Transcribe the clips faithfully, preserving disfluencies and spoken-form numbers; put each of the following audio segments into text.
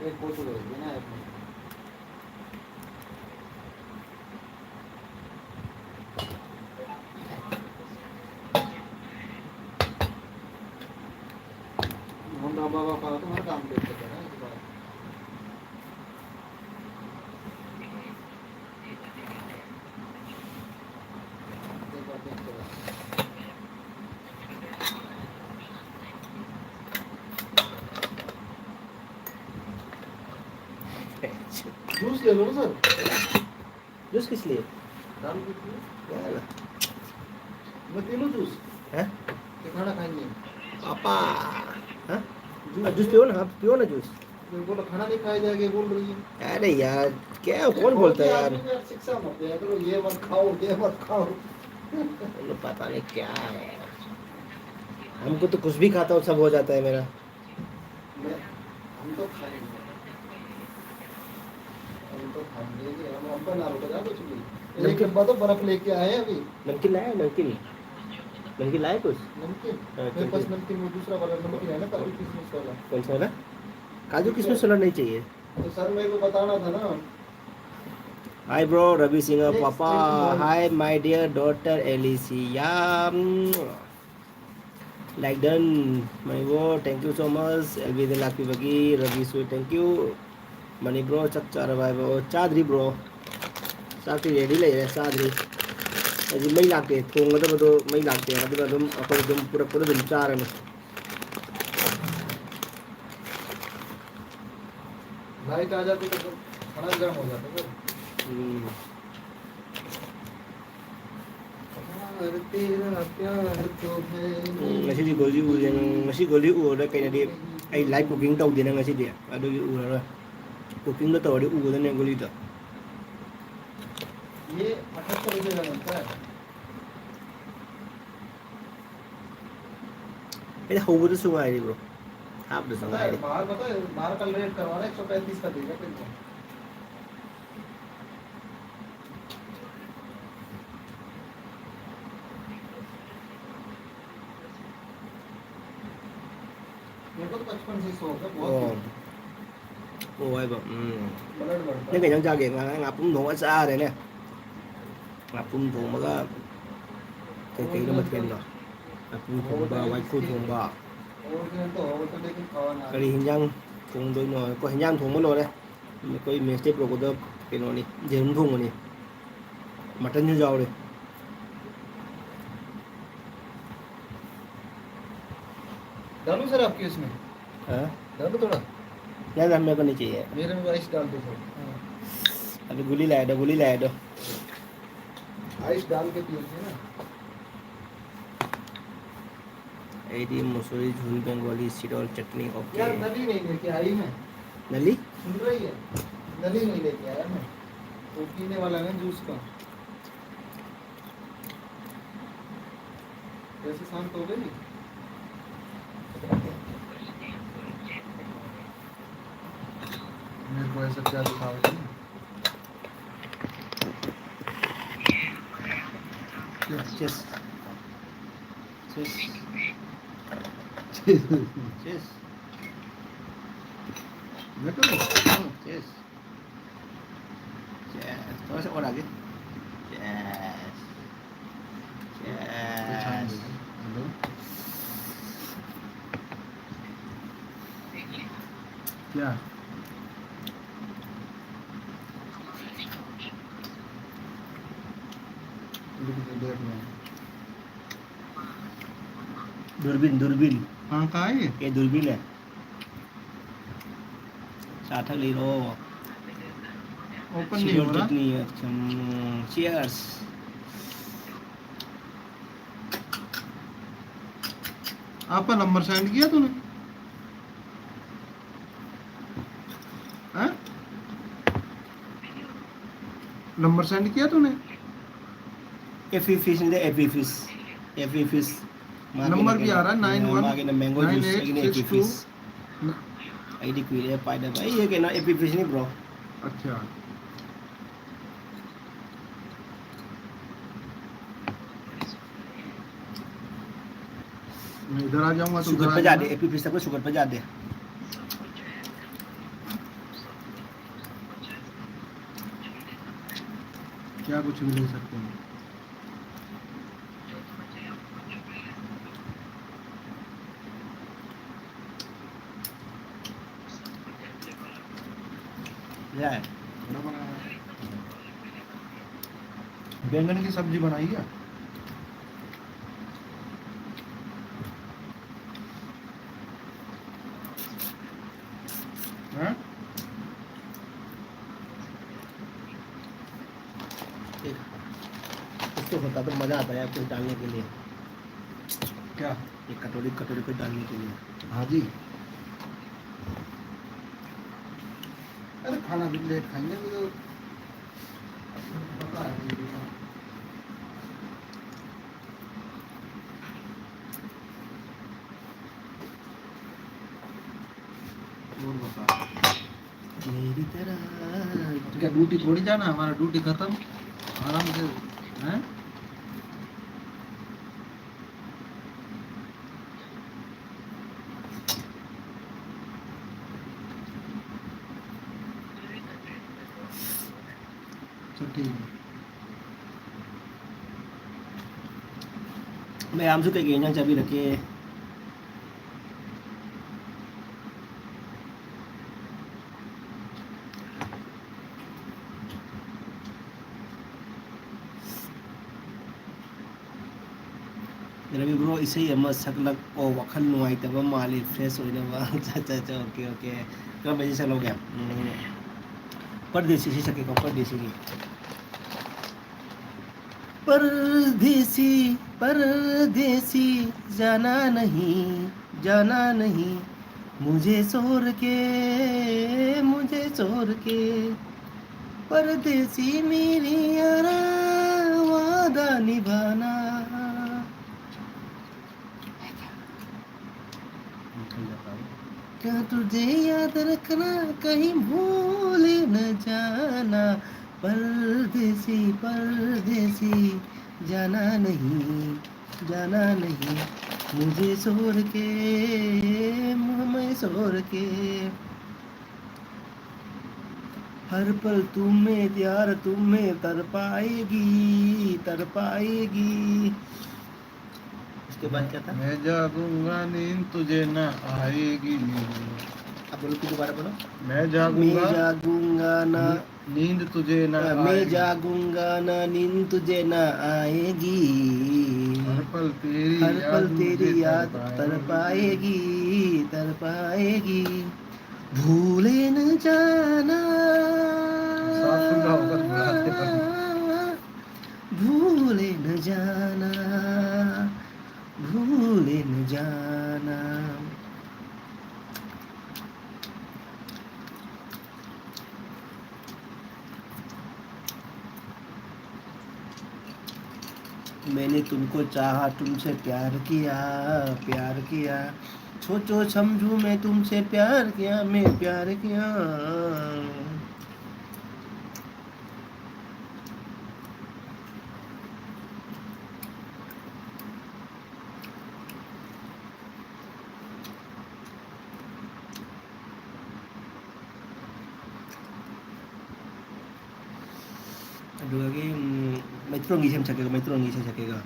एक कोच हो गई है ना आपने। मोहन राम बाबा का तुम्हारा काम देख सकते हैं ना इस बार। एक बार देख सकते हैं। जूस ले लो ना सर। जूस किस लिए? दारू पीती है? क्या है ना? मैं पी लूँ जूस? हैं? कि खाना खाएंगे? पापा। हाँ? जूस जूस पियो ना, आप पियो ना जूस। मैं बोला, "खाना नहीं खाया जाएगा," बोल रही है। अरे यार, क्या, कौन बोलता है यार? आदमी को यार शिक्षा मत दिया करो, "ये मत खाओ, ये मत खाओ।" मतलब, पता नहीं क्या है यार। हमको तो कुछ भी खाता हूँ, सब हो जाता है मेरा। मैं, हम तो खाएंगे। हम तो खाएंगे, हम, हम पर ना रुको, जा कुछ भी। एक नमकीन। डब्बा तो बर्फ लेके आए हैं अभी। नमकीन लाया है, नमकीन? नमकीन लाया कुछ? नमकीन? हाँ, मेरे पास नमकीन। नमकीन, वो दूसरा वाला नमकीन है ना, काजू किशमिश वाला। कौन सा वाला? काजू किशमिश वाला नहीं चाहिए। तो सर, मेरे को बताना था ना। Hi bro, रवि सिंह, एक पापा। Hi my dear daughter Alicia. Like done, my bro, thank you so much. L B the Lucky Buggy, Ravi Sweet, thank you. Money bro, ꯆꯥꯛ ꯆꯥꯔꯕ ꯍꯥꯏꯕ? ꯑꯣ, ꯆꯥꯗ꯭ꯔꯤ bro. ꯆꯥꯛꯇꯤ ready ꯂꯩꯔꯦ, ꯆꯥꯗ꯭ꯔꯤ꯫ ꯍꯧꯖꯤꯛ ꯃꯩ ꯂꯥꯛꯇꯦ, ꯊꯣꯡꯒꯗꯕꯗꯣ ꯃꯩ ꯂꯥꯛꯇꯦ꯫ ꯑꯗꯨꯅ ꯑꯗꯨꯝ ꯑꯩꯈꯣꯏ ꯑꯗꯨꯝ ꯄꯨꯔꯛꯄꯗ ꯑꯗꯨꯝ ꯆꯥꯔꯅꯤ꯫ लाइट आ जाती तो खाना गर्म हो जाता सर। हम्म। प्यार तेरा प्यार तो है। ꯎꯝ, ꯉꯁꯤꯗꯤ ꯒꯣꯂꯤ ꯎꯗꯦ꯫ ꯉꯁꯤ ꯒꯣꯂꯤ ꯎꯔꯔꯣꯏ꯫ ꯀꯩꯅꯣꯗꯤ, ꯑꯩ live cooking ꯇꯧꯗꯦꯅ ꯉꯁꯤꯗꯤ, ꯑꯗꯨꯒꯤ ꯎꯔꯔꯣꯏ꯫ Cookingꯗ ꯇꯧꯔꯗꯤ ꯎꯒꯗꯕꯅꯦ ꯒꯣꯂꯤꯗꯣ꯫ ये अठहत्तर रुपये का बनता है। ꯑꯩꯅ ꯍꯧꯕꯗꯁꯨ ꯉꯥꯏꯔꯤꯕ꯭ꯔꯣ? ꯍꯥꯞꯄꯗꯁꯨ पता है, ꯉꯥꯏꯔꯤ꯫ बाहर पता है, बाहर का रेट करवा रहा है, एक सौ पैंतीस का देगा तेरे को। मेरे को तो बचपन से शौक है, बहुत। ꯑꯣ꯫ ꯑꯣ, ꯍꯥꯏꯕ꯫ ꯎꯝ꯫ ꯅꯪ ꯀꯩ ꯏꯟꯖꯥꯡ ꯆꯥꯒꯦ? ꯉꯥ-, ꯉꯥꯄꯨꯝ ꯊꯣꯡꯕ ꯆꯥꯔꯦꯅꯦ꯫ ꯉꯥꯄꯨꯝ ꯊꯣꯡꯕꯒ ꯀꯩ ꯀꯩꯅꯣ ꯃꯊꯦꯜꯗꯣ? ꯉꯥꯄꯨꯝ ꯊꯣꯡꯕ, ꯋꯥꯏꯈꯨ ꯊꯣꯡꯕ꯫ ꯀꯔꯤ ꯍꯤꯟꯖꯥꯡ ꯊꯣꯡꯗꯣꯏꯅꯣ? ꯑꯩꯈꯣꯏ ꯍꯤꯟꯖꯥꯡ ꯊꯣꯡꯕ ꯂꯣꯏꯔꯦ꯫ ꯑꯩꯈꯣꯏ ꯃꯦꯁꯇꯩ ꯄꯨꯔꯛꯄꯗꯣ ꯀꯩꯅꯣꯅꯤ, ꯌꯦꯔꯨꯝ ꯊꯣꯡꯕꯅꯤ꯫ ꯃꯇꯟꯁꯨ ꯌꯥꯎꯔꯦ꯫ डालूं सर आपके इसमें? हाँ? डालूं थोड़ा? नहीं, नहीं, मेरे को नहीं चाहिए। मेरे में आइस डाल दो सर। हाँ। अभी गोली लाया दो, गोली लाया दो। आइस डाल के पियेंगे ना। एडी मसूरी झोल बंगाली सिरौल चटनी, ओके। यार, नली नहीं लेके आई मैं। नली? सुन रही है? नली नहीं लेके आया मैं। वो पीने वाला है जूस का। कैसे शांत हो गई? मेरे को ऐसा क्या दिखाओ तुम? Cheers. Cheers. Cheers. मैं करूँ? हम्म, cheers. Cheers. थोड़ा सा और आगे। Cheers. Cheers. Hello. क्या? रुक, रुक, देख रहा हूँ। दूरबीन, दूरबीन। हाँ, कहाँ है ये? ये दूरबीन है। सार्थक ले लो। Open नहीं हो रहा। चटनी, अच्छा, हम्म, cheers। आपका नंबर send किया तूने? हाँ? नंबर send किया तूने? एपी फिश नहीं दे, AP fish. AP fish. Number भी आ रहा है, nine one nine eight six two। ꯑꯩꯗꯤ ꯀꯨꯏꯔꯦ ꯄꯥꯏꯗꯕ꯫ ꯑꯩ ꯀꯩꯅꯣ, ꯑꯦꯄꯤ ꯐꯤꯁꯅꯤ, bro꯫ अच्छा। मैं इधर आ जाऊंगा तो उधर आ जाऊंगा। ꯁꯨꯒꯠꯄ ꯌꯥꯗꯦ, ꯑꯦꯄꯤ ꯐꯤꯁ ꯊꯛꯄ ꯁꯨꯒꯠꯄ ꯌꯥꯗꯦ꯫ क्या कुछ भी ले सकते हैं। क्या है? बैंगन की सब्जी बनाई है। हाँ? एक कुछ तो होता तो मज़ा आता है कुछ डालने के लिए। क्या? एक कटोरी, कटोरी कुछ डालने के लिए। हाँ जी। अरे खाना भी लेट खाएंगे, अभी तो पता है। और बता। मेरी तरह। क्या ड्यूटी थोड़ी जाना, हमारा ड्यूटी खत्म, आराम से, हैं? ꯆꯠꯇꯦ꯫ ꯃꯌꯥꯝꯁꯨ ꯀꯩꯀꯩ ꯏꯟꯖꯥꯡ ꯆꯥꯕꯤꯔꯛꯀꯦ? ꯔꯕꯤ ꯕ꯭ꯔꯣ, ꯏꯁꯩ ꯑꯃ ꯁꯛꯂꯛꯑꯣ, ꯋꯥꯈꯜ ꯅꯨꯡꯉꯥꯏꯇꯕ ꯃꯥꯜꯂꯤ, ꯐ꯭ꯔꯦꯁ ꯑꯣꯏꯅꯕ꯫ ꯑꯠꯆꯥ, ꯑꯠꯆꯥ, ꯑꯠꯆꯥ, ꯑꯣꯀꯦ, ꯑꯣꯀꯦ꯫ ꯀꯔꯝꯕ ꯏꯁꯩ ꯁꯛꯂꯛꯎꯒꯦ? ꯎꯝ, ꯄꯔꯗꯦꯁꯤ ꯏꯁꯩ ꯁꯛꯀꯦꯀꯣ, ꯄꯔꯗꯦꯁꯤꯒꯤ꯫ परदेसी, परदेसी, जाना नहीं, जाना नहीं, मुझे छोड़ के, मुझे छोड़ के। परदेसी मेरी यारा, वादा निभाना। क्या तुझे याद रखना, कहीं भूल न जाना। परदेसी, परदेसी, जाना नहीं, जाना नहीं, मुझे छोड़ के, हमें छोड़ के। हर पल तू में यार, तू में तड़पाएगी, तड़पाएगी। उसके बाद क्या था? मैं जागूंगा, नींद तुझे ना आएगी। अब बोलो, फिर दोबारा बोलो। मैं मैं जागूंगा, जागूंगा ना, नी-, नींद तुझे ना मैं आएगी। जागूंगा ना, नींद तुझे ना आएगी। हर पल तेरी हर याद पल मुझे तेरी याद तड़पाएगी। तड़पाएगी, तड़पाएगी। भूले न जाना। साफ सुथरा होकर बुलाते हैं। भूले न जाना, भूले न जाना। मैंने तुमको चाहा, तुमसे प्यार किया, प्यार किया। सोचो समझू, मैं तुमसे प्यार किया, मैं प्यार किया। ꯑꯗꯨꯗꯒꯤ, ꯎꯝ, ꯃꯩꯇ꯭ꯔꯣꯟꯒꯤ ꯏꯁꯩ ꯑꯃ ꯁꯛꯀꯦꯀꯣ, ꯃꯩꯇ꯭ꯔꯣꯟꯒꯤ ꯏꯁꯩ ꯁꯛꯀꯦꯀꯣ꯫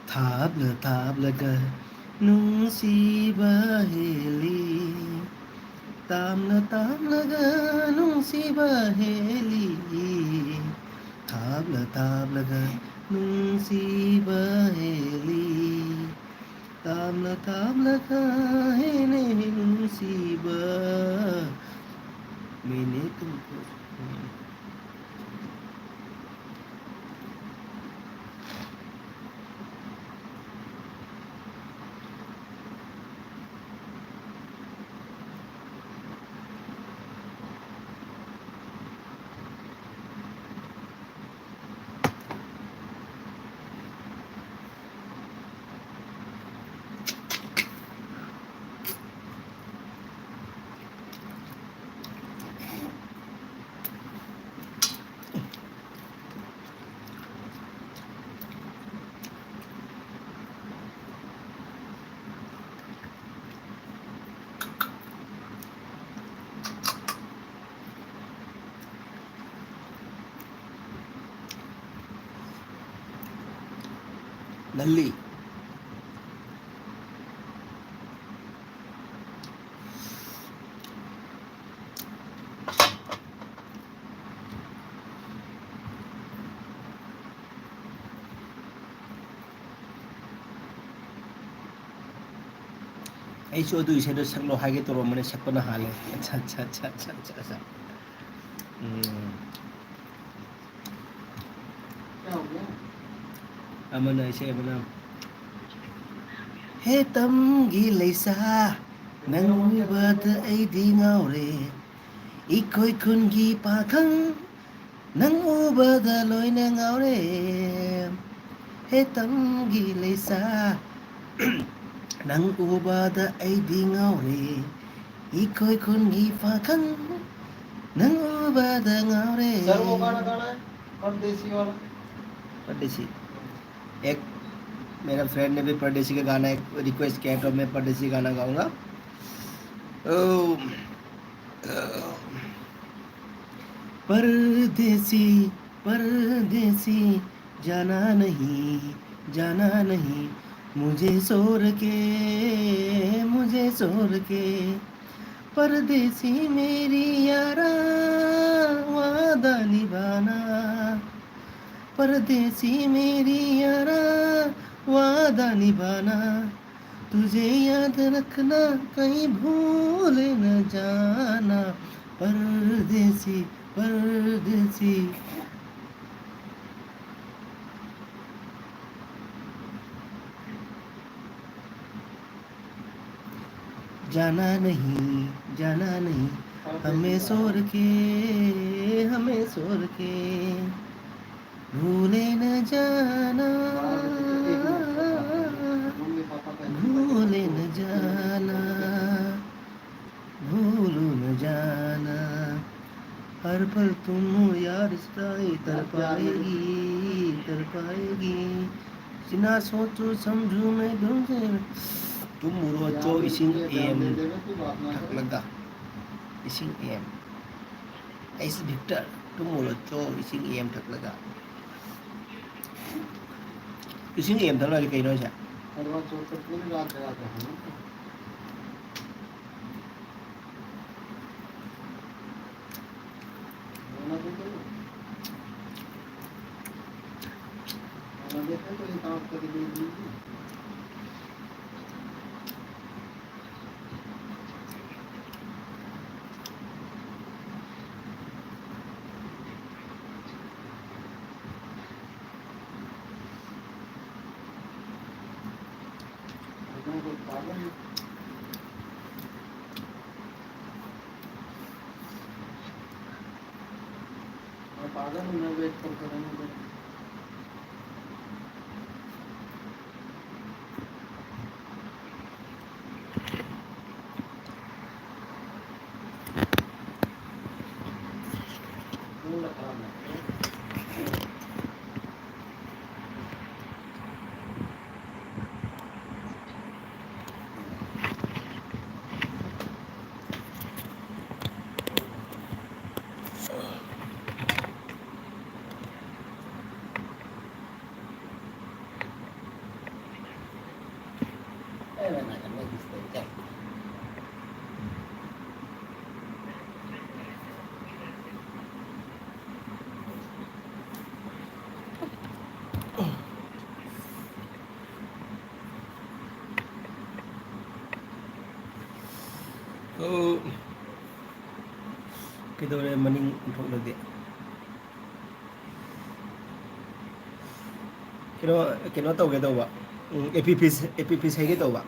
ꯊꯥꯞꯂ ꯊꯥꯞꯂꯒ ꯅꯨꯡꯁꯤꯕ ꯍꯦꯜꯂꯤ, ꯇꯥꯝꯂ ꯇꯥꯝꯂꯒ ꯅꯨꯡꯁꯤꯕ ꯍꯦꯜꯂꯤ, ꯊꯥꯞꯂ ꯊꯥꯞꯂꯒ ꯅꯨꯡꯁꯤꯕ ꯍꯦꯜꯂꯤ, ꯇꯥꯝꯂ ꯇꯥꯝꯂꯒ ꯍꯦꯟꯅ ꯅꯨꯡꯁꯤꯕ꯫ मैंने तुमको ꯅꯜꯂꯤ꯫ ꯑꯩꯁꯨ ꯑꯗꯨ ꯏꯁꯩꯗꯣ ꯁꯛꯂꯣ ꯍꯥꯏꯒꯦ ꯇꯧꯔꯝꯕꯅꯦ, ꯁꯛꯄꯅ ꯍꯥꯜꯂꯦ꯫ ꯑꯠꯆꯥ, ꯑꯠꯆꯥ, ꯑꯠꯆꯥ, ꯑꯠꯆꯥ, ꯑꯠꯆꯥ, ꯑꯠꯆꯥ꯫ ꯎꯝ꯫ ꯑꯃꯅ ꯏꯁꯩ ꯑꯃꯅ, "ꯍꯦ ꯇꯝꯒꯤ ꯂꯩꯁꯥ, ꯅꯪ ꯎꯕꯗ ꯑꯩꯗꯤ ꯉꯥꯎꯔꯦ꯫ ꯑꯩꯈꯣꯏ ꯈꯨꯟꯒꯤ ꯄꯥꯈꯪ, ꯅꯪ ꯎꯕꯗ ꯂꯣꯏꯅ ꯉꯥꯎꯔꯦ꯫ ꯍꯦ ꯇꯝꯒꯤ ꯂꯩꯁꯥ, ꯅꯪ ꯎꯕꯗ ꯑꯩꯗꯤ ꯉꯥꯎꯔꯦ꯫ ꯑꯩꯈꯣꯏ ꯈꯨꯟꯒꯤ ꯄꯥꯈꯪ, ꯅꯪ ꯎꯕꯗ ꯉꯥꯎꯔꯦ꯫" सर, वो गाना गाना है, परदेसी वाला। परदेसी। एक मेरा फ्रेंड ने भी परदेसी का गाना एक रिक्वेस्ट किया, तो मैं परदेसी गाना गाऊंगा। ओ, ओ, परदेसी, परदेसी, जाना नहीं, जाना नहीं, मुझे छोड़ के, मुझे छोड़ के। परदेसी मेरी यारा, वादा निभाना। परदेसी मेरी यारा, वादा निभाना। तुझे याद रखना, कहीं भूल न जाना। परदेसी, परदेसी। जाना नहीं, जाना नहीं, हमें छोड़ के, हमें छोड़ के। भूले न जाना, भूले न जाना, भूल न जाना। हर पल तुम याद सताए, तड़पाएगी, तड़पाएगी। जितना सोचो समझो मैं तुमसे। ꯇꯨꯝꯃꯨꯔꯣ ꯆꯣ, ꯏꯁꯤꯡ ꯑꯦꯝ ꯊꯛꯂꯒ꯫ ꯏꯁꯤꯡ ꯑꯦꯝ꯫ ꯑꯩꯁ ꯚꯤꯛꯇꯔ, ꯇꯨꯝꯃꯨꯔꯣ ꯆꯣ, ꯏꯁꯤꯡ ꯑꯦꯝ ꯊꯛꯂꯒ꯫ ꯏꯁꯤꯡ ꯑꯦꯝ ꯊꯛꯂꯗꯤ ꯀꯩꯅꯣ ꯍꯥꯏꯁꯦ? ꯑꯣ꯫ ꯀꯩꯗꯧꯔꯦ ꯃꯅꯤꯡ ꯊꯣꯛꯂꯗꯤ? ꯀꯩꯅꯣ, ꯀꯩꯅꯣ ꯇꯧꯒꯦ ꯇꯧꯕ꯫ ꯎꯝ, ꯑꯦ ꯄꯤ ꯄꯤ, ꯑꯦ ꯄꯤ ꯄꯤ ꯁꯩꯒꯦ ꯇꯧꯕ꯫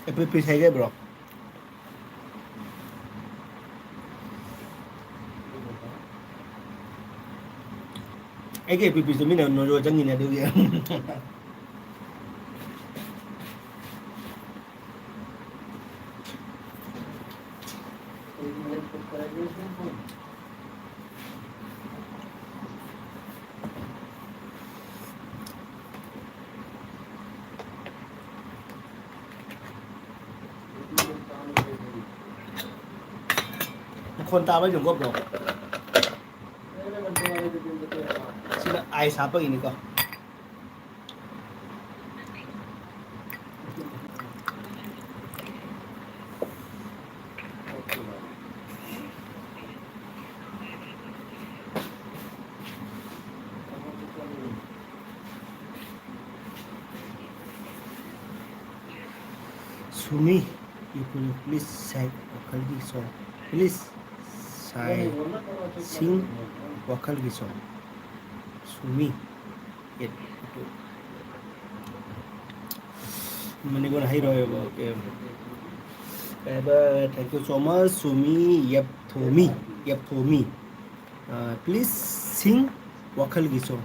ꯑꯦ ꯄꯤ ꯄꯤ ꯁꯩꯒꯦ, bro? ꯑꯩꯒꯤ ꯑꯦ ꯄꯤ ꯄꯤꯁꯨ ꯃꯤꯅ ꯅꯣꯏꯔꯣ ꯆꯪꯉꯤꯅꯦ ꯑꯗꯨꯒꯤ꯫ ꯃꯈꯣꯟ ꯇꯥꯕ꯭ꯔꯥ ꯌꯦꯡꯉꯨꯀꯣ, bro꯫ ꯑꯩ ꯁꯥꯞꯄꯒꯤꯅꯤꯀꯣ꯫ Sumi, you could please sing ꯋꯥꯈꯜꯒꯤ song. Please sing ꯋꯥꯈꯜꯒꯤ song. Sumi. ꯃꯅꯤꯄꯨꯔ ꯍꯩꯔꯣꯏꯕ꯫ Okay. ꯀꯩ ꯍꯥꯏꯕ? Thank you so much, Sumi ꯌꯦꯞꯊꯣꯃꯤ, ꯌꯦꯞꯊꯣꯃꯤ꯫ ꯑ, please sing ꯋꯥꯈꯜꯒꯤ song꯫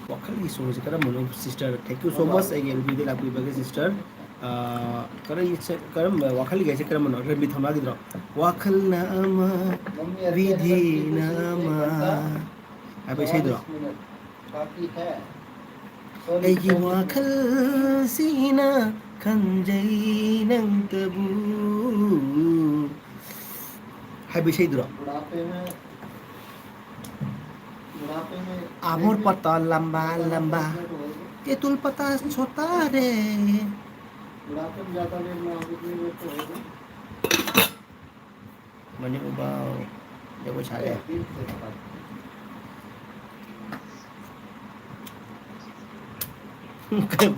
ꯋꯥꯈꯜꯒꯤ songꯁꯦ ꯀꯔꯝꯕꯅꯣ, sister? Thank you so much ꯑꯩꯒꯤ L Bꯗ ꯂꯥꯛꯄꯤꯕꯒꯤ sister꯫ ꯑ, ꯀꯔꯤ ꯁꯦ-, ꯀꯔꯝꯕ ꯋꯥꯈꯜꯒꯤ ꯍꯥꯏꯁꯦ ꯀꯔꯝꯕꯅꯣ? ꯔꯟꯕꯤ ꯊꯧꯅꯥꯒꯤꯗꯨꯔꯣ? ꯋꯥꯈꯜꯅ ꯑꯃ, ꯕꯤꯙꯤꯅ ꯑꯃ ꯍꯥꯏꯕ ꯏꯁꯩꯗꯨꯔꯣ? ꯑꯩꯒꯤ ꯋꯥꯈꯜꯁꯤꯅ ꯈꯟꯖꯩ ꯅꯪꯇꯕꯨ ꯍꯥꯏꯕ ꯏꯁꯩꯗꯨꯔꯣ? ꯑꯃꯣꯔ ꯄꯇꯥ ꯂꯝꯕꯥ ꯂꯝꯕꯥ, ꯇꯦꯇꯨꯜ ꯄꯇꯥ ꯁꯣꯇꯥ ꯔꯦ꯫ ꯃꯅꯤ ꯎꯕꯥꯎ ꯖꯒꯣꯏ ꯁꯥꯔꯦ꯫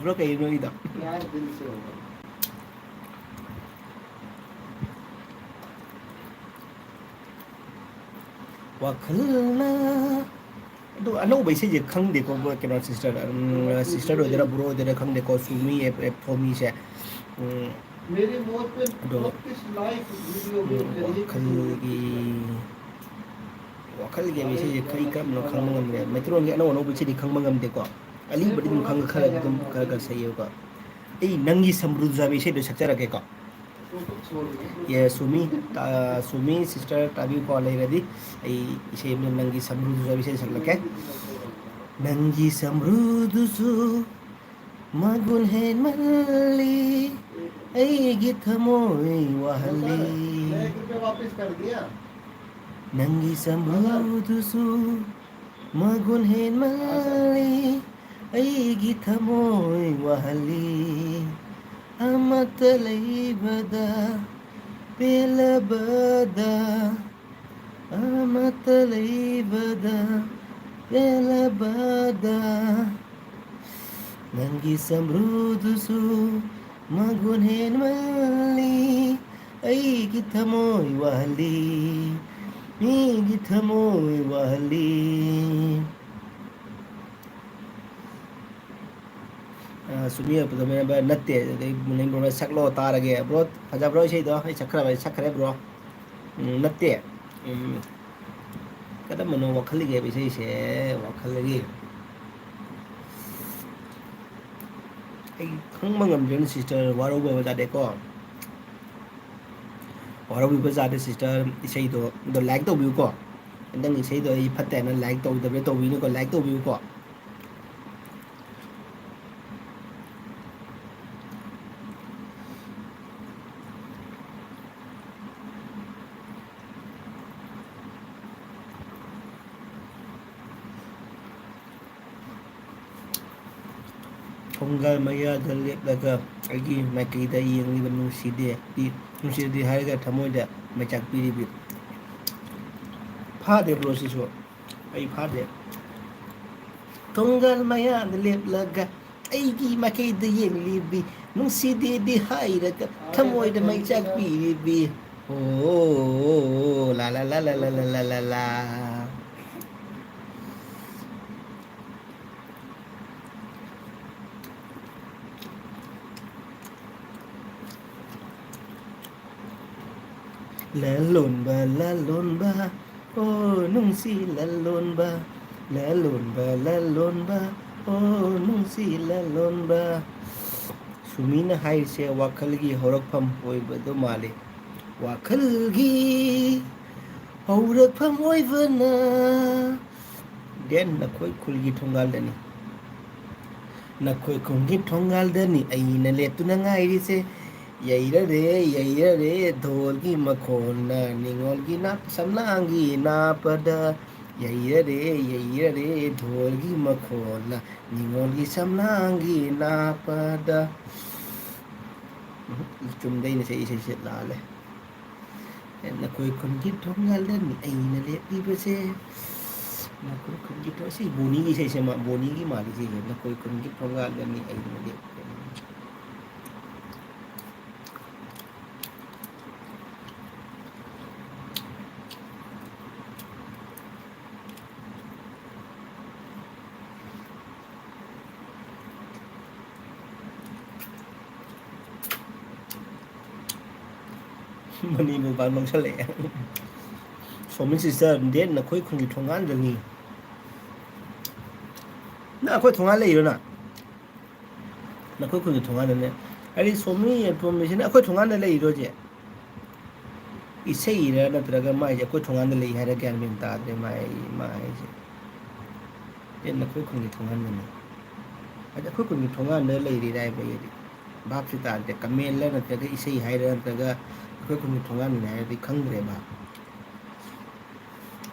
Bro, ꯀꯩꯅꯣ ꯏꯗꯣ? ꯋꯥꯈꯜꯅ ꯑꯗꯨ ꯑꯅꯧꯕ ꯏꯁꯩꯁꯦ ꯈꯪꯗꯦꯀꯣ, ꯕ꯭ꯔꯣ, ꯀꯩꯅꯣ, sister, ꯎꯝ, sister ꯑꯣꯏꯗꯣꯏꯔꯥ, bro ꯑꯣꯏꯗꯣꯏꯔꯥ ꯈꯪꯗꯦꯀꯣ, ꯁꯨꯃꯤ ꯑꯦꯞ, ꯑꯦꯞ ꯊꯣꯃꯤꯁꯦ꯫ ꯎꯝ, ꯑꯗꯣ, ꯎꯝ, ꯋꯥꯈꯜꯒꯤ, ꯋꯥꯈꯜꯒꯤ ꯍꯥꯏꯕ ꯏꯁꯩꯁꯦ ꯀꯔꯤ ꯀꯔꯝꯕꯅꯣ ꯈꯪꯕ ꯉꯝꯗꯦ꯫ ꯃꯩꯇꯩꯂꯣꯟꯒꯤ ꯑꯅꯧ ꯑꯅꯧꯕ ꯏꯁꯩꯗꯤ ꯈꯪꯕ ꯉꯝꯗꯦꯀꯣ, ꯑꯔꯤꯕꯗꯤ ꯑꯗꯨꯝ ꯈꯪꯉ ꯈꯔ ꯑꯗꯨꯝ ꯈꯔ ꯈꯔ ꯁꯛꯏꯕꯀꯣ꯫ ꯑꯩ ꯅꯪꯒꯤ ꯁꯝꯕ꯭ꯔꯨꯗꯨ ꯍꯥꯏꯕ ꯏꯁꯩꯗꯣ ꯁꯛꯆꯔꯛꯀꯦꯀꯣ꯫ ꯌꯦ, ꯁꯨꯃꯤ, ꯑ, ꯁꯨꯃꯤ, sister ꯇꯥꯕꯤꯌꯨꯀꯣ, ꯂꯩꯔꯗꯤ ꯑꯩ ꯏꯁꯩ ꯑꯃ, ꯅꯪꯒꯤ ꯁꯝꯕ꯭ꯔꯨꯗꯨꯁꯨ ꯍꯥꯏꯕ ꯏꯁꯩ ꯁꯛꯂꯛꯀꯦ꯫ ꯅꯪꯒꯤ ꯁꯝꯕ꯭ꯔꯨꯗꯨꯁꯨ ꯃꯒꯨꯟ ꯍꯦꯟꯃꯜꯂꯤ, ꯑꯩꯒꯤ ꯊꯃꯣꯏ ꯋꯥꯍꯜꯂꯤ꯫ ꯅꯪꯒꯤ ꯁꯝꯕ꯭ꯔꯨꯗꯨꯁꯨ ꯃꯒꯨꯟ ꯍꯦꯟꯃꯜꯂꯤ, ꯑꯩꯒꯤ ꯊꯃꯣꯏ ꯋꯥꯍꯜꯂꯤ꯫ ꯑꯃꯠꯇ ꯂꯩꯕꯗ ꯄꯦꯜꯂꯕꯗ, ꯑꯃꯠꯇ ꯂꯩꯕꯗ ꯄꯦꯜꯂꯕꯗ, ꯅꯪꯒꯤ ꯁꯝꯕ꯭ꯔꯨꯗꯨꯁꯨ ꯃꯒꯨꯟ ꯍꯦꯟꯃꯜꯂꯤ꯫ ꯑꯩꯒꯤ ꯊꯃꯣꯏ ꯋꯥꯍꯜꯂꯤ, ꯃꯤꯒꯤ ꯊꯃꯣꯏ ꯋꯥꯍꯜꯂꯤ꯫ ꯑ, ꯁꯨꯃꯤ ꯑꯣꯏꯕꯗꯣ ꯃꯌꯥꯝꯕ ꯅꯠꯇꯦ꯫ ꯑꯗꯩ ꯃꯨꯅꯤꯝ ꯕ꯭ꯔꯣꯅ ꯁꯛꯂꯣ ꯇꯥꯔꯒꯦ꯫ ꯕ꯭ꯔꯣ, ꯐꯖꯕ꯭ꯔꯣ ꯏꯁꯩꯗꯣ? ꯑꯩ ꯁꯛꯈ꯭ꯔꯕ, ꯑꯩ ꯁꯛꯈ꯭ꯔꯦ ꯕ꯭ꯔꯣ꯫ ꯎꯝ, ꯅꯠꯇꯦ꯫ ꯎꯝ, ꯀꯔꯝꯕꯅꯣ ꯋꯥꯈꯜꯒꯤ ꯍꯥꯏꯕ ꯏꯁꯩꯁꯦ? ꯋꯥꯈꯜꯒꯤ꯫ ꯑꯩ ꯈꯪꯕ ꯉꯝꯗ꯭ꯔꯦꯅꯦ ꯁꯤꯁꯇꯔ, ꯋꯥꯔꯧꯕ ꯌꯥꯗꯦꯀꯣ꯫ ꯋꯥꯔꯧꯕꯤꯕ ꯌꯥꯗꯦ ꯁꯤꯁꯇꯔ, ꯏꯁꯩꯗꯣ, ꯑꯗꯣ ꯂꯥꯏꯛ ꯇꯧꯕꯤꯌꯨꯀꯣ꯫ ꯅꯪ ꯏꯁꯩꯗꯣ ꯑꯩ ꯐꯠꯇꯦ ꯍꯥꯏꯅ ꯂꯥꯏꯛ ꯇꯧꯗꯕ꯭ꯔꯥ ꯇꯧꯕꯤꯅꯨꯀꯣ, ꯂꯥꯏꯛ ꯇꯧꯕꯤꯌꯨꯀꯣ꯫ ꯊꯣꯡꯒꯥꯜ ꯃꯌꯥꯗ ꯂꯦꯞꯂꯒ ꯑꯩꯒꯤ ꯃꯥꯏꯀꯩꯗ ꯌꯦꯡꯂꯤꯕ ꯅꯨꯡꯁꯤꯗꯦ, ꯅꯨꯡꯁꯤꯗꯦ ꯍꯥꯏꯔꯒ ꯊꯃꯣꯏꯗ ꯃꯩꯆꯥꯛ ꯄꯤꯔꯤꯕꯤ꯫ ꯐꯥꯗꯦ ꯕ꯭ꯔꯣ ꯁꯤꯁꯨ, ꯑꯩ ꯐꯥꯗꯦ꯫ ꯊꯣꯡꯒꯥꯜ ꯃꯌꯥꯗ ꯂꯦꯞꯂꯒ ꯑꯩꯒꯤ ꯃꯥꯏꯀꯩꯗ ꯌꯦꯡꯂꯤꯕꯤ, ꯅꯨꯡꯁꯤꯗꯦꯗꯤ ꯍꯥꯏꯔꯒ ꯊꯃꯣꯏꯗ ꯃꯩꯆꯥꯛ ꯄꯤꯔꯤꯕꯤ꯫ ꯑꯣ, ꯂꯥ ꯂꯥ ꯂꯥ ꯂꯥ꯫ ꯂꯂꯣꯟꯕ, ꯂꯂꯣꯟꯕ, ꯑꯣ ꯅꯨꯡꯁꯤ ꯂꯂꯣꯟꯕ, ꯂꯂꯣꯟꯕ, ꯂꯂꯣꯟꯕ, ꯑꯣ ꯅꯨꯡꯁꯤ ꯂꯂꯣꯟꯕ꯫ ꯁꯨꯃꯤꯅ ꯍꯥꯏꯔꯤꯁꯦ ꯋꯥꯈꯜꯒꯤ ꯍꯧꯔꯛꯐꯝ ꯑꯣꯏꯕꯗꯣ ꯃꯥꯜꯂꯤ꯫ ꯋꯥꯈꯜꯒꯤ ꯍꯧꯔꯛꯐꯝ ꯑꯣꯏꯕꯅ꯫ ꯗꯦꯟ ꯅꯈꯣꯏ ꯈꯨꯜꯒꯤ ꯊꯣꯡꯒꯥꯜꯗꯅꯤ꯫ ꯅꯈꯣꯏ ꯈꯨꯜꯒꯤ ꯊꯣꯡꯒꯥꯜꯗꯅꯤ ꯑꯩꯅ ꯂꯦꯞꯇꯨꯅ ꯉꯥꯏꯔꯤꯁꯦ꯫ ꯌꯩꯔꯔꯦ, ꯌꯩꯔꯔꯦ ꯙꯣꯜꯒꯤ ꯃꯈꯣꯟꯅ, ꯅꯤꯉꯣꯜꯒꯤ ꯅꯥ-, ꯁꯝꯂꯥꯡꯒꯤ ꯅꯥꯄꯗ꯫ ꯌꯩꯔꯔꯦ, ꯌꯩꯔꯔꯦ, ꯙꯣꯜꯒꯤ ꯃꯈꯣꯜꯅ ꯅꯤꯉꯣꯜꯒꯤ ꯁꯝꯂꯥꯡꯒꯤ ꯅꯥꯄꯗ꯫ ꯎꯝ, ꯆꯨꯝꯗꯩꯅ ꯁꯛꯏ ꯏꯁꯩꯁꯦ ꯂꯥꯜꯂꯦ꯫ ꯅꯈꯣꯏ ꯈꯨꯟꯒꯤ ꯊꯣꯡꯒꯥꯜꯗꯅꯤ ꯑꯩꯅ ꯂꯦꯞꯂꯤꯕꯁꯦ꯫ ꯅꯈꯣꯏ ꯈꯨꯟꯒꯤ ꯊꯣꯡ-, ꯁꯤ ꯕꯣꯅꯤꯒꯤ ꯏꯁꯩꯁꯦ ꯃꯥ-, ꯕꯣꯅꯤꯒꯤ ꯃꯥꯜꯂꯤ ꯁꯤꯁꯦ꯫ ꯅꯈꯣꯏ ꯈꯨꯟꯒꯤ ꯊꯣꯡꯒꯥꯜꯗꯅꯤ ꯑꯩꯅ ꯂꯦꯞꯂꯤꯕꯁꯦ꯫ ꯃꯅꯤꯄꯨꯔ ꯄꯥꯟ ꯃꯥꯡꯁꯜꯂꯛꯑꯦ꯫ ꯁꯣꯃꯤ sister, date ꯅꯈꯣꯏ ꯈꯨꯟꯒꯤ ꯊꯣꯡꯒꯥꯟꯗꯅꯤ꯫ ꯅꯪ ꯑꯩꯈꯣꯏ ꯊꯣꯡꯒꯥꯟ ꯂꯩꯔꯤꯔꯣ ꯅꯪ? ꯅꯈꯣꯏ ꯈꯨꯟꯒꯤ ꯊꯣꯡꯒꯥꯟꯗꯅꯦ꯫ ꯑꯩ ꯁꯣꯃꯤ ꯑꯦꯟ ꯄ꯭ꯔꯣꯃꯤꯁꯤꯅ ꯑꯩꯈꯣꯏ ꯊꯣꯡꯒꯥꯟꯗ ꯂꯩꯔꯤꯔꯣ ꯍꯧꯖꯤꯛ? ꯏꯁꯩ ꯏꯔ ꯅꯠꯇ꯭ꯔꯒ ꯃꯥꯏꯁꯦ ꯑꯩꯈꯣꯏ ꯊꯣꯡꯒꯥꯟꯗ ꯂꯩ ꯍꯥꯏꯔ ꯒ꯭ꯌꯥꯟ ꯃꯦꯟ ꯇꯥꯗ꯭ꯔꯦ ꯃꯥꯏ, ꯃꯥ ꯍꯥꯏꯁꯦ꯫ ꯑꯦ, ꯅꯈꯣꯏ ꯈꯨꯟꯒꯤ ꯊꯣꯡꯒꯥꯟꯗꯅꯦ꯫ ꯑꯗ ꯑꯩꯈꯣꯏ ꯈꯨꯟꯒꯤ ꯊꯣꯡꯒꯥꯟꯗ ꯂꯩꯔꯤꯔꯥ ꯍꯥꯏꯕ ꯑꯩꯗꯤ ꯚꯥꯞꯁꯤ ꯇꯥꯗ꯭ꯔꯦ꯫ ꯀꯃꯦꯟꯂ ꯅꯠꯇ꯭ꯔꯒ ꯏꯁꯩ ꯍꯥꯏꯔ ꯅꯠꯇ꯭ꯔꯒ ꯑꯩꯈꯣꯏ ꯈꯨꯟꯒꯤ ꯊꯣꯡꯒꯥꯟꯗꯅꯦ ꯍꯥꯏꯔꯗꯤ ꯈꯪꯗ꯭ꯔꯦꯕ꯫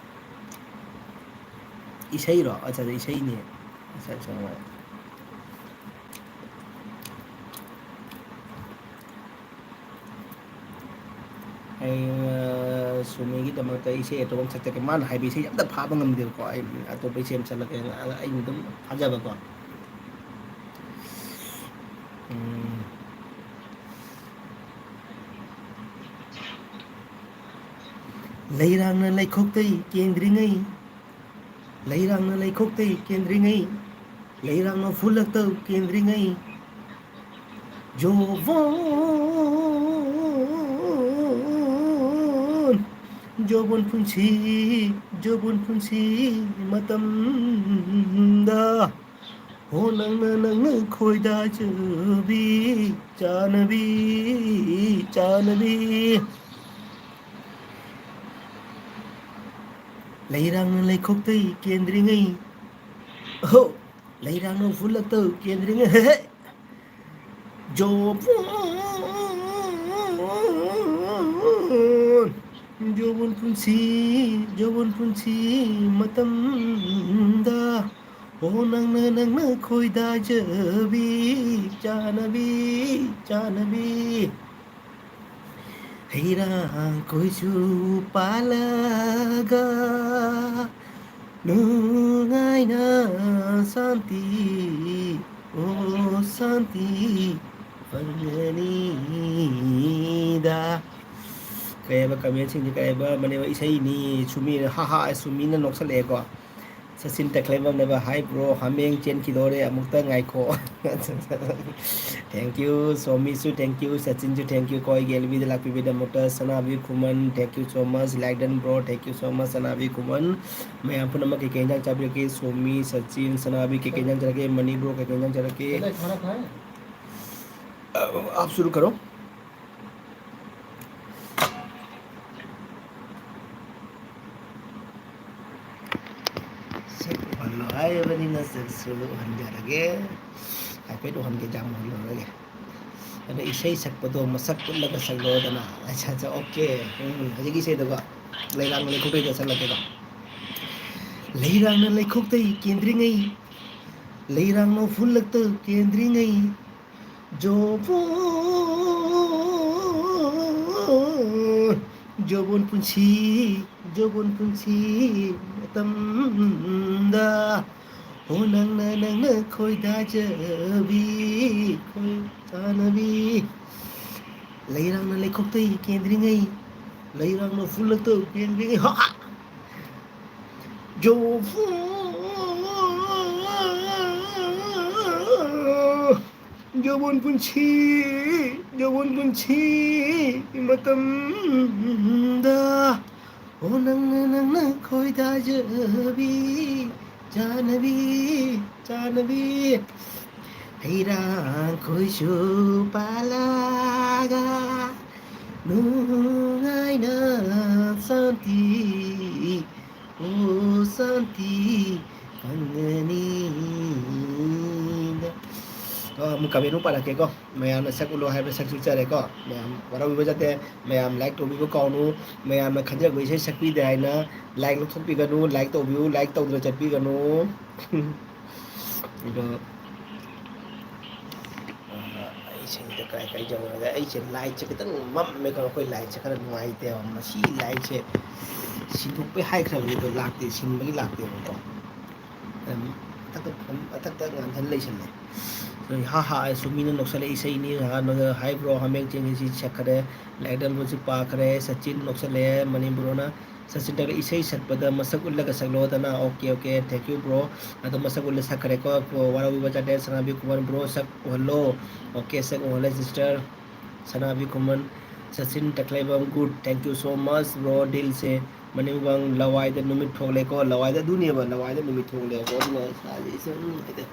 ꯏꯁꯩꯔꯣ? ꯑꯠꯆꯥ, ꯑꯠꯆꯥ, ꯏꯁꯩꯅꯦ꯫ ꯑꯠꯆꯥ, ꯑꯠꯆꯥ, ꯍꯣꯏ꯫ ꯑꯩ, ꯑ, ꯁꯨꯃꯤꯒꯤꯗꯃꯛꯇ ꯏꯁꯩ ꯑꯇꯣꯞꯄ ꯑꯃ ꯁꯛꯆꯒꯦ꯫ ꯃꯥꯅ ꯍꯥꯏꯕ ꯏꯁꯩ ꯑꯝꯇ ꯐꯥꯕ ꯉꯝꯗꯦꯕꯀꯣ꯫ ꯑꯩ ꯑꯇꯣꯞꯄ ꯏꯁꯩ ꯑꯃ ꯁꯛꯂꯛꯀꯦ꯫ ꯑꯩꯅ ꯑꯗꯨꯝ ꯐꯥꯖꯕꯀꯣ꯫ ꯎꯝ꯫ ꯂꯩꯔꯥꯡꯅ ꯂꯩꯈꯣꯛꯇꯩ ꯀꯦꯟꯗ꯭ꯔꯤꯉꯩ, ꯂꯩꯔꯥꯡꯅ ꯂꯩꯈꯣꯛꯇꯩ ꯀꯦꯟꯗ꯭ꯔꯤꯉꯩ, ꯂꯩꯔꯥꯡꯅ ꯐꯨꯜꯂꯛꯇꯧ ꯀꯦꯟꯗ꯭ꯔꯤꯉꯩ, ꯖꯣꯕꯣꯟ, ꯖꯣꯕꯣꯟ ꯄꯨꯟꯁꯤ, ꯖꯣꯕꯣꯟ ꯄꯨꯟꯁꯤ ꯃꯇꯝꯗ꯫ ꯍꯣ ꯅꯪꯅ, ꯅꯪꯅ ꯈꯣꯏꯗꯥꯖꯕꯤ, ꯆꯥꯅꯕꯤ, ꯆꯥꯅꯕꯤ꯫ ꯂꯩꯔꯥꯡꯅ ꯂꯩꯈꯣꯛꯇꯩ ꯀꯦꯟꯗ꯭ꯔꯤꯉꯩ, ꯍꯣ, ꯂꯩꯔꯥꯡꯅ ꯎꯐꯨꯜꯂꯛꯇꯧ ꯀꯦꯟꯗ꯭ꯔꯤꯉꯩ, ꯍꯦ, ꯍꯦ꯫ ꯖꯣꯕꯣꯟ꯫ ꯖꯧꯕꯣꯟ ꯄꯨꯟꯁꯤ, ꯖꯧꯕꯣꯟ ꯄꯨꯟꯁꯤ ꯃꯇꯝꯗ, ꯍꯣ ꯅꯪꯅ, ꯅꯪꯅ ꯈꯣꯏꯗꯥꯖꯕꯤ, ꯆꯥꯅꯕꯤ, ꯆꯥꯅꯕꯤ꯫ ꯍꯩꯔꯥꯡ ꯈꯣꯏꯁꯨ ꯄꯥꯜꯂꯒ ꯅꯨꯡꯉꯥꯏꯅ ꯁꯥꯟꯇꯤ, ꯑꯣ ꯁꯥꯟꯇꯤ ꯐꯪꯒꯅꯤꯗ꯫ ꯀꯩ ꯍꯥꯏꯕ comment ꯁꯤꯡꯁꯦ, ꯀꯩ ꯍꯥꯏꯕ ꯑꯃꯅꯦꯕ, ꯏꯁꯩꯅꯤ, ꯁꯨꯃꯤꯅ, ꯍꯥ ꯍꯥ, ꯁꯨꯃꯤꯅ ꯅꯣꯛꯁꯜꯂꯛꯑꯦꯀꯣ꯫ ꯁꯆꯤꯟ ꯇꯈꯦꯜꯕꯝꯅꯕ, "Hi bro, ꯍꯥꯃꯦꯡ ꯆꯦꯟꯈꯤꯗꯣꯔꯦ, ꯑꯃꯨꯛꯇ ꯉꯥꯏꯈꯣ꯫" Thank you, ꯁꯣꯃꯤꯁꯨ thank you, ꯁꯆꯤꯟꯁꯨ thank you ꯀꯣ, ꯑꯩꯒꯤ L B the ꯂꯥꯛꯄꯤꯕꯒꯤꯗꯃꯛꯇ꯫ ꯁꯅꯥꯕꯤ Khuman, thank you so much꯫ ꯂꯥꯏꯗꯟ bro, thank you so much꯫ ꯁꯅꯥꯕꯤ ꯈꯨꯃꯟ, ꯃꯌꯥꯝ ꯄꯨꯝꯅꯃꯛ ꯀꯩꯀꯩ ꯏꯟꯖꯥꯡ ꯆꯥꯕꯤꯔꯒꯦ? ꯁꯣꯃꯤ, ꯁꯆꯤꯟ, ꯁꯅꯥꯕꯤ ꯀꯩꯀꯩ ꯏꯟꯖꯥꯡ ꯆꯥꯔꯒꯦ? ꯃꯅꯤ bro ꯀꯩꯀꯩ ꯏꯟꯖꯥꯡ ꯆꯥꯔꯒꯦ? आप शुरू करो। ꯁꯛ ꯎꯍꯜꯂꯣ ꯍꯥꯏꯔꯕꯅꯤꯅ ꯁꯛꯁꯨ ꯎꯍꯟꯖꯔꯒꯦ꯫ ꯍꯥꯏꯐꯦꯠ ꯎꯍꯟꯒꯦ, ꯌꯥꯝ ꯎꯍꯜꯂꯔꯣꯏꯒꯦ꯫ ꯑꯗꯣ ꯏꯁꯩ ꯁꯛꯄꯗꯣ ꯃꯁꯛ ꯎꯠꯂꯒ ꯁꯛꯂꯛꯑꯣꯗꯅ꯫ ꯑꯠꯆꯥ, ꯑꯠꯆꯥ, OK꯫ ꯎꯝ, ꯍꯧꯖꯤꯛꯀꯤ ꯏꯁꯩꯗꯣꯀꯣ, ꯂꯩꯔꯥꯡꯅ ꯂꯩꯈꯣꯛꯇꯩꯗꯣ ꯁꯛꯂꯛꯀꯦꯀꯣ꯫ ꯂꯩꯔꯥꯡꯅ ꯂꯩꯈꯣꯛꯇꯩ ꯀꯦꯟꯗ꯭ꯔꯤꯉꯩ, ꯂꯩꯔꯥꯡꯅ ꯎꯐꯨꯜꯂꯛꯇ ꯀꯦꯟꯗ꯭ꯔꯤꯉꯩ, ꯖꯧꯕꯣꯟ, ꯖꯧꯕꯣꯟ ꯄꯨꯟꯁꯤ, ꯖꯧꯕꯣꯟ ꯄꯨꯟꯁꯤ ꯃꯇꯝꯗ, ꯍꯣ ꯅꯪꯅ, ꯅꯪꯅ ꯈꯣꯏꯗꯥꯖꯕꯤ, ꯈꯣꯏꯗꯥꯅꯕꯤ꯫ ꯂꯩꯔꯥꯡꯅ ꯂꯩꯈꯣꯛꯇꯩ ꯀꯦꯟꯗ꯭ꯔꯤꯉꯩ, ꯂꯩꯔꯥꯡꯅ ꯎꯐꯨꯜꯂꯛꯇ ꯀꯦꯟꯗ꯭ꯔꯤꯉꯩ, ꯍꯥ! ꯖꯧꯕꯣꯟ, ꯖꯧꯕꯣꯟ ꯄꯨꯟꯁꯤ, ꯖꯧꯕꯣꯟ ꯄꯨꯟꯁꯤ ꯃꯇꯝꯗ, ꯑꯣ ꯅꯪꯅ, ꯅꯪꯅ ꯈꯣꯏꯗꯥꯖꯕꯤ, ꯆꯥꯅꯕꯤ, ꯆꯥꯅꯕꯤ꯫ ꯍꯩꯔꯥꯡ ꯈꯣꯏꯁꯨ ꯄꯥꯜꯂꯒ ꯅꯨꯡꯉꯥꯏꯅ ꯁꯥꯟꯇꯤ, ꯑꯣ ꯁꯥꯟꯇꯤ ꯐꯪꯒꯅꯤꯗ꯫ ꯑꯃꯨꯛ ꯀꯃꯦꯟ ꯑꯃꯨꯛ ꯄꯥꯔꯛꯀꯦꯀꯣ꯫ ꯃꯌꯥꯝꯅ ꯁꯛꯎꯠꯂꯣ ꯍꯥꯏꯕ ꯁꯛꯁꯨ ꯆꯔꯦꯀꯣ꯫ ꯃꯌꯥꯝ ꯋꯥꯔꯧꯕꯤꯕ ꯆꯠꯇꯦ꯫ ꯃꯌꯥꯝ ꯂꯥꯏꯛ ꯇꯧꯕꯤꯕ ꯀꯥꯎꯅꯨ꯫ ꯃꯌꯥꯝꯅ ꯈꯟꯖꯔꯛꯄ ꯏꯁꯩ ꯁꯛꯄꯤꯗꯦ ꯍꯥꯏꯅ ꯂꯥꯏꯛ ꯂꯧꯊꯣꯛꯄꯤꯒꯅꯨ꯫ ꯂꯥꯏꯛ ꯇꯧꯕꯤꯌꯨ, ꯂꯥꯏꯛ ꯇꯧꯗꯅ ꯆꯠꯄꯤꯒꯅꯨ꯫ ꯑꯗꯣ ꯑꯩꯁꯦ ꯀꯥꯏ ꯀꯥꯏ ꯌꯧꯔꯒꯦ? ꯑꯩꯁꯦ ꯂꯥꯏꯠꯁꯦ ꯈꯤꯇꯪ ꯃꯝꯃꯦꯀꯣ꯫ ꯑꯩꯈꯣꯏ ꯂꯥꯏꯠꯁꯦ ꯈꯔ ꯅꯨꯡꯉꯥꯏꯇꯦꯕ꯫ ꯃꯁꯤ ꯂꯥꯏꯠꯁꯦ ꯁꯤꯟꯗꯣꯛꯄꯩ ꯍꯥꯏꯈ꯭ꯔꯕꯅꯤ, ꯑꯗꯣ ꯂꯥꯛꯇꯦ, ꯁꯤꯟꯕꯒꯤ ꯂꯥꯛꯇꯦꯕꯀꯣ꯫ ꯃꯊꯛꯇ ꯐꯝ-, ꯃꯊꯛꯇ ꯉꯥꯟꯊꯟ ꯂꯩꯁꯜꯂꯦ꯫ ꯍꯥ ꯍꯥ ꯍꯥꯏꯁꯨ ꯃꯤꯅ ꯅꯣꯛꯁꯜꯂꯛꯏ ꯏꯁꯩꯅꯤ꯫ ꯍꯥ ꯅꯣꯛ-, ꯍꯥꯏ ꯕ꯭ꯔꯣ, ꯍꯥꯃꯦꯡ ꯆꯦꯡꯁꯤ ꯁꯛꯈꯔꯦ, ꯂꯥꯏꯔꯤꯛ ꯇꯝꯕꯁꯨ ꯄꯥꯈꯔꯦ, ꯁꯆꯤꯟ ꯅꯣꯛꯁꯜꯂꯛꯑꯦ, ꯃꯅꯤꯄꯨꯔꯣꯅ ꯁꯆꯤꯟꯗꯒ ꯏꯁꯩ ꯁꯛꯄꯗ ꯃꯁꯛ ꯎꯠꯂꯒ ꯁꯛꯂꯣꯗꯅ꯫ Okay, okay, thank you bro꯫ ꯑꯗꯣ ꯃꯁꯛ ꯎꯠꯂ ꯁꯛꯈꯔꯦꯀꯣ꯫ ꯋꯥꯔꯧꯕꯤꯕ ꯆꯠꯇꯦ꯫ ꯁꯅꯥꯕꯤ ꯈꯨꯃꯟ bro, ꯁꯛ ꯎꯍꯜꯂꯣ꯫ ꯑꯣꯀꯦ, ꯁꯛ ꯎꯍꯜꯂꯦ sister꯫ ꯁꯅꯥꯕꯤ Khuman, Sachin ꯇꯈ꯭ꯂꯩꯕꯝ, good, thank you so much bro꯫ ꯗꯤꯜꯁꯦ ꯃꯅꯤꯡꯕꯪ ꯂꯋꯥꯏꯗ ꯅꯨꯃꯤꯠ ꯊꯣꯛꯂꯦꯀꯣ꯫ ꯂꯋꯥꯏꯗ ꯑꯗꯨꯅꯦꯕ, ꯂꯋꯥꯏꯗ ꯅꯨꯃꯤꯠ ꯊꯣꯛꯂꯦꯀꯣ꯫ ꯑꯗꯨꯅ ꯁꯅꯥꯕꯤꯁꯦ, ꯎꯝ, ꯍꯥꯏꯗꯤ,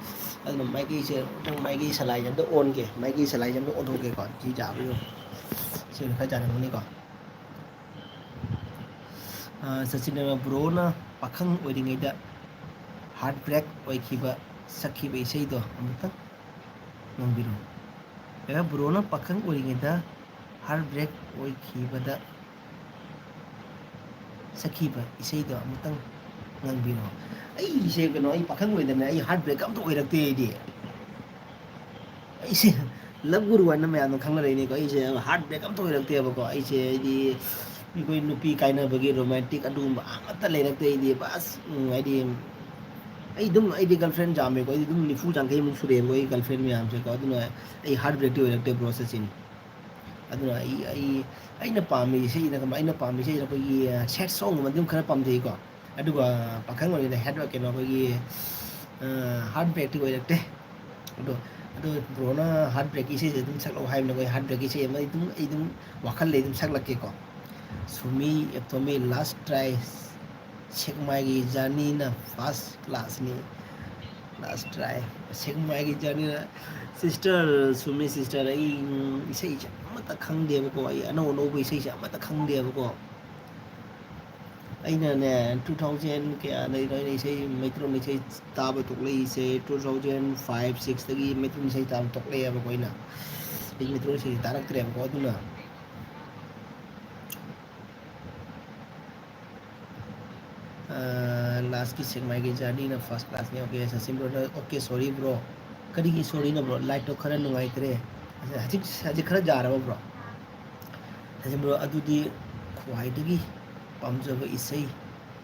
ꯑꯗꯨꯅ ꯃꯥꯏꯀꯩꯁꯦ ꯑꯝꯇꯪ ꯃꯥꯏꯀꯩ ꯁꯂꯥꯏꯁꯦ ꯑꯝꯇ ꯑꯣꯟꯒꯦ꯫ ꯃꯥꯏꯀꯩ ꯁꯂꯥꯏꯁꯦ ꯑꯝꯇ ꯑꯣꯟꯊꯣꯛꯀꯦꯀꯣ꯫ ꯁꯤ ꯌꯥꯕ꯭ꯔꯥ ꯌꯦꯡꯉꯨ꯫ ꯁꯤ ꯑꯣꯏꯅ ꯈꯔ ꯌꯥꯔꯝꯒꯅꯤꯀꯣ꯫ ꯑ, ꯁꯆꯤꯟ ꯕ꯭ꯔꯣꯅ ꯄꯥꯈꯪ ꯑꯣꯏꯔꯤꯉꯩꯗ heartbreak ꯑꯣꯏꯈꯤꯕ, ꯁꯛꯈꯤꯕ ꯏꯁꯩꯗꯣ ꯑꯃꯨꯛꯇꯪ ꯉꯪꯕꯤꯔꯣ꯫ ꯀꯩꯕ? ꯕ꯭ꯔꯣꯅ ꯄꯥꯈꯪ ꯑꯣꯏꯔꯤꯉꯩꯗ heartbreak ꯑꯣꯏꯈꯤꯕꯗ ꯁꯛꯈꯤꯕ ꯏꯁꯩꯗꯣ ꯑꯃꯨꯛꯇꯪ ꯉꯪꯕꯤꯔꯣ꯫ ꯑꯩꯁꯦ ꯀꯩꯅꯣ, ꯑꯩ ꯄꯥꯈꯪ ꯑꯣꯏꯗꯅ ꯑꯩ heartbreak ꯑꯝꯇ ꯑꯣꯏꯔꯛꯇꯦ ꯑꯩꯗꯤ꯫ ꯑꯩꯁꯦ love guru ꯍꯥꯏꯅ ꯃꯌꯥꯝꯅ ꯈꯪꯅꯔꯛꯏꯅꯦꯀꯣ꯫ ꯑꯩꯁꯦ heartbreak ꯑꯝꯇ ꯑꯣꯏꯔꯛꯇꯦꯕꯀꯣ꯫ ꯑꯩꯁꯦ, ꯑꯩꯗꯤ ꯑꯩꯈꯣꯏ ꯅꯨꯄꯤ ꯀꯥꯏꯅꯕꯒꯤ romantic ꯑꯗꯨꯒꯨꯝꯕ ꯑꯃꯠꯇ ꯂꯩꯔꯛꯇꯦ ꯑꯩꯗꯤ꯫ ꯕꯁ, ꯎꯝ, ꯍꯥꯏꯗꯤ ꯑꯩ ꯑꯗꯨꯝ, ꯑꯩꯗꯤ girlfriend ꯌꯥꯝꯃꯦꯀꯣ꯫ ꯑꯩꯗꯤ ꯑꯗꯨꯝ ꯅꯤꯐꯨ ꯌꯥꯡꯈꯩꯃꯨꯛ ꯁꯨꯔꯦꯕ ꯑꯩ girlfriendꯃꯨꯛ ꯌꯥꯝꯃꯦꯀꯣ꯫ ꯑꯗꯨꯅ ꯑꯩ heartbreakꯇꯤ ꯑꯣꯏꯔꯛꯇꯦ bro ꯁꯆꯤꯟ꯫ ꯑꯗꯨꯅ ꯑꯩ, ꯑꯩ, ꯑꯩꯅ ꯄꯥꯝꯃꯤ ꯏꯁꯩꯁꯤꯅ ꯀꯃꯥꯏ-, ꯑꯩꯅ ꯄꯥꯝꯃꯤ ꯏꯁꯩꯁꯤꯅ ꯑꯩꯈꯣꯏꯒꯤ, ꯑ, sad songꯒꯨꯝꯕ ꯑꯗꯨꯝ ꯈꯔ ꯄꯥꯝꯖꯩꯀꯣ꯫ ꯑꯗꯨꯒ ꯄꯥꯈꯪ ꯑꯣꯏꯔꯤꯉꯩꯗ heart, ꯀꯩꯅꯣ, ꯑꯩꯈꯣꯏꯒꯤ, ꯑ, heartbreakꯇꯤ ꯑꯣꯏꯔꯛꯇꯦ꯫ ꯑꯗꯣ, ꯑꯗꯣ bro ꯅ heartbreakꯀꯤ ꯏꯁꯩꯁꯦ ꯑꯗꯨꯝ ꯁꯛꯂꯛꯑꯣ ꯍꯥꯏꯕꯅꯤꯀꯣ꯫ ꯑꯩ heartbreakꯀꯤ ꯏꯁꯩ ꯑꯃ ꯑꯩ ꯑꯗꯨꯝ, ꯑꯩ ꯑꯗꯨꯝ ꯋꯥꯈꯜ ꯂꯩ ꯑꯗꯨꯝ ꯁꯛꯂꯛꯀꯦꯀꯣ꯫ Sumi ꯑꯦꯞꯊꯣꯃꯤ, last try꯫ ꯁꯦꯛꯃꯥꯏꯒꯤ journeyꯅ first classꯅꯤ꯫ Last try꯫ ꯁꯦꯛꯃꯥꯏꯒꯤ journeyꯅ꯫ Sister Sumi, sister, ꯑꯩ, ꯎꯝ, ꯏꯁꯩꯁꯦ ꯑꯃꯠꯇ ꯈꯪꯗꯦꯕꯀꯣ꯫ ꯑꯩ ꯑꯅꯧ ꯑꯅꯧꯕ ꯏꯁꯩꯁꯦ ꯑꯃꯠꯇ ꯈꯪꯗꯦꯕꯀꯣ꯫ ꯑꯩꯅꯅꯦ, ꯇꯨ ꯊꯥꯎꯖꯟ ꯀꯌꯥꯗꯩꯅꯣ ꯑꯩꯅ ꯏꯁꯩ, ꯃꯩꯇꯩꯂꯣꯟ ꯏꯁꯩ ꯇꯥꯕ ꯇꯣꯛꯂꯛꯏꯁꯦ? ꯇꯨ ꯊꯥꯎꯖꯟ ꯐꯥꯏꯚ ꯁꯤꯛꯁꯇꯒꯤ ꯃꯩꯇꯩꯂꯣꯟ ꯏꯁꯩ ꯇꯥꯕ ꯇꯣꯛꯂꯛꯑꯦꯕꯀꯣ ꯑꯩꯅ꯫ ꯑꯩ ꯃꯩꯇꯩꯂꯣꯟ ꯏꯁꯩꯁꯦ ꯇꯥꯔꯛꯇ꯭ꯔꯦꯕꯀꯣ꯫ ꯑꯗꯨꯅ, ꯑꯥ, ꯂꯥꯁꯀꯤ ꯁꯦꯛꯃꯥꯏꯒꯤ ꯖꯔꯅꯤꯅ ꯐꯥꯔꯁ ꯀ꯭ꯂꯥꯁꯅꯤ꯫ ꯑꯣꯀꯦ, ꯁꯆꯤꯟ ꯕ꯭ꯔꯣꯗ, ꯑꯣꯀꯦ, ꯁꯣꯔꯤ ꯕ꯭ꯔꯣ꯫ ꯀꯔꯤꯒꯤ ꯁꯣꯔꯤꯅꯣ ꯕ꯭ꯔꯣ? ꯂꯥꯏꯠꯇꯣ ꯈꯔ ꯅꯨꯡꯉꯥꯏꯇ꯭ꯔꯦ꯫ ꯍꯧꯖꯤꯛ, ꯍꯧꯖꯤꯛ ꯈꯔ ꯌꯥꯔꯕ ꯕ꯭ꯔꯣ? ꯁꯆꯤꯟ ꯕ꯭ꯔꯣ, ꯑꯗꯨꯗꯤ ꯈ꯭ꯋꯥꯏꯗꯒꯤ ꯄꯥꯝꯖꯕ ꯏꯁꯩ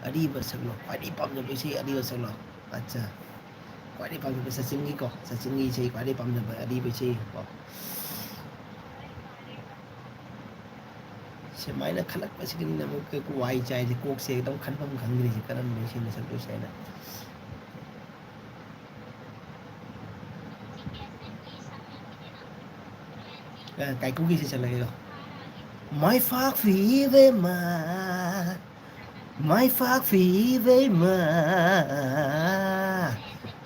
ꯑꯔꯤꯕ ꯁꯛꯂꯣ꯫ ꯈ꯭ꯋꯥꯏꯗꯒꯤ ꯄꯥꯝꯖꯕ ꯏꯁꯩ ꯑꯔꯤꯕ ꯁꯛꯂꯣ꯫ ꯑꯠꯆꯥ꯫ ꯈ꯭ꯋꯥꯏꯗꯒꯤ ꯄꯥꯝꯖꯕ ꯁꯆꯤꯟꯒꯤꯀꯣ, ꯁꯆꯤꯟꯒꯤ ꯏꯁꯩ ꯈ꯭ꯋꯥꯏꯗꯒꯤ ꯄꯥꯝꯖꯕ ꯑꯔꯤꯕ ꯏꯁꯩ ꯀꯣ꯫ ꯁꯨꯃꯥꯏꯅ ꯈꯜꯂꯛꯄꯁꯤꯗꯅꯤꯅ ꯑꯃꯨꯛ ꯋꯥꯏ ꯆꯥꯏꯁꯦ, ꯀꯣꯛꯁꯦ ꯑꯗꯨꯝ ꯈꯟꯐꯝ ꯈꯪꯗ꯭ꯔꯤꯁꯦ, ꯀꯔꯝꯕ ꯏꯁꯩꯅ ꯁꯛꯇꯣꯏꯁꯦ ꯍꯥꯏꯅ꯫ ꯑ, ꯀꯥꯏꯀꯨꯒꯤ ꯏꯁꯩ ꯁꯛꯂꯒꯦꯀꯣ꯫ ꯃꯥꯏ ꯄꯥꯛꯄꯤ ꯏꯕꯦꯝꯃ, ꯃꯥꯏ ꯄꯥꯛꯄꯤ ꯏꯕꯦꯝꯃ,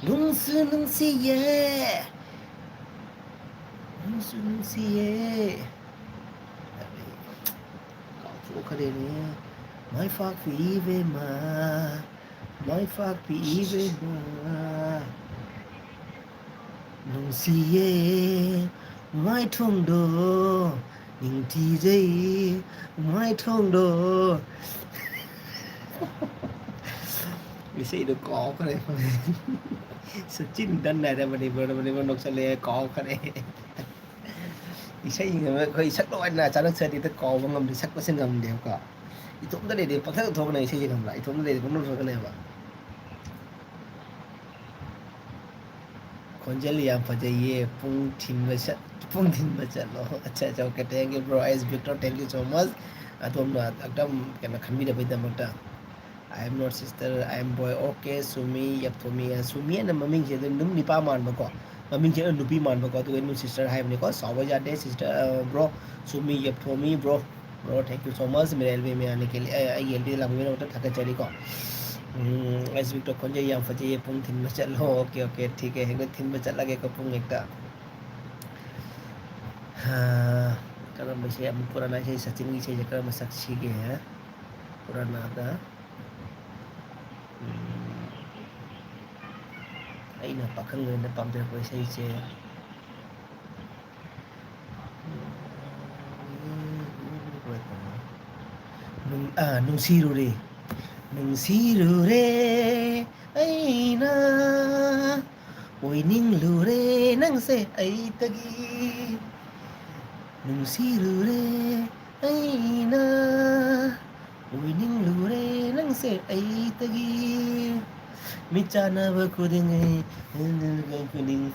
ꯅꯨꯡꯁꯨ ꯅꯨꯡꯁꯤꯌꯦ, ꯅꯨꯡꯁꯨ ꯅꯨꯡꯁꯤꯌꯦ꯫ ꯀꯥꯎꯊꯣꯛꯈ꯭ꯔꯦꯅꯦ꯫ ꯃꯥꯏ ꯄꯥꯛꯄꯤ ꯏꯕꯦꯝꯃ, ꯃꯥꯏ ꯄꯥꯛꯄꯤ ꯏꯕꯦꯝꯃ, ꯅꯨꯡꯁꯤꯌꯦ ꯃꯥꯏꯊꯣꯡꯗꯣ, ꯅꯤꯡꯊꯤꯖꯩ ꯃꯥꯏꯊꯣꯡꯗꯣ꯫ ꯏꯁꯩꯗꯣ ꯀꯥꯎꯈ꯭ꯔꯦ꯫ ꯁꯆꯤꯟ ꯗꯟ ꯍꯥꯏꯗ ꯃꯅꯤꯄꯨꯔꯗ, ꯃꯅꯤꯄꯨꯔ ꯅꯣꯛꯆꯜꯂꯦ, ꯀꯥꯎꯈ꯭ꯔꯦ꯫ ꯏꯁꯩ ꯑꯩꯈꯣꯏ ꯁꯛꯂꯣ ꯍꯥꯏꯅ ꯆꯥꯅ ꯁꯛꯑꯗꯤ ꯍꯦꯛꯇ ꯀꯥꯎꯕ ꯉꯝꯗꯦ, ꯁꯛꯄꯁꯦ ꯉꯝꯗꯦꯕꯀꯣ꯫ ꯏꯇꯣꯝꯇ ꯂꯩꯔꯗꯤ ꯄꯪꯊꯛꯇ ꯊꯣꯛꯄꯅꯦ ꯏꯁꯩꯁꯦ, ꯈꯪꯕ꯭ꯔꯥ? ꯏꯇꯣꯝꯇ ꯂꯩꯔꯗꯤ ꯄꯪꯅꯣꯛ ꯅꯣꯛꯀꯅꯦꯕ꯫ ꯈꯣꯟꯖꯦꯜ ꯌꯥꯝ ꯐꯖꯩꯌꯦ, ꯄꯨꯡ ꯊꯤꯟꯕ ꯆꯠ-, ꯄꯨꯡ ꯊꯤꯟꯕ ꯆꯠꯂꯣ꯫ ꯑꯠꯆꯥ, ꯑꯠꯆꯥ, okay, thank you, bro. S Victor, thank you so much. ꯑꯗꯣꯝꯅ ꯑꯗꯨꯝ ꯀꯩꯅꯣ ꯈꯟꯕꯤꯔꯕꯩꯗꯃꯛꯇ꯫ I am not sister, I am boy. Okay, Sumi ꯌꯦꯞꯊꯣꯃꯤ꯫ Sumi ꯍꯥꯏꯅ ꯃꯃꯤꯡꯁꯦ ꯑꯗꯨꯝ, ꯑꯗꯨꯝ ꯅꯤꯄꯥ ꯃꯥꯟꯕꯀꯣ, ꯃꯃꯤꯡꯁꯦ ꯑꯗꯨꯝ ꯅꯨꯄꯤ ꯃꯥꯟꯕꯀꯣ, ꯑꯗꯨꯒ ꯑꯗꯨꯝ sister ꯍꯥꯏꯕꯅꯤꯀꯣ꯫ ꯁꯥꯎꯕ ꯌꯥꯗꯦ sister, ꯑ, bro꯫ Sumi ꯌꯦꯞꯊꯣꯃꯤ, bro꯫ Bro, thank you so much. मेरे एलबी में आने के लिए, ꯑ, ꯑꯩꯒꯤ ꯑꯦꯜꯕꯤꯗ ꯂꯥꯛꯄꯤꯕꯒꯤꯗꯃꯛꯇ ꯊꯥꯒꯠꯆꯔꯤꯀꯣ꯫ ꯎꯝ, ꯑꯦꯁ ꯕꯤꯛꯇꯣ ꯈꯣꯟꯖꯦꯜ ꯌꯥꯝ ꯐꯖꯩꯌꯦ, ꯄꯨꯡ ꯊꯤꯟꯕ ꯆꯠꯂꯣ꯫ Okay, okay, ठीक है, ꯍꯦꯛꯇ ꯊꯤꯟꯕ ꯆꯠꯂꯒꯦꯀꯣ, ꯄꯨꯡ ꯍꯦꯛꯇ꯫ ꯍꯥ, ꯀꯔꯝꯕ ꯏꯁꯩ ꯑꯃꯨꯛ ꯄꯨꯔꯥꯅ ꯏꯁꯩ, ꯁꯆꯤꯟꯒꯤ ꯏꯁꯩꯁꯦ ꯀꯔꯝꯕ ꯁꯛꯁꯤꯒꯦ? ꯄꯨꯔꯥꯅꯥꯗ, ꯎꯝ, ꯑꯩꯅ ꯄꯥꯈꯪ ꯑꯣꯏꯅ ꯄꯥꯝꯖꯔꯛꯄ ꯏꯁꯩꯁꯦ, ꯅꯨꯡ-, ꯑꯥ, ꯅꯨꯡꯁꯤꯔꯨꯔꯦ, ꯅꯨꯡꯁꯤꯔꯨꯔꯦ ꯑꯩꯅ, ꯑꯣꯏꯅꯤꯡꯂꯨꯔꯦ ꯅꯪꯁꯦ ꯑꯩꯇꯒꯤ, ꯅꯨꯡꯁꯤꯔꯨꯔꯦ ꯑꯩꯅ, ꯑꯣꯏꯅꯤꯡꯂꯨꯔꯦ ꯅꯪꯁꯦ ꯑꯩꯇꯒꯤ, ꯃꯤꯠ ꯆꯥꯟꯅꯕ ꯈꯨꯗꯤꯡ ꯑꯩ ꯈꯨꯗꯤꯡ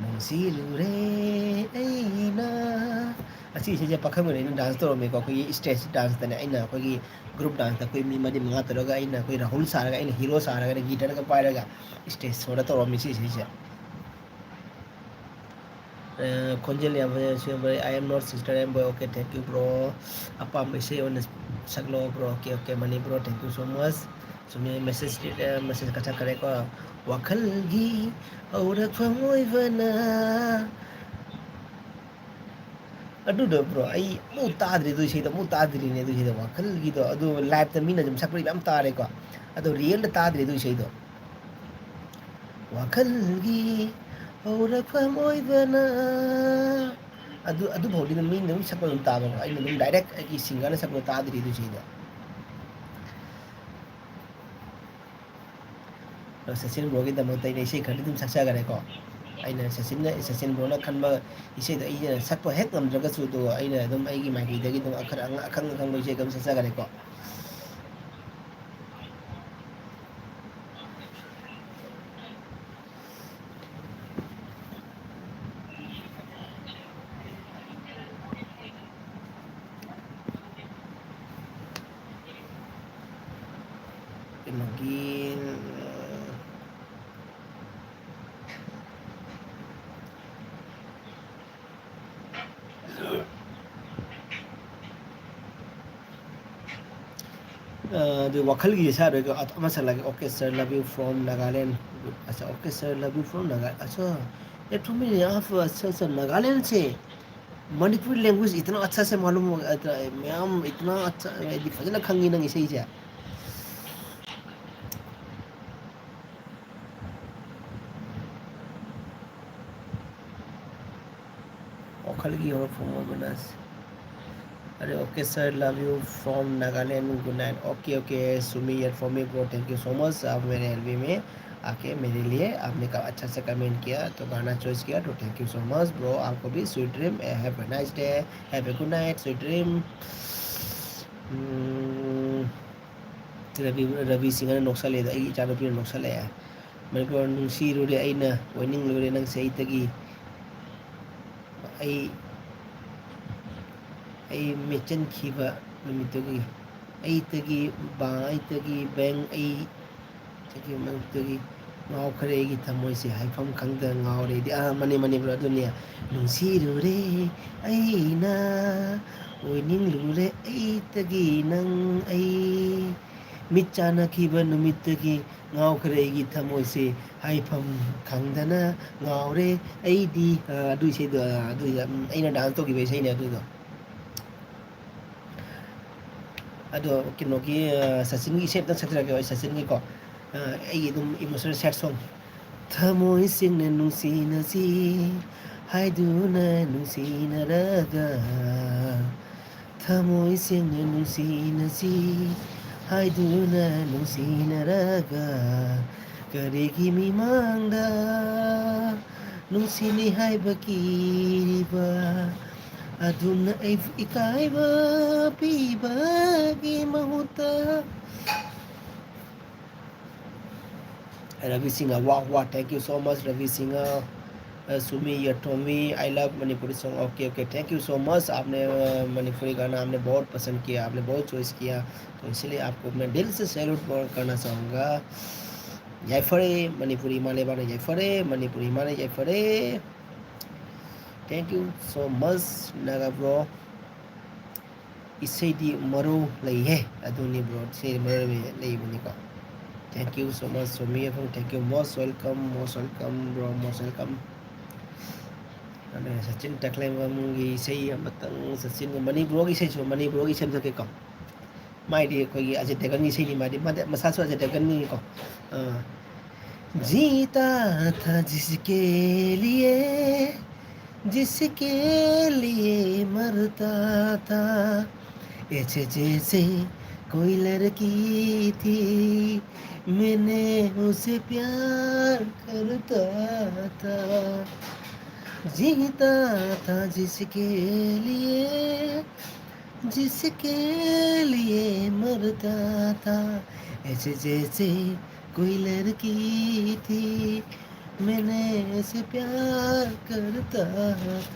ꯅꯨꯡꯁꯤꯔꯨꯔꯦ ꯑꯩꯅ꯫ ꯑꯁꯤ ꯏꯁꯩꯁꯦ ꯄꯥꯈꯪ ꯑꯣꯏꯔꯤꯉꯩꯗ ꯗꯥꯟꯁ ꯇꯧꯔꯝꯃꯦꯀꯣ, ꯑꯩꯈꯣꯏꯒꯤ ꯁ꯭ꯇꯦꯖ ꯗꯥꯟꯁꯇꯅꯦ꯫ ꯑꯩꯅ ꯑꯩꯈꯣꯏꯒꯤ ꯒ꯭ꯔꯨꯞ ꯗꯥꯟꯁꯇ ꯑꯩꯈꯣꯏ ꯃꯤ ꯃꯔꯤ ꯃꯉꯥ ꯇꯧꯔꯒ ꯑꯩꯅ ꯑꯩꯈꯣꯏ ꯔꯥꯍꯨꯜ ꯁꯥꯔꯒ, ꯑꯩꯅ ꯍꯤꯔꯣ ꯁꯥꯔꯒ, ꯑꯩꯅ ꯒꯤꯇꯔꯒ ꯄꯥꯏꯔꯒ ꯁ꯭ꯇꯦꯖ ꯁꯣꯗ ꯇꯧꯔꯝꯃꯤ ꯁꯤ ꯏꯁꯩꯁꯦ꯫ ꯑ, ꯈꯣꯟꯖꯦꯜ ꯌꯥꯝ ꯐꯖꯩ, ꯁꯤ bro. I am not sister, I am boy. Okay, thank you, bro. ꯑꯄꯥꯝꯕ ꯏꯁꯩ ꯑꯣꯏꯅ ꯁꯛꯂꯣ, bro. Okay, okay, Mani, bro, thank you so much. ꯆꯨꯝꯃꯦ, ꯃꯦꯁꯦꯖ, ꯑ, ꯃꯦꯁꯦꯖ ꯀꯛꯊꯠꯈ꯭ꯔꯦꯀꯣ꯫ ꯋꯥꯈꯜꯒꯤ ꯍꯧꯔꯛꯐꯝ ꯑꯣꯏꯕꯅ꯫ ꯑꯗꯨꯗꯣ, bro, ꯑꯩ ꯑꯃꯨꯛ ꯇꯥꯗ꯭ꯔꯤ ꯑꯗꯨ ꯏꯁꯩꯗꯣ, ꯑꯃꯨꯛ ꯇꯥꯗ꯭ꯔꯤꯅꯦ ꯑꯗꯨ ꯏꯁꯩꯗꯣ, ꯋꯥꯈꯜꯒꯤꯗꯣ꯫ ꯑꯗꯨ ꯂꯥꯏꯞꯇ ꯃꯤꯅ ꯑꯗꯨꯝ ꯁꯛꯄꯗꯤ ꯃꯌꯥꯝ ꯇꯥꯔꯦꯀꯣ, ꯑꯗꯣ ꯔꯤꯌꯦꯜꯗ ꯇꯥꯗ꯭ꯔꯤ ꯑꯗꯨ ꯏꯁꯩꯗꯣ꯫ ꯋꯥꯈꯜꯒꯤ ꯍꯧꯔꯛꯐꯝ ꯑꯣꯏꯕꯅ꯫ ꯑꯗꯨ, ꯑꯗꯨꯐꯥꯎꯗꯤ ꯑꯗꯨꯝ ꯃꯤꯅ ꯑꯗꯨꯝ ꯁꯛꯄ ꯑꯗꯨꯝ ꯇꯥꯕꯀꯣ, ꯑꯩꯅ ꯑꯗꯨꯝ ꯗꯥꯏꯔꯦꯛ ꯑꯩꯒꯤ ꯁꯤꯡꯒꯔꯅ ꯁꯛꯄꯗꯣ ꯇꯥꯗ꯭ꯔꯤ ꯑꯗꯨ ꯏꯁꯩꯗꯣ꯫ ꯑꯗꯣ ꯁꯆꯤꯟ ꯕ꯭ꯔꯣꯒꯤꯗꯃꯛꯇ ꯑꯩꯅ ꯏꯁꯩ ꯈꯔꯗꯤ ꯑꯗꯨꯝ ꯁꯛꯆꯈꯔꯦꯀꯣ꯫ ꯑꯩꯅ ꯁꯆꯤꯟꯅ, ꯁꯆꯤꯟ ꯕ꯭ꯔꯣꯅ ꯈꯟꯕ ꯏꯁꯩꯗꯣ ꯑꯩꯅ ꯁꯛꯄ ꯍꯦꯛ ꯉꯝꯗ꯭ꯔꯒꯁꯨ, ꯑꯗꯣ ꯑꯩꯅ ꯑꯗꯨꯝ ꯑꯩꯒꯤ ꯃꯥꯏꯀꯩꯗꯒꯤ ꯑꯗꯨꯝ ꯈꯔ ꯑꯉ-, ꯑꯈꯪ ꯑꯈꯪꯕ ꯏꯁꯩ ꯑꯗꯨꯝ ꯁꯛꯆꯈꯔꯦꯀꯣ꯫ ꯀꯩꯅꯣꯒꯤ, ꯑ, ꯑꯗꯨ ꯋꯥꯈꯜꯒꯤ ꯁꯥꯔꯣꯏꯒ ꯑꯃ ꯁꯥꯔꯒꯦ꯫ Okay, sir, love you from Nagaland. ꯑꯠꯆꯥ, okay, sir, love you from Naga-, ꯑꯠꯆꯥ, ꯑꯦ, ꯊꯨꯝꯃꯤꯅꯦ, ꯑꯐ-, ꯑꯠꯆꯥ, ꯑꯠꯆꯥ, ꯅꯥꯒꯥꯂꯦꯟꯁꯦ꯫ ꯃꯅꯤꯄꯨꯔꯤ ꯂꯦꯡꯒ꯭ꯋꯦꯖ ꯏꯇꯅꯥ ꯑꯠꯁꯥ ꯁꯦ ꯃꯥꯂꯨꯝ ꯍꯣꯒꯥ, ꯏꯇꯅꯥ, ꯃꯌꯥꯝ ꯏꯇꯅꯥ ꯑꯠꯁꯥ, ꯍꯥꯏꯗꯤ ꯐꯖꯅ ꯈꯪꯉꯤ ꯅꯪ ꯏꯁꯩꯁꯦ꯫ ꯋꯥꯈꯜꯒꯤ ꯍꯧꯔꯛꯐꯝ ꯑꯣꯏꯕꯅ ꯑꯁ꯫ ꯑꯔꯦ, okay sir, love you from Nagaland, good night. Okay, okay, Sumi year for me bro, thank you so much, आप मेरे एलबी में आके मेरे लिए आपने का अच्छा सा कमेंट किया, तो गाना चॉइस किया, तो thank you so much bro, आपको भी sweet dream, have a nice day, have a good night, sweet dream. ꯎꯝ, ꯔꯕꯤ, ꯔꯕꯤ ꯁꯤꯡꯍꯅ ꯅꯣꯛꯁꯜꯂꯦꯗ, ꯑꯩꯒꯤ ꯏꯆꯥꯅꯨꯄꯤꯅ ꯅꯣꯛꯁꯜꯂꯛꯑꯦ꯫ ꯃꯅꯤꯄꯨꯔ ꯅꯨꯡꯁꯤꯔꯨꯔꯦ ꯑꯩꯅ, ꯑꯣꯏꯅꯤꯡꯂꯨꯔꯦ ꯅꯪꯁꯦ ꯑꯩꯇꯒꯤ꯫ ꯑꯩ, ꯑꯩ ꯃꯦꯠꯆꯟꯈꯤꯕ ꯅꯨꯃꯤꯠꯇꯨꯒꯤ, ꯑꯩꯇꯒꯤ ꯕꯥ, ꯑꯩꯇꯒꯤ ꯕꯦꯡ, ꯑꯩ ꯆꯠꯈꯤꯕ ꯃꯔꯛꯇꯒꯤ ꯉꯥꯎꯈ꯭ꯔꯦ ꯑꯩꯒꯤ ꯊꯃꯣꯏꯁꯦ, ꯍꯥꯏꯐꯝ ꯈꯪꯗ ꯉꯥꯎꯔꯦ ꯑꯩꯗꯤ꯫ ꯑꯥ, ꯃꯅꯤ, ꯃꯅꯤꯄꯨꯔ ꯑꯗꯨꯅꯤ꯫ ꯅꯨꯡꯁꯤꯔꯨꯔꯦ ꯑꯩꯅ, ꯑꯣꯏꯅꯤꯡꯂꯨꯔꯦ ꯑꯩꯇꯒꯤ ꯅꯪ ꯑꯩ꯫ ꯃꯤꯠ ꯆꯥꯟꯅꯈꯤꯕ ꯅꯨꯃꯤꯠꯇꯒꯤ ꯉꯥꯎꯈ꯭ꯔꯦ ꯑꯩꯒꯤ ꯊꯃꯣꯏꯁꯦ, ꯍꯥꯏꯐꯝ ꯈꯪꯗꯅ ꯉꯥꯎꯔꯦ ꯑꯩꯗꯤ꯫ ꯑꯥ, ꯑꯗꯨ ꯏꯁꯩꯗꯣ, ꯑꯥ, ꯑꯗꯨ, ꯎꯝ, ꯑꯩꯅ ꯗꯥꯟꯁ ꯇꯧꯈꯤꯕ ꯏꯁꯩꯅꯦ ꯑꯗꯨꯗꯣ꯫ ꯑꯗꯣ ꯀꯩꯅꯣꯒꯤ, ꯑ, ꯁꯆꯤꯟꯒꯤ ꯏꯁꯩ ꯑꯝꯇꯪ ꯁꯛꯆꯔꯛꯀꯦ ꯑꯩ ꯁꯆꯤꯟꯒꯤꯀꯣ꯫ ꯑ, ꯑꯩꯒꯤ ꯑꯗꯨꯝ ꯏꯃꯣꯁꯅꯦꯜ ꯁꯦꯠ ꯁꯣꯡ꯫ ꯊꯃꯣꯏ ꯁꯦꯡꯅ ꯅꯨꯡꯁꯤꯅꯁꯤ ꯍꯥꯏꯗꯨꯅ ꯅꯨꯡꯁꯤꯅꯔꯒ, ꯊꯃꯣꯏ ꯁꯦꯡꯅ ꯅꯨꯡꯁꯤꯅꯁꯤ ꯍꯥꯏꯗꯨꯅ ꯅꯨꯡꯁꯤꯅꯔꯒ, ꯀꯔꯤꯒꯤ ꯃꯤꯃꯥꯡꯗ ꯅꯨꯡꯁꯤꯅꯤ ꯍꯥꯏꯕ ꯀꯤꯔꯤꯕ? ꯑꯗꯨꯝꯅ ꯑꯩꯕꯨ ꯏꯀꯥꯏꯕ ꯄꯤꯕꯒꯤ ꯃꯍꯨꯠꯇ꯫ ꯔꯕꯤ ꯁꯤꯡꯍ, ꯋꯥ ꯋꯥ, thank you so much, Ravi Singh. Uh, Sumi, you told me I love Manipuri song. Okay, okay, thank you so much. आपने, uh, मणिपुरी गाना आपने बहुत पसंद किया, आपने बहुत चॉइस किया, तो इसलिए आपको मैं दिल से सैल्यूट करना चाहूँगा। ꯌꯥꯏꯐꯔꯦ, ꯃꯅꯤꯄꯨꯔꯤ ꯏꯃꯥ ꯂꯩꯕꯥꯛꯅ ꯌꯥꯏꯐꯔꯦ, ꯃꯅꯤꯄꯨꯔꯤ ꯏꯃꯥꯅ ꯌꯥꯏꯐꯔꯦ꯫ Thank you so much, Naga bro. ꯏꯁꯩꯗꯤ ꯃꯔꯨ ꯂꯩꯍꯦ꯫ ꯑꯗꯨꯅꯤ bro, ꯏꯁꯩꯗꯤ ꯃꯔꯨ ꯂꯩꯕꯅꯤꯀꯣ꯫ Thank you so much, Somi ꯑꯐꯝ, thank you, most welcome, most welcome bro, most welcome. ꯑꯗꯨꯅ ꯁꯆꯤꯟ ꯇꯈꯦꯜꯕꯝꯒꯤ ꯏꯁꯩ ꯑꯃꯇꯪ, ꯁꯆꯤꯟꯒꯤ ꯃꯅꯤꯄꯨꯔꯒꯤ ꯏꯁꯩꯁꯨ, ꯃꯅꯤꯄꯨꯔꯒꯤ ꯏꯁꯩ ꯑꯃ ꯁꯛꯀꯦꯀꯣ꯫ ꯃꯥꯏꯗꯤ ꯑꯩꯈꯣꯏꯒꯤ ꯑꯖꯤꯠ ꯗꯦꯒꯟꯒꯤ ꯏꯁꯩꯅꯤ, ꯃꯥꯗꯤ, ꯃꯥꯗꯤ ꯃꯁꯥꯁꯨ ꯑꯖꯤꯠ ꯗꯦꯒꯟꯅꯤꯀꯣ꯫ ꯑ, जीता था जिसके लिए, जिसके लिए मरता था, ऐसे जैसे कोई लड़की थी, मैंने उसे प्यार करता था। जीता था जिसके लिए, जिसके लिए मरता था, ऐसे जैसे कोई लड़की थी, मैंने ऐसे प्यार करता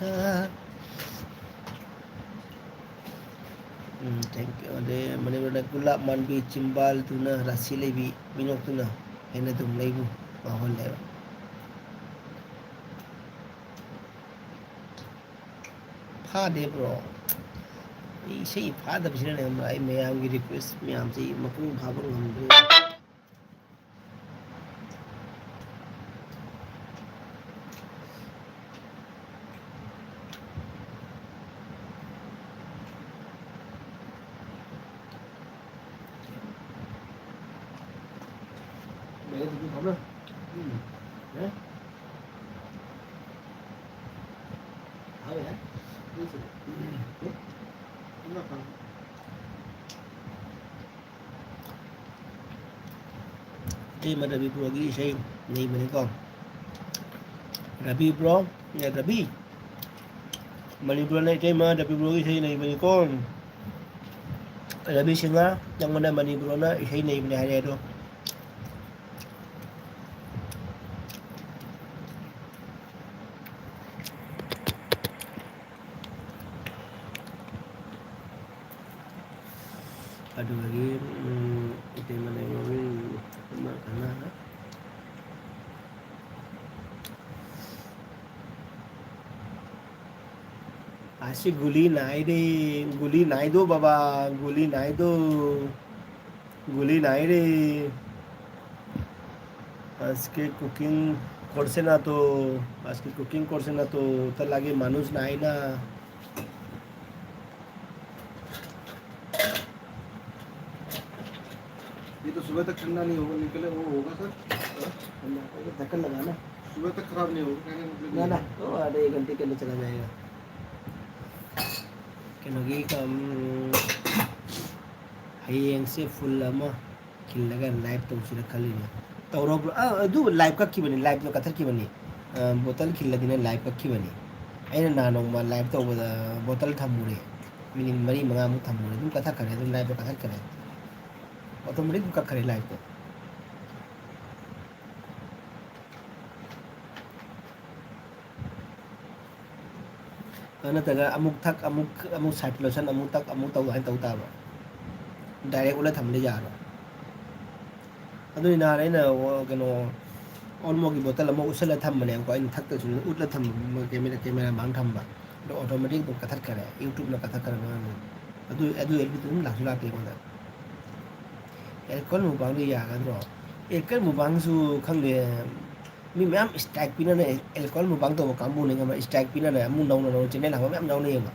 था। ꯎꯝ, thank you꯫ ꯑꯗꯩ ꯃꯅꯤꯄꯨꯔꯗ ꯒꯨꯂꯥꯞ ꯃꯥꯟꯕꯤ, ꯆꯤꯝꯕꯥꯜꯗꯨꯅ, ꯔꯥꯁꯤ ꯂꯩꯕꯤ, ꯃꯤꯅꯣꯛꯇꯨꯅ ꯍꯦꯟꯅ ꯑꯗꯨꯝ ꯂꯩꯕꯨ ꯃꯥꯡꯍꯜꯂꯦꯕ꯫ ꯐꯥꯗꯦ bro꯫ ꯑꯩ ꯏꯁꯩ ꯐꯥꯗꯕꯁꯤꯅꯅꯦ ꯈꯪꯕ꯭ꯔꯥ? ꯑꯩ ꯃꯌꯥꯝꯒꯤ request ꯃꯌꯥꯝꯁꯤ ꯃꯄꯨꯡ ꯐꯥꯕ ꯉꯝꯗ꯭ꯔꯦ꯫ ꯏꯇꯩꯃ ꯔꯕꯤ ꯕ꯭ꯔꯣꯒꯤ ꯏꯁꯩ ꯅꯩꯕꯅꯤꯀꯣ꯫ ꯔꯕꯤ ꯕ꯭ꯔꯣ, ꯑꯦ, ꯔꯕꯤ꯫ ꯃꯅꯤꯄꯨꯔꯅ ꯏꯇꯩꯃ ꯔꯕꯤ ꯕ꯭ꯔꯣꯒꯤ ꯏꯁꯩ ꯅꯩꯕꯅꯤꯀꯣ꯫ ꯔꯕꯤ ꯁꯤꯡꯍ, ꯅꯪꯉꯣꯟꯗ ꯃꯅꯤꯄꯨꯔꯅ ꯏꯁꯩ ꯅꯩꯕꯅꯦ ꯍꯥꯏꯔꯦ ꯑꯗꯣ꯫ ꯑꯗꯨꯗꯒꯤ, ꯎꯝ, ꯏꯇꯩꯃ ꯂꯩꯃ ꯃꯃꯤꯡ ꯑꯃ ꯀꯅꯥ? ꯑꯁꯤ ꯒꯨꯂꯤ ꯅꯥꯏꯗꯦ, ꯒꯨꯂꯤ ꯅꯥꯏꯗꯣ ꯕꯕꯥ, ꯒꯨꯂꯤ ꯅꯥꯏꯗꯣ, ꯒꯨꯂꯤ ꯅꯥꯏꯔꯦ꯫ ꯑꯁ, ꯀꯦꯛ cooking করছে না তো, আজকে কুকিং করছে না তো, তার লাগে মানুষ নাই না। ये तो सुबह तक ठंडा नहीं होगा, निकले वो होगा सर। ढक्कन लगा ना। सुबह तक खराब नहीं होगा, कहने का मतलब ना ये ना, है। वो आधे एक घंटे के अंदर चला जाएगा। ꯀꯩꯅꯣꯒꯤ ꯀꯝ, ꯍꯌꯦꯡꯁꯦ ꯐꯨꯜ ꯑꯃ ꯈꯤꯜꯂꯒ ꯂꯥꯏꯚ ꯇꯧꯁꯤꯔ ꯈꯜꯂꯤꯅꯦ꯫ ꯇꯧꯔꯕ꯭ꯔꯣ? ꯑ, ꯑꯗꯨ ꯂꯥꯏꯚ ꯀꯛꯈꯤꯕꯅꯤ, ꯂꯥꯏꯚꯇꯣ ꯀꯛꯊꯠꯈꯤꯕꯅꯤ꯫ ꯑ, ꯕꯣꯇꯜ ꯈꯤꯜꯂꯗꯤꯅ ꯂꯥꯏꯚ ꯀꯛꯈꯤꯕꯅꯤ꯫ ꯑꯩꯅ ꯅꯍꯥꯟ ꯅꯣꯡꯃ ꯂꯥꯏꯚ ꯇꯧꯕꯗ ꯕꯣꯇꯜ ꯊꯝꯃꯨꯔꯦ, ꯃꯤꯅꯤꯠ ꯃꯔꯤ ꯃꯉꯥꯃꯨꯛ ꯊꯝꯃꯨꯔꯦ, ꯑꯗꯨꯝ ꯀꯛꯊꯠꯈꯔꯦ, ꯑꯗꯨꯝ ꯂꯥꯏꯚꯇꯣ ꯀꯛꯊꯠꯈꯔꯦ꯫ ꯑꯣꯇꯣꯃꯦꯇꯤꯛ ꯑꯗꯨꯝ ꯀꯛꯈꯔꯦ ꯂꯥꯏꯚꯇꯣ꯫ ꯑꯗꯨ ꯅꯠꯇ꯭ꯔꯒ ꯑꯃꯨꯛ ꯊꯛ, ꯑꯃꯨꯛ, ꯑꯃꯨꯛ ꯁꯥꯏꯠ ꯂꯣꯏꯁꯟ, ꯑꯃꯨꯛ ꯊꯛ, ꯑꯃꯨꯛ ꯇꯧ, ꯑꯗꯨꯃꯥꯏꯅ ꯇꯧ ꯇꯥꯕ꯫ ꯗꯥꯏꯔꯦꯛ ꯎꯠꯂ ꯊꯝꯕꯗꯤ ꯌꯥꯔꯣꯏ꯫ ꯑꯗꯨꯅꯤ ꯅꯍꯥꯟ ꯑꯩꯅ, ꯑꯣ, ꯀꯩꯅꯣ, ꯑꯣꯜꯃꯣꯒꯤ ꯕꯣꯇꯜ ꯑꯃ ꯎꯠꯁꯜꯂ ꯊꯝꯕꯅꯦꯕꯀꯣ, ꯑꯩꯅ ꯊꯛꯇꯁꯨ ꯎꯠꯂ ꯊꯝꯕ, ꯀꯦꯃꯦꯔꯥ, ꯀꯦꯃꯦꯔꯥ ꯃꯥꯡ ꯊꯝꯕ꯫ ꯑꯗꯣ ꯑꯣꯇꯣꯃꯦꯇꯤꯛ ꯑꯗꯨꯝ ꯀꯛꯊꯠꯈꯔꯦ, ꯌꯨꯇ꯭ꯌꯨꯕꯅ ꯀꯛꯊꯠꯈ꯭ꯔꯕ ꯃꯥꯜꯂꯦ꯫ ꯑꯗꯨ, ꯑꯗꯨ ꯑꯦꯜꯕꯤꯗꯨ ꯑꯗꯨꯝ ꯂꯥꯛꯁꯨ ꯂꯥꯛꯇꯦ ꯑꯩꯉꯣꯟꯗ꯫ ꯑꯦꯜꯀꯣꯍꯣꯜ ꯃꯨꯛꯕꯥꯡꯗꯣ ꯌꯥꯒꯗ꯭ꯔꯣ? ꯑꯦꯜꯀꯣꯍꯣꯜ ꯃꯨꯛꯕꯥꯡꯁꯨ ꯈꯪꯗꯦ, ꯃꯤ ꯃꯌꯥꯝ ꯏꯁꯇ꯭ꯔꯥꯏꯛ ꯄꯤꯅꯅ ꯑꯦꯜꯀꯣꯍꯣꯜ ꯃꯨꯛꯕꯥꯡ ꯇꯧꯕ ꯀꯥꯡꯕꯨꯅꯦ, ꯈꯪꯕ꯭ꯔꯥ? ꯏꯁꯇ꯭ꯔꯥꯏꯛ ꯄꯤꯅꯅ ꯑꯃꯨꯛ ꯅꯧꯅ ꯅꯧꯅ ꯆꯦꯅꯦꯜ ꯍꯥꯡꯕ ꯃꯌꯥꯝ ꯌꯥꯎꯅꯩꯌꯦꯕ꯫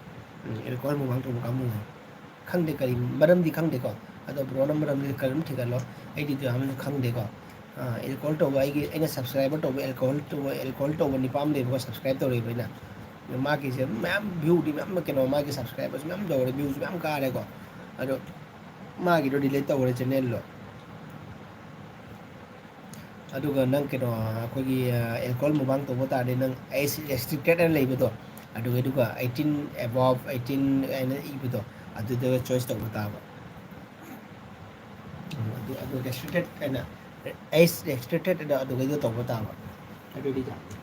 ꯎꯝ, ꯑꯦꯜꯀꯣꯍꯣꯜ ꯃꯨꯛꯕꯥꯡ ꯇꯧꯕ ꯀꯥꯡꯕꯨꯅꯦ꯫ ꯈꯪꯗꯦ ꯀꯔꯤ ꯃꯔꯝꯗꯤ ꯈꯪꯗꯦꯀꯣ, ꯑꯗꯣ ꯕ꯭ꯔꯣꯅ ꯃꯔꯝꯗꯤ ꯀꯔꯤꯝ ꯊꯤꯒꯠꯂꯣ, ꯑꯩꯗꯤ ꯑꯗꯨ ꯌꯥꯝꯅꯁꯨ ꯈꯪꯗꯦꯀꯣ꯫ ꯑꯦꯜꯀꯣꯍꯣꯜ ꯇꯧꯕ ꯑꯩꯒꯤ, ꯑꯩꯅ ꯁꯕꯁꯀ꯭ꯔꯥꯏꯕꯔ ꯇꯧꯕ ꯑꯦꯜꯀꯣꯍꯣꯜ ꯇꯧꯕ, ꯑꯦꯜꯀꯣꯍꯣꯜ ꯇꯧꯕ ꯅꯤꯄꯥ ꯑꯃ ꯂꯩꯕꯀꯣ, ꯁꯕꯁꯀ꯭ꯔꯥꯏꯕ ꯇꯧꯔꯛꯏꯕ ꯑꯩꯅ꯫ ꯃꯥꯒꯤꯁꯦ ꯃꯌꯥꯝ ꯚ꯭ꯌꯨꯗꯤ ꯃꯌꯥꯝ, ꯀꯩꯅꯣ, ꯃꯥꯒꯤ ꯁꯕꯁꯀ꯭ꯔꯥꯏꯕꯔꯁꯨ ꯃꯌꯥꯝ ꯇꯧꯔꯦ, ꯚ꯭ꯌꯨꯁꯨ ꯃꯌꯥꯝ ꯀꯥꯔꯦꯀꯣ꯫ ꯑꯗꯣ ꯃꯥꯒꯤꯗꯣ ꯗꯤꯂꯤꯠ ꯇꯧꯈ꯭ꯔꯦ ꯆꯦꯅꯦꯜꯗꯣ꯫ ꯑꯗꯨꯒ ꯅꯪ ꯀꯩꯅꯣ, ꯑꯩꯈꯣꯏꯒꯤ, ꯑꯦꯜꯀꯣꯍꯣꯜ ꯃꯨꯛꯕꯥꯡ ꯇꯧꯕ ꯇꯥꯔꯗꯤ ꯅꯪ ꯑꯦꯖ ꯔꯦꯁꯇ꯭ꯔꯤꯛꯇꯦꯠ ꯍꯥꯏꯅ ꯂꯩꯕꯗꯣ, ꯑꯗꯨꯒ, ꯑꯗꯨꯒ ꯑꯩꯠꯇꯤꯟ ꯑꯦꯕꯣꯞ, ꯑꯩꯠꯇꯤꯟ ꯍꯥꯏꯅ ꯏꯕꯗꯣ, ꯑꯗꯨꯗ ꯆꯣꯏꯁ ꯇꯧꯕ ꯇꯥꯕ꯫ ꯎꯝ, ꯑꯗꯨ, ꯑꯗꯨ ꯔꯦꯁꯇ꯭ꯔꯤꯛꯇꯦꯠ ꯍꯥꯏꯅ, ꯑꯦꯖ ꯔꯦꯁꯇ꯭ꯔꯤꯛꯇꯦꯠ ꯍꯥꯏꯅ ꯑꯗꯨꯒꯩꯗꯣ ꯇꯧꯕ ꯇꯥꯕ꯫ ꯑꯗꯨꯗꯤ ꯌꯥꯗꯦ꯫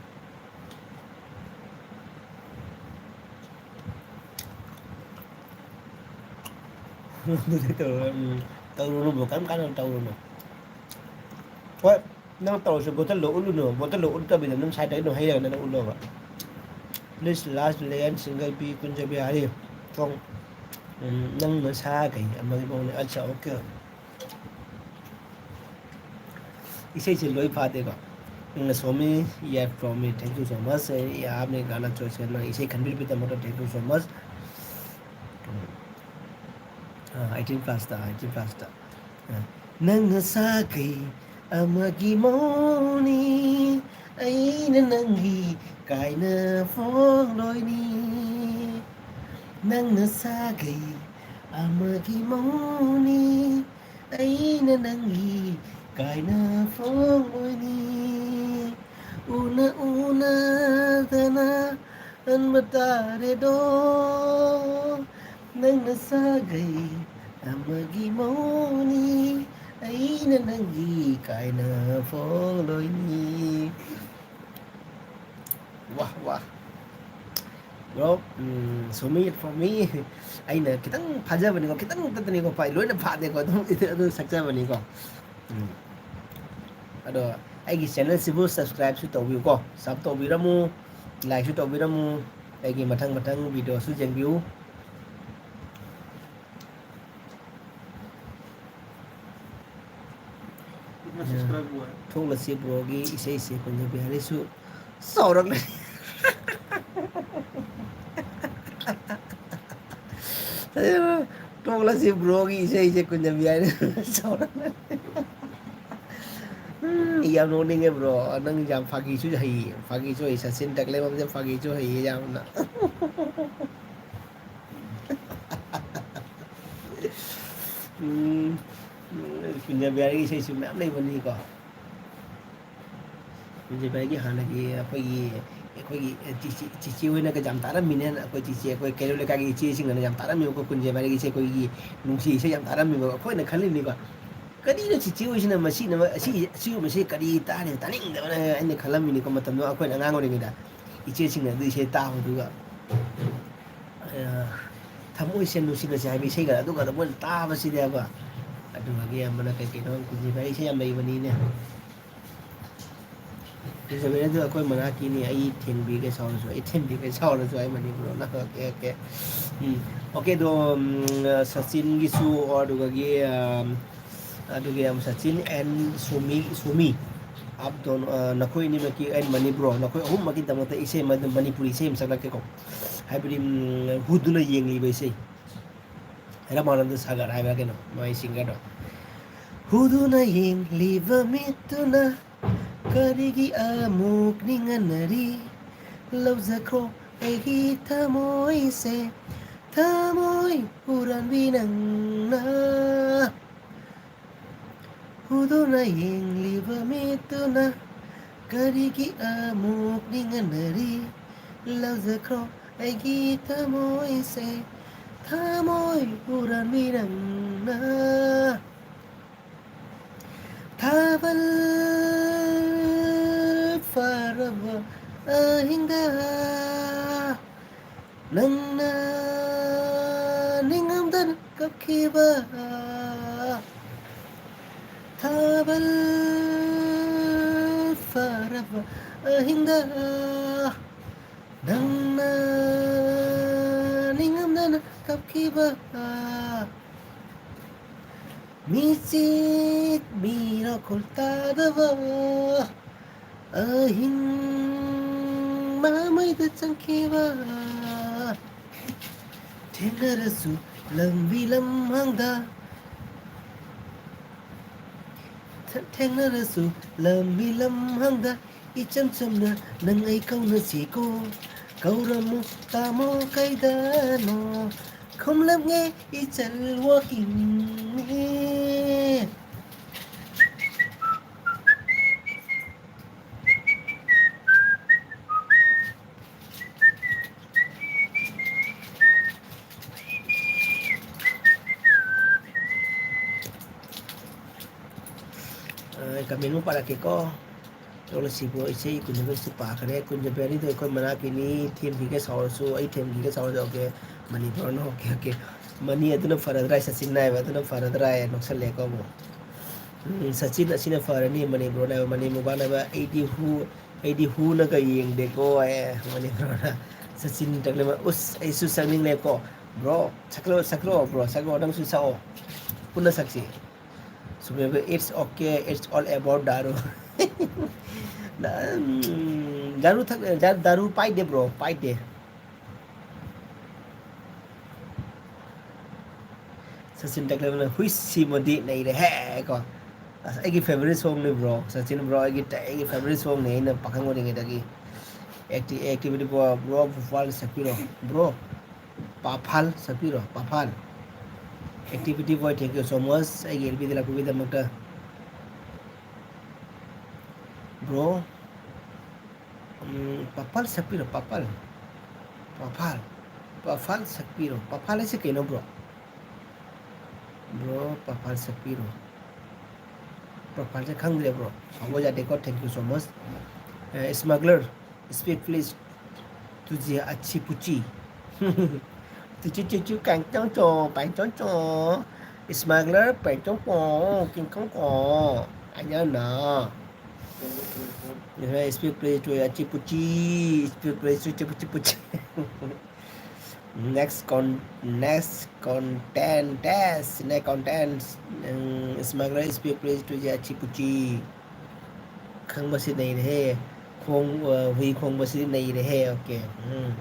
ꯑꯗꯨꯗꯤ ꯇꯧꯔꯣꯏ, ꯎꯝ, ꯇꯧꯔꯨꯅꯨ ꯕ꯭ꯔꯣ, ꯀꯔꯤꯝ ꯀꯥꯟꯗ ꯇꯧꯔꯨꯅꯨ꯫ ꯍꯣꯏ, ꯅꯪ ꯇꯧꯔꯁꯨ ꯕꯣꯇꯜꯗꯣ ꯎꯠꯂꯨꯅꯨ, ꯕꯣꯇꯜꯗꯣ ꯎꯠꯇꯕꯤꯗ ꯑꯗꯨꯝ ꯁꯥꯏꯠꯇꯒꯤ ꯑꯗꯨꯝ ꯍꯩꯔꯒ ꯑꯗꯨꯝ ꯎꯠꯂꯣꯕ꯫ Please last ꯂꯦꯌꯟ ꯁꯤꯡꯒꯜ ꯄꯤ ꯀꯨꯟꯖꯕꯤ ꯍꯥꯏꯔꯤ꯫ ꯁꯣꯝ, ꯎꯝ, ꯅꯪ ꯅꯁꯥ ꯀꯩ ꯑꯃꯒꯤ ꯃꯑꯣꯡꯅꯦ꯫ ꯑꯠꯆꯥ, ꯑꯣꯀꯦ꯫ ꯏꯁꯩꯁꯦ ꯂꯣꯏ ꯐꯥꯗꯦꯀꯣ꯫ ꯎꯝ, Somi, yeah, from me, thank you so much. ꯑꯦ, आपने गाना choice करना, ꯏꯁꯩ ꯈꯟꯕꯤꯔꯛꯄꯒꯤꯗꯃꯛꯇ thank you so much. ꯎꯝ, ꯑ, eighteen plus ꯇ, eighteen plus ꯇ꯫ ꯑ, ꯅꯪꯅ ꯁꯥꯒꯩ ꯑꯃꯒꯤ ꯃꯧꯅꯤ, ꯑꯩꯅ ꯅꯪꯒꯤ ꯀꯥꯏꯅ ꯐꯣꯡꯂꯣꯏꯅꯤ꯫ ꯅꯪꯅ ꯁꯥꯒꯩ ꯑꯃꯒꯤ ꯃꯧꯅꯤ, ꯑꯩꯅ ꯅꯪꯒꯤ ꯀꯥꯏꯅ ꯐꯣꯡꯂꯣꯏꯅꯤ꯫ ꯎꯅ ꯎꯅꯗꯅ ꯍꯟꯕ ꯇꯥꯔꯦꯗꯣ, ꯅꯪꯅ ꯁꯥꯒꯩ ꯑꯃꯒꯤ ꯃꯧꯅꯤ, ꯑꯩꯅ ꯅꯪꯒꯤ ꯀꯥꯏꯅ ꯐꯣꯡꯂꯣꯏꯅꯤ꯫ ꯋꯥ, ꯋꯥ꯫ Bro, um, Somi, for me, ꯑꯩꯅ ꯈꯤꯇꯪ ꯐꯥꯖꯕꯅꯤꯀꯣ, ꯈꯤꯇꯪ ꯈꯛꯇꯅꯤꯀꯣ, ꯐꯥꯏ-, ꯂꯣꯏꯅ ꯐꯥꯗꯦꯀꯣ, ꯑꯗꯨꯝ, ꯑꯗꯨꯝ ꯁꯛꯆꯕꯅꯤꯀꯣ꯫ ꯎꯝ꯫ ꯑꯗꯣ ꯑꯩꯒꯤ channel ꯁꯤꯕꯨ subscribe ꯁꯨ ꯇꯧꯕꯤꯌꯨꯀꯣ, sub ꯇꯧꯕꯤꯔꯝꯃꯨ, like ꯁꯨ ꯇꯧꯕꯤꯔꯝꯃꯨ, ꯑꯩꯒꯤ ꯃꯊꯪ ꯃꯊꯪ video ꯁꯨ ꯌꯦꯡꯕꯤꯌꯨ꯫ कितना subscribe हुआ है? ꯊꯣꯛꯂꯁꯤ bro ꯒꯤ ꯏꯁꯩꯁꯦ ꯀꯨꯟꯖꯕꯤꯍꯥꯔꯤꯁꯨ ꯆꯥꯎꯔꯛꯂꯦ꯫ ꯊꯣꯛꯂꯁꯤ bro ꯒꯤ ꯏꯁꯩꯁꯦ ꯀꯨꯟꯖꯕꯤꯍꯥꯔꯤ ꯆꯥꯎꯔꯛꯂꯦ꯫ ꯎꯝ, ꯌꯥꯝ ꯅꯣꯛꯅꯤꯡꯉꯦ bro꯫ ꯅꯪ ꯌꯥꯝ ꯐꯥꯒꯤꯁꯨ ꯍꯩꯌꯦ, ꯐꯥꯒꯤꯁꯨ ꯍꯩ꯫ ꯁꯆꯤꯟ ꯇꯥꯀꯂꯦꯟꯕꯝꯁꯦ ꯐꯥꯒꯤꯁꯨ ꯍꯩꯌꯦ ꯌꯥꯝꯅ꯫ ꯎꯝ, ꯎꯝ, ꯀꯨꯟꯖꯕꯤꯍꯥꯔꯤꯒꯤ ꯏꯁꯩꯁꯨ ꯃꯌꯥꯝ ꯂꯩꯕꯅꯤꯀꯣ꯫ ꯀꯨꯟꯖꯕꯤꯍꯥꯔꯤꯒꯤ ꯍꯥꯟꯅꯒꯤ ꯑꯩꯈꯣꯏꯒꯤ, ꯑꯩꯈꯣꯏꯒꯤ ꯆꯤꯆꯦ, ꯆꯤꯆꯦ ꯍꯣꯏꯅꯒ ꯌꯥꯝ ꯇꯥꯔꯝꯃꯤꯅꯦ꯫ ꯑꯩꯈꯣꯏ ꯆꯤꯆꯦ, ꯑꯩꯈꯣꯏ ꯀꯩꯔꯣꯜ ꯂꯩꯀꯥꯏꯒꯤ ꯏꯆꯦꯁꯤꯡꯅ ꯌꯥꯝ ꯇꯥꯔꯝꯃꯤꯕ ꯑꯩꯈꯣꯏ ꯀꯨꯟꯖꯕꯤꯍꯥꯔꯤꯒꯤ ꯏꯁꯩ, ꯑꯩꯈꯣꯏꯒꯤ ꯅꯨꯡꯁꯤ ꯏꯁꯩ ꯌꯥꯝ ꯇꯥꯔꯝꯃꯤꯕ꯫ ꯑꯩꯈꯣꯏꯅ ꯈꯜꯂꯤꯅꯤꯀꯣ, "ꯀꯔꯤꯅꯣ ꯆꯤꯆꯦ ꯍꯣꯏꯁꯤꯅ ꯃꯁꯤꯅ, ꯑꯁꯤ, ꯑꯁꯤꯒꯨꯝꯕꯁꯤ ꯀꯔꯤ ꯇꯥꯔꯤ, ꯇꯥꯅꯤꯡꯗꯕꯅ?" ꯑꯩꯅ ꯈꯜꯂꯝꯃꯤꯅꯤꯀꯣ ꯃꯇꯝꯗꯨꯗ ꯑꯩꯈꯣꯏꯅ ꯑꯉꯥꯡ ꯑꯣꯏꯔꯤꯉꯩꯗ꯫ ꯏꯆꯦꯁꯤꯡꯅ ꯑꯗꯨ ꯏꯁꯩ ꯇꯥꯕꯗꯨꯒ, ꯑ, "ꯊꯃꯣꯏꯁꯦ ꯅꯨꯡꯁꯤꯅꯁꯦ" ꯍꯥꯏꯕ ꯏꯁꯩꯒ ꯑꯗꯨꯒ ꯃꯣꯏꯅ ꯇꯥꯕꯁꯤꯅꯦꯕ꯫ ꯑꯗꯨꯗꯒꯤ ꯑꯃꯅ ꯀꯩ ꯀꯩꯅꯣ ꯀꯨꯟꯖꯕꯤꯍꯥꯔꯤ ꯏꯁꯩ ꯌꯥꯝ ꯂꯩꯕꯅꯤꯅꯦ꯫ ꯀꯨꯟꯖꯕꯤꯍꯥꯔꯤ ꯑꯗꯨ ꯑꯩꯈꯣꯏ ꯃꯅꯥꯛꯀꯤꯅꯤ, "ꯑꯩ ꯊꯦꯝꯕꯤꯒꯦ ꯁꯥꯎꯔꯁꯨ, ꯑꯩ ꯊꯦꯝꯕꯤꯒꯦ ꯁꯥꯎꯔꯁꯨ" ꯍꯥꯏ ꯃꯅꯤꯄꯨꯔ ꯂꯣꯟꯗ꯫ Okay, okay. ꯎꯝ, okay, ꯑꯗꯣ, ꯎꯝ, ꯁꯆꯤꯟꯒꯤꯁꯨ, ꯑꯗꯨꯗꯒꯤ, ꯑꯝ, ꯑꯗꯨꯒꯤ, ꯑꯝ, ꯁꯆꯤꯟ and ꯁꯣꯃꯤ, ꯁꯣꯃꯤ꯫ ꯑꯞ ꯗꯣꯟ, ꯑ, ꯅꯈꯣꯏ ꯑꯅꯤꯃꯛꯀꯤ ꯑꯩ ꯃꯅꯤꯄꯨꯔ, ꯅꯈꯣꯏ ꯑꯍꯨꯝꯃꯛꯀꯤꯗꯃꯛꯇ ꯏꯁꯩ ꯑꯃ, ꯃꯅꯤꯄꯨꯔꯤ ꯏꯁꯩ ꯑꯃ ꯁꯛꯂꯛꯀꯦꯀꯣ꯫ ꯍꯥꯏꯕꯗꯤ, ꯎꯝ, ꯍꯨꯗꯨꯅ ꯌꯦꯡꯂꯤꯕ ꯏꯁꯩ꯫ ꯔꯃꯥꯅꯟꯗ ꯁꯥꯒꯔ ꯍꯥꯏꯕ꯭ꯔꯥ ꯀꯩꯅꯣ, ꯃꯥꯏ ꯁꯤꯡꯒꯔꯗꯣ꯫ ꯍꯨꯗꯨꯅ ꯌꯦꯡꯂꯤꯕ ꯃꯤꯠꯇꯨꯅ ꯀꯔꯤꯒꯤ ꯑꯃꯨꯛ ꯅꯤꯡꯍꯟꯅꯔꯤ? ꯂꯧꯖꯈ꯭ꯔꯣ ꯑꯩꯒꯤ ꯊꯃꯣꯏꯁꯦ, ꯊꯃꯣꯏ ꯍꯨꯔꯥꯟꯕꯤ ꯅꯪꯅ꯫ ꯍꯨꯗꯨꯅ ꯌꯦꯡꯂꯤꯕ ꯃꯤꯠꯇꯨꯅ ꯀꯔꯤꯒꯤ ꯑꯃꯨꯛ ꯅꯤꯡꯍꯟꯅꯔꯤ? ꯂꯧꯖꯈ꯭ꯔꯣ ꯑꯩꯒꯤ ꯊꯃꯣꯏꯁꯦ, ꯊꯃꯣꯏ ꯍꯨꯔꯥꯟꯕꯤ ꯅꯪꯅ꯫ ꯊꯥꯕꯜ ꯐꯥꯔꯕ ꯑꯍꯤꯡꯗ ꯅꯪꯅ ꯅꯤꯡꯉꯝꯗꯅ ꯀꯞꯈꯤꯕ꯫ ꯊꯥꯕꯜ ꯐꯥꯔꯕ ꯑꯍꯤꯡꯗ ꯅꯪꯅ ꯅꯤꯡꯉꯝꯗꯅ ꯀꯞꯈꯤꯕ꯫ ꯃꯤꯆꯤꯠ ꯃꯤꯔꯥꯈꯣꯜ ꯇꯥꯗꯕ ꯑꯍꯤꯡ ꯃꯃꯩꯗ ꯆꯪꯈꯤꯕ꯫ ꯊꯦꯡꯅꯔꯁꯨ ꯂꯝꯕꯤ ꯂꯝꯍꯥꯡꯗ, ꯊꯦꯡꯅꯔꯁꯨ ꯂꯝꯕꯤ ꯂꯝꯍꯥꯡꯗ ꯏꯆꯝ ꯆꯝꯅ ꯅꯪ ꯑꯩ ꯀꯧꯅꯁꯤꯀꯣ꯫ ꯀꯧꯔꯝꯃꯨ ꯇꯥꯃꯣ ꯀꯩꯗꯅꯣ, ꯈꯨꯝꯂꯝꯒꯦ ꯏꯆꯜ walking꯫ ꯑ, comment ꯑꯃ ꯄꯥꯔꯛꯀꯦꯀꯣ꯫ ꯇꯣꯛꯂꯁꯤꯕꯨ ꯏꯁꯩ ꯀꯨꯟꯖꯕꯦꯟꯁꯨ ꯄꯥꯈ꯭ꯔꯦ꯫ ꯀꯨꯟꯖꯕꯦꯟ ꯑꯅꯤꯗꯣ ꯑꯩꯈꯣꯏ ꯃꯅꯥꯛꯀꯤꯅꯤ, ꯊꯦꯝꯈꯤꯒꯦ ꯁꯥꯎꯔꯁꯨ, ꯑꯩ ꯊꯦꯝꯈꯤꯒꯦ ꯁꯥꯎꯔꯁꯨ, okay, ꯃꯅꯤꯄꯨꯔꯅ okay, okay꯫ ꯃꯅꯤ ꯑꯗꯨꯅ ꯐꯔꯗ꯭ꯔꯥ, ꯁꯆꯤꯟ ꯅꯥꯏꯕ ꯑꯗꯨꯅ ꯐꯔꯗ꯭ꯔꯥ ꯍꯥꯏ ꯅꯣꯛꯁꯜꯂꯦꯀꯣ ꯑꯃꯨꯛ꯫ ꯎꯝ, ꯁꯆꯤꯟ ꯑꯁꯤꯅ ꯐꯔꯅꯤ, ꯃꯅꯤꯄꯨꯔꯅ ꯍꯥꯏꯕ, ꯃꯅꯤ ꯃꯨꯕꯥꯅ ꯍꯥꯏꯕ, ꯑꯩꯗꯤ ꯍꯨ, ꯑꯩꯗꯤ ꯍꯨꯅꯒ ꯌꯦꯡꯗꯦꯀꯣ ꯍꯥꯏ ꯃꯅꯤꯄꯨꯔꯅ꯫ ꯁꯆꯤꯟ ꯇꯛꯂꯤꯕ, ꯎꯁ, ꯑꯩꯁꯨ ꯁꯛꯅꯤꯡꯂꯦꯀꯣ꯫ Bro, ꯁꯛꯂꯣ, ꯁꯛꯂꯣ, bro, ꯁꯛꯂꯣ, ꯅꯪꯁꯨ ꯁꯛꯑꯣ꯫ ꯄꯨꯟꯅ ꯁꯛꯁꯤ꯫ ꯁꯨꯃꯦꯕ, it's okay, it's all about ꯗꯥꯔꯨ꯫ ꯅ-, ꯎꯝ, ꯗꯥꯔꯨ ꯊꯛ-, ꯗꯥ-, ꯗꯥꯔꯨ ꯄꯥꯏꯗꯦ, bro, ꯄꯥꯏꯗꯦ꯫ ꯁꯆꯤꯟ ꯇꯦꯟꯗꯨꯜꯀꯔꯅ "ꯍꯨꯏꯁꯤꯃꯗꯤ ꯅꯩꯔꯦꯍꯦ" ꯀꯣ꯫ ꯑꯁ, ꯑꯩꯒꯤ favourite songꯅꯤ, bro꯫ ꯁꯆꯤꯟ, bro, ꯑꯩꯒꯤ, ꯑꯩꯒꯤ favourite songꯅꯤ, ꯑꯩꯅ ꯄꯥꯈꯪ ꯑꯣꯏꯔꯤꯉꯩꯗꯒꯤ꯫ Acti-, activity, bro, bro, ꯄꯥꯐꯥꯜ ꯁꯛꯄꯤꯔꯣ, bro꯫ ꯄꯥꯐꯥꯜ ꯁꯛꯄꯤꯔꯣ, ꯄꯥꯐꯥꯜ꯫ Activity boy, thank you so much ꯑꯩꯒꯤ L P ꯗ ꯂꯥꯛꯄꯤꯕꯒꯤꯗꯃꯛꯇ꯫ Bro, ꯎꯝ, ꯄꯥꯐꯥꯜ ꯁꯛꯄꯤꯔꯣ, ꯄꯥꯐꯥꯜ꯫ ꯄꯥꯐꯥꯜ꯫ ꯄꯥꯐꯥꯜ ꯁꯛꯄꯤꯔꯣ꯫ ꯄꯥꯐꯥꯜ ꯍꯥꯏꯁꯦ ꯀꯩꯅꯣ, bro? Bro, ꯄꯥꯐꯥꯜ ꯁꯛꯄꯤꯔꯣ꯫ ꯄꯥꯐꯥꯜꯁꯦ ꯈꯪꯗ꯭ꯔꯦ, bro꯫ ꯁꯥꯎꯕ ꯌꯥꯗꯦꯀꯣ, thank you so much꯫ A, smuggler, speak please꯫ ꯇꯨꯖꯤ ꯑꯆꯤ ꯄꯨꯆꯤ꯫ ꯇꯨꯆꯤ ꯆꯨꯆꯨ ꯀꯥꯡꯆꯧ ꯆꯣ, ꯄꯥꯏꯆꯧ ꯆꯣ꯫ Smuggler, ꯄꯥꯏꯆꯧ ꯀꯣ, ꯀꯤꯡꯀꯧ ꯀꯣ꯫ ꯑꯌꯥꯅ꯫ Speak please to ꯑꯆꯤ ꯄꯨꯆꯤ꯫ Speak please to ꯑꯆꯤ ꯄꯨꯆꯤ ꯄꯨꯆꯤ꯫ Next con-, next contest, next contest, um, smuggler speak please to ꯑꯆꯤ ꯄꯨꯆꯤ꯫ ꯈꯪꯕꯁꯤ ꯅꯩꯔꯦꯍꯦ꯫ ꯈꯣꯡ-, ꯑ, ꯍꯨꯏ ꯈꯣꯡꯕꯁꯤ ꯅꯩꯔꯦꯍꯦ꯫ Okay꯫ ꯎꯝ꯫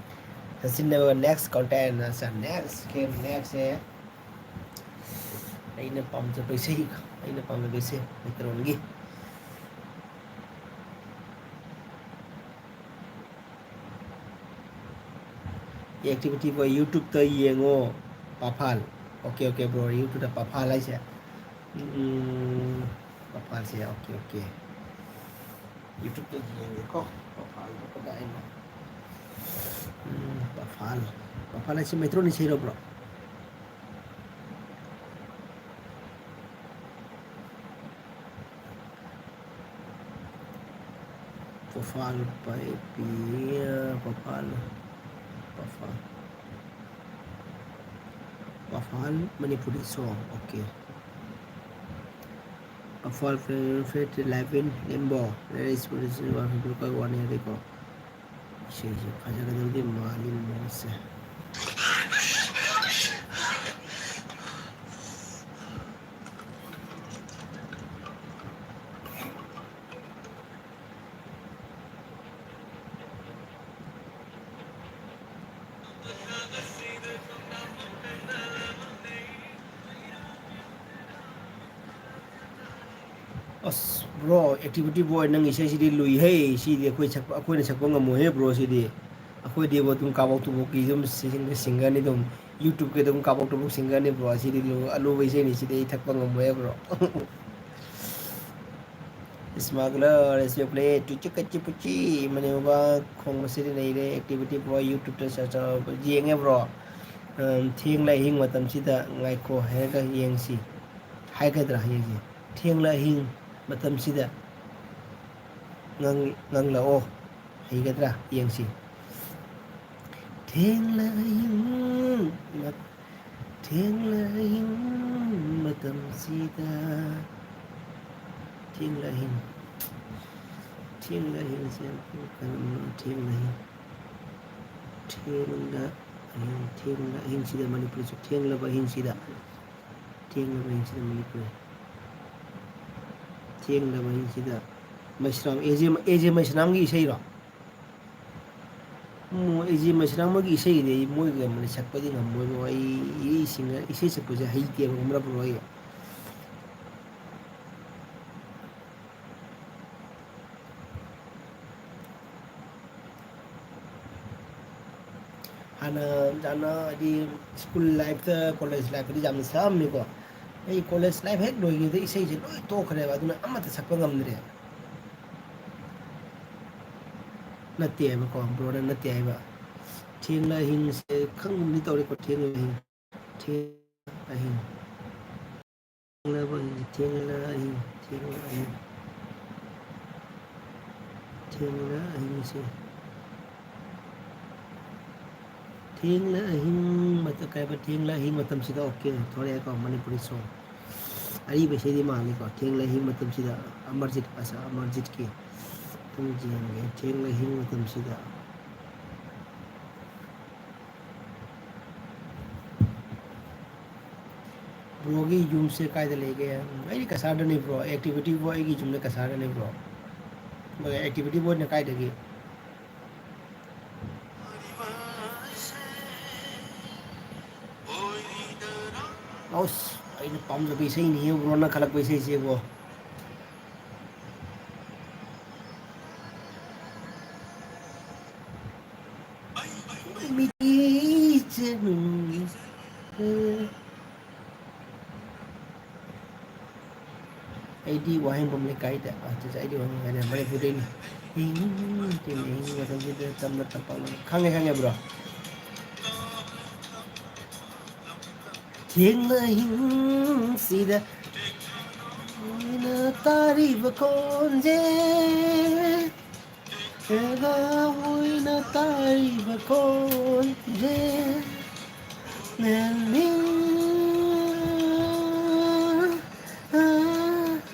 ꯁꯆꯤꯟꯅ next contest, ꯑꯠꯆꯥ, next game, next ꯁꯦ ꯑꯩꯅ ꯄꯥꯝꯖꯕ ꯏꯁꯩ, ꯑꯩꯅ ꯄꯥꯝꯖꯕ ꯏꯁꯩ, ꯃꯩꯇꯩꯂꯣꯟꯒꯤ꯫ Activity boy, YouTube-ꯇ ꯌꯦꯡꯉꯣ, ꯄꯥꯐꯥꯜ꯫ Okay, okay, bro, YouTube-ꯇ ꯄꯥꯐꯥꯜ ꯍꯥꯏꯁꯦ꯫ ꯎꯝ, ꯄꯥꯐꯥꯜꯁꯦ, okay, okay꯫ YouTube-ꯇ ꯌꯦꯡꯒꯦꯀꯣ, ꯄꯥꯐꯥꯜꯗꯣ ꯀꯗꯥꯏꯅꯣ? ꯎꯝ, ꯄꯥꯐꯥꯜ꯫ ꯄꯥꯐꯥꯜ ꯍꯥꯏꯁꯦ Meiteilon ꯏꯁꯩꯔꯣ, bro? ꯄꯥꯐꯥꯜ ꯄꯥꯏꯕꯤ, ꯄꯥꯐꯥꯜ, ꯄꯥꯐꯥꯜ, ꯄꯥꯐꯥꯜ Manipuri song, okay꯫ ꯄꯥꯐꯥꯜ ꯐꯦ-, ꯐꯦꯠ ꯂꯥꯏꯐ ꯏꯟ ꯂꯤꯝꯕꯣ, ꯂꯥꯏꯔꯤꯛ ꯁ꯭ꯀꯨꯜ ꯋꯥꯟ ꯍꯟꯗ꯭ꯔꯦꯠ ꯋꯥꯟ ꯍꯥꯏꯔꯦꯀꯣ꯫ ꯏꯁꯩꯁꯦ ꯐꯖꯒꯗꯕꯗꯤ ꯃꯥꯜꯂꯤ ꯃꯑꯣꯡꯁꯦ꯫ ꯑꯁ bro, Activity Boy, ꯅꯪ ꯏꯁꯩꯁꯤꯗꯤ ꯂꯨꯏꯍꯦ꯫ ꯁꯤꯗꯤ ꯑꯩꯈꯣꯏ ꯁꯛꯄ, ꯑꯩꯈꯣꯏꯅ ꯁꯛꯄ ꯉꯝꯃꯣꯏꯍꯦ bro꯫ ꯁꯤꯗꯤ ꯑꯩꯈꯣꯏꯗꯤꯕꯨ ꯑꯗꯨꯝ ꯀꯥꯕꯣꯛ ꯇꯨꯕꯣꯛꯀꯤ ꯑꯗꯨꯝ ꯁꯤꯡꯒꯔꯅꯤ ꯑꯗꯨꯝ꯫ YouTubeꯀꯤ ꯑꯗꯨꯝ ꯀꯥꯕꯣꯛ ꯇꯨꯕꯣꯛ ꯁꯤꯡꯒꯔꯅꯤ bro꯫ ꯁꯤꯗꯤ ꯂꯨ-, ꯑꯂꯨꯕ ꯏꯁꯩꯅꯤ, ꯁꯤꯗꯤ ꯑꯩ ꯊꯛꯄ ꯉꯝꯃꯣꯏꯍꯦ bro꯫ Smuggler, as you play, ꯇꯨꯆꯤ ꯀꯆꯤ ꯄꯨꯆꯤ, ꯃꯅꯦꯝꯕ ꯈꯣꯡꯕꯁꯤꯗꯤ ꯅꯩꯔꯦ꯫ Activity Boy YouTubeꯇ search ꯇꯧꯔ ꯌꯦꯡꯉꯦ bro꯫ ꯎꯝ, ꯊꯦꯡꯂ ꯑꯍꯤꯡ ꯃꯇꯝꯁꯤꯗ ꯉꯥꯏꯈꯣ ꯍꯥꯏꯔꯒ ꯌꯦꯡꯁꯤ꯫ ꯍꯥꯏꯒꯗ꯭ꯔꯥ ꯌꯦꯡꯁꯤ꯫ ꯊꯦꯡꯂ ꯑꯍꯤꯡ ꯃꯇꯝꯁꯤꯗ ꯉꯪ-, ꯉꯪꯂꯛꯑꯣ ꯍꯩꯒꯗ꯭ꯔꯥ ꯌꯦꯡꯁꯤ꯫ ꯊꯦꯡꯂ ꯑꯍꯤꯡ ꯃ-, ꯊꯦꯡꯂ ꯑꯍꯤꯡ ꯃꯇꯝꯁꯤꯗ, ꯊꯦꯡꯂ ꯑꯍꯤꯡ, ꯊꯦꯡꯂ ꯑꯍꯤꯡꯁꯦ ꯀꯔꯝꯕ ꯊꯦꯡꯂ ꯑꯍꯤꯡ? ꯊꯦꯡꯂ ꯑꯍꯤꯡ, ꯊꯦꯡꯂ ꯑꯍꯤꯡꯁꯤꯗ ꯃꯅꯤꯄꯨꯔꯤꯁꯨ ꯊꯦꯡꯂꯕ ꯑꯍꯤꯡꯁꯤꯗ, ꯊꯦꯡꯂꯕ ꯑꯍꯤꯡꯁꯤꯗ ꯃꯅꯤꯄꯨꯔꯤ꯫ ꯊꯦꯡꯂꯕ ꯑꯍꯤꯡꯁꯤꯗ ꯃꯩꯁꯅꯥꯝ, ꯑꯦ ꯖꯦ, ꯑꯦ ꯖꯦ ꯃꯩꯁꯅꯥꯝꯒꯤ ꯏꯁꯩꯔꯣ? ꯎꯝ, ꯑꯦ ꯖꯦ ꯃꯩꯁꯅꯥꯝ ꯃꯣꯏꯒꯤ ꯏꯁꯩꯗꯤ ꯑꯩ ꯃꯣꯏꯒ ꯁꯛꯄꯗꯤ ꯉꯝꯃꯣꯏꯕꯣ꯫ ꯑꯩ, ꯑꯩ ꯁꯤꯡꯒꯔ, ꯏꯁꯩ ꯁꯛꯄꯁꯦ ꯍꯩꯇꯦꯕ, ꯈꯪꯕ꯭ꯔꯥ bro ꯑꯩ? ꯍꯥꯟꯅ ꯌꯥꯝꯅ ꯍꯥꯏꯗꯤ school lifeꯇ, college lifeꯇꯗꯤ ꯌꯥꯝꯅ ꯁꯛꯑꯝꯃꯤꯀꯣ꯫ ꯑꯩ college life ꯍꯦꯛ ꯂꯣꯏꯈꯤꯕꯗ ꯏꯁꯩꯁꯦ ꯂꯣꯏ ꯇꯣꯛꯈ꯭ꯔꯦꯕ, ꯑꯗꯨꯅ ꯑꯃꯠꯇ ꯁꯛꯄ ꯉꯝꯗ꯭ꯔꯦ꯫ ꯅꯠꯇꯦ ꯍꯥꯏꯕꯀꯣ, broꯅ ꯅꯠꯇꯦ ꯍꯥꯏꯕ꯫ ꯊꯦꯡꯂ ꯑꯍꯤꯡꯁꯦ ꯈꯪꯒꯨꯝꯗꯤ ꯇꯧꯔꯦꯀꯣ, ꯊꯦꯡꯂ ꯑꯍꯤꯡ꯫ ꯊꯦꯡꯂ ꯑꯍꯤꯡ꯫ ꯊꯦꯡꯂꯕ ꯑꯍꯤꯡ, ꯊꯦꯡꯂ ꯑꯍꯤꯡ, ꯊꯦꯡꯂ ꯑꯍꯤꯡ꯫ ꯊꯦꯡꯂ ꯑꯍꯤꯡꯁꯦ꯫ ꯊꯦꯡꯂ ꯑꯍꯤꯡ ꯃꯇ-, ꯀꯩ ꯍꯥꯏꯕ, ꯊꯦꯡꯂ ꯑꯍꯤꯡ ꯃꯇꯝꯁꯤꯗ, okay, ꯊꯣꯔꯛꯑꯦꯀꯣ, ꯃꯅꯤꯄꯨꯔꯤ song꯫ ꯑꯔꯤꯕ ꯏꯁꯩꯗꯤ ꯃꯥꯜꯂꯤꯀꯣ, ꯊꯦꯡꯂ ꯑꯍꯤꯡ ꯃꯇꯝꯁꯤꯗ, ꯑꯃꯔꯖꯤꯠ, ꯑꯁ, ꯑꯃꯔꯖꯤꯠꯀꯤ꯫ ꯑꯗꯨꯝ ꯌꯦꯡꯒꯦ, ꯊꯦꯡꯂ ꯑꯍꯤꯡ ꯃꯇꯝꯁꯤꯗ꯫ Broꯒꯤ ꯌꯨꯝꯁꯦ ꯀꯥꯏꯗ ꯂꯩꯒꯦ? ꯑꯩꯗꯤ ꯀꯁꯥꯔꯗꯅꯤ bro, Activity Boy ꯑꯩꯒꯤ ꯌꯨꯝꯅ ꯀꯁꯥꯔꯗꯅꯤ bro꯫ ꯑꯗꯨꯒ Activity Boyꯅ ꯀꯥꯏꯗꯒꯤ? ꯑꯁ, ꯑꯩꯅ ꯄꯥꯝꯖꯕ ꯏꯁꯩꯅꯤꯍꯦ, broꯅ ꯈꯜꯂꯛꯄ ꯏꯁꯩꯁꯦ bro꯫ ꯃꯤꯠꯌꯦꯡ꯫ ꯑꯩꯗꯤ ꯋꯥꯍꯦꯡꯕꯝ ꯂꯩꯀꯥꯏꯗ꯫ ꯑꯠꯆꯥ, ꯑꯠꯆꯥ, ꯑꯩꯗꯤ ꯋꯥꯍꯦꯡꯕꯝ ꯂꯩꯀꯥꯏꯗ, ꯃꯅꯤꯄꯨꯔꯗꯩꯅꯤ꯫ ꯍꯤꯡ, ꯍꯤꯡ, ꯍꯤꯡ, ꯃꯇꯝꯁꯤꯗ ꯇꯝꯅ ꯇꯝꯄꯥꯛ ꯂꯝ꯫ ꯈꯪꯉꯦ, ꯈꯪꯉꯦ, bro꯫ ꯊꯦꯡꯅ ꯍꯤꯡꯁꯤꯗ ꯑꯣꯏꯅ ꯇꯥꯔꯤꯕ ꯈꯣꯟꯖꯦꯜ꯫ ꯁꯦꯒꯥ ꯑꯣꯏꯅ ꯇꯥꯔꯤꯕ ꯈꯣꯟꯖꯦꯜ꯫ ꯅꯦꯜꯃꯤꯡ꯫ ꯑ,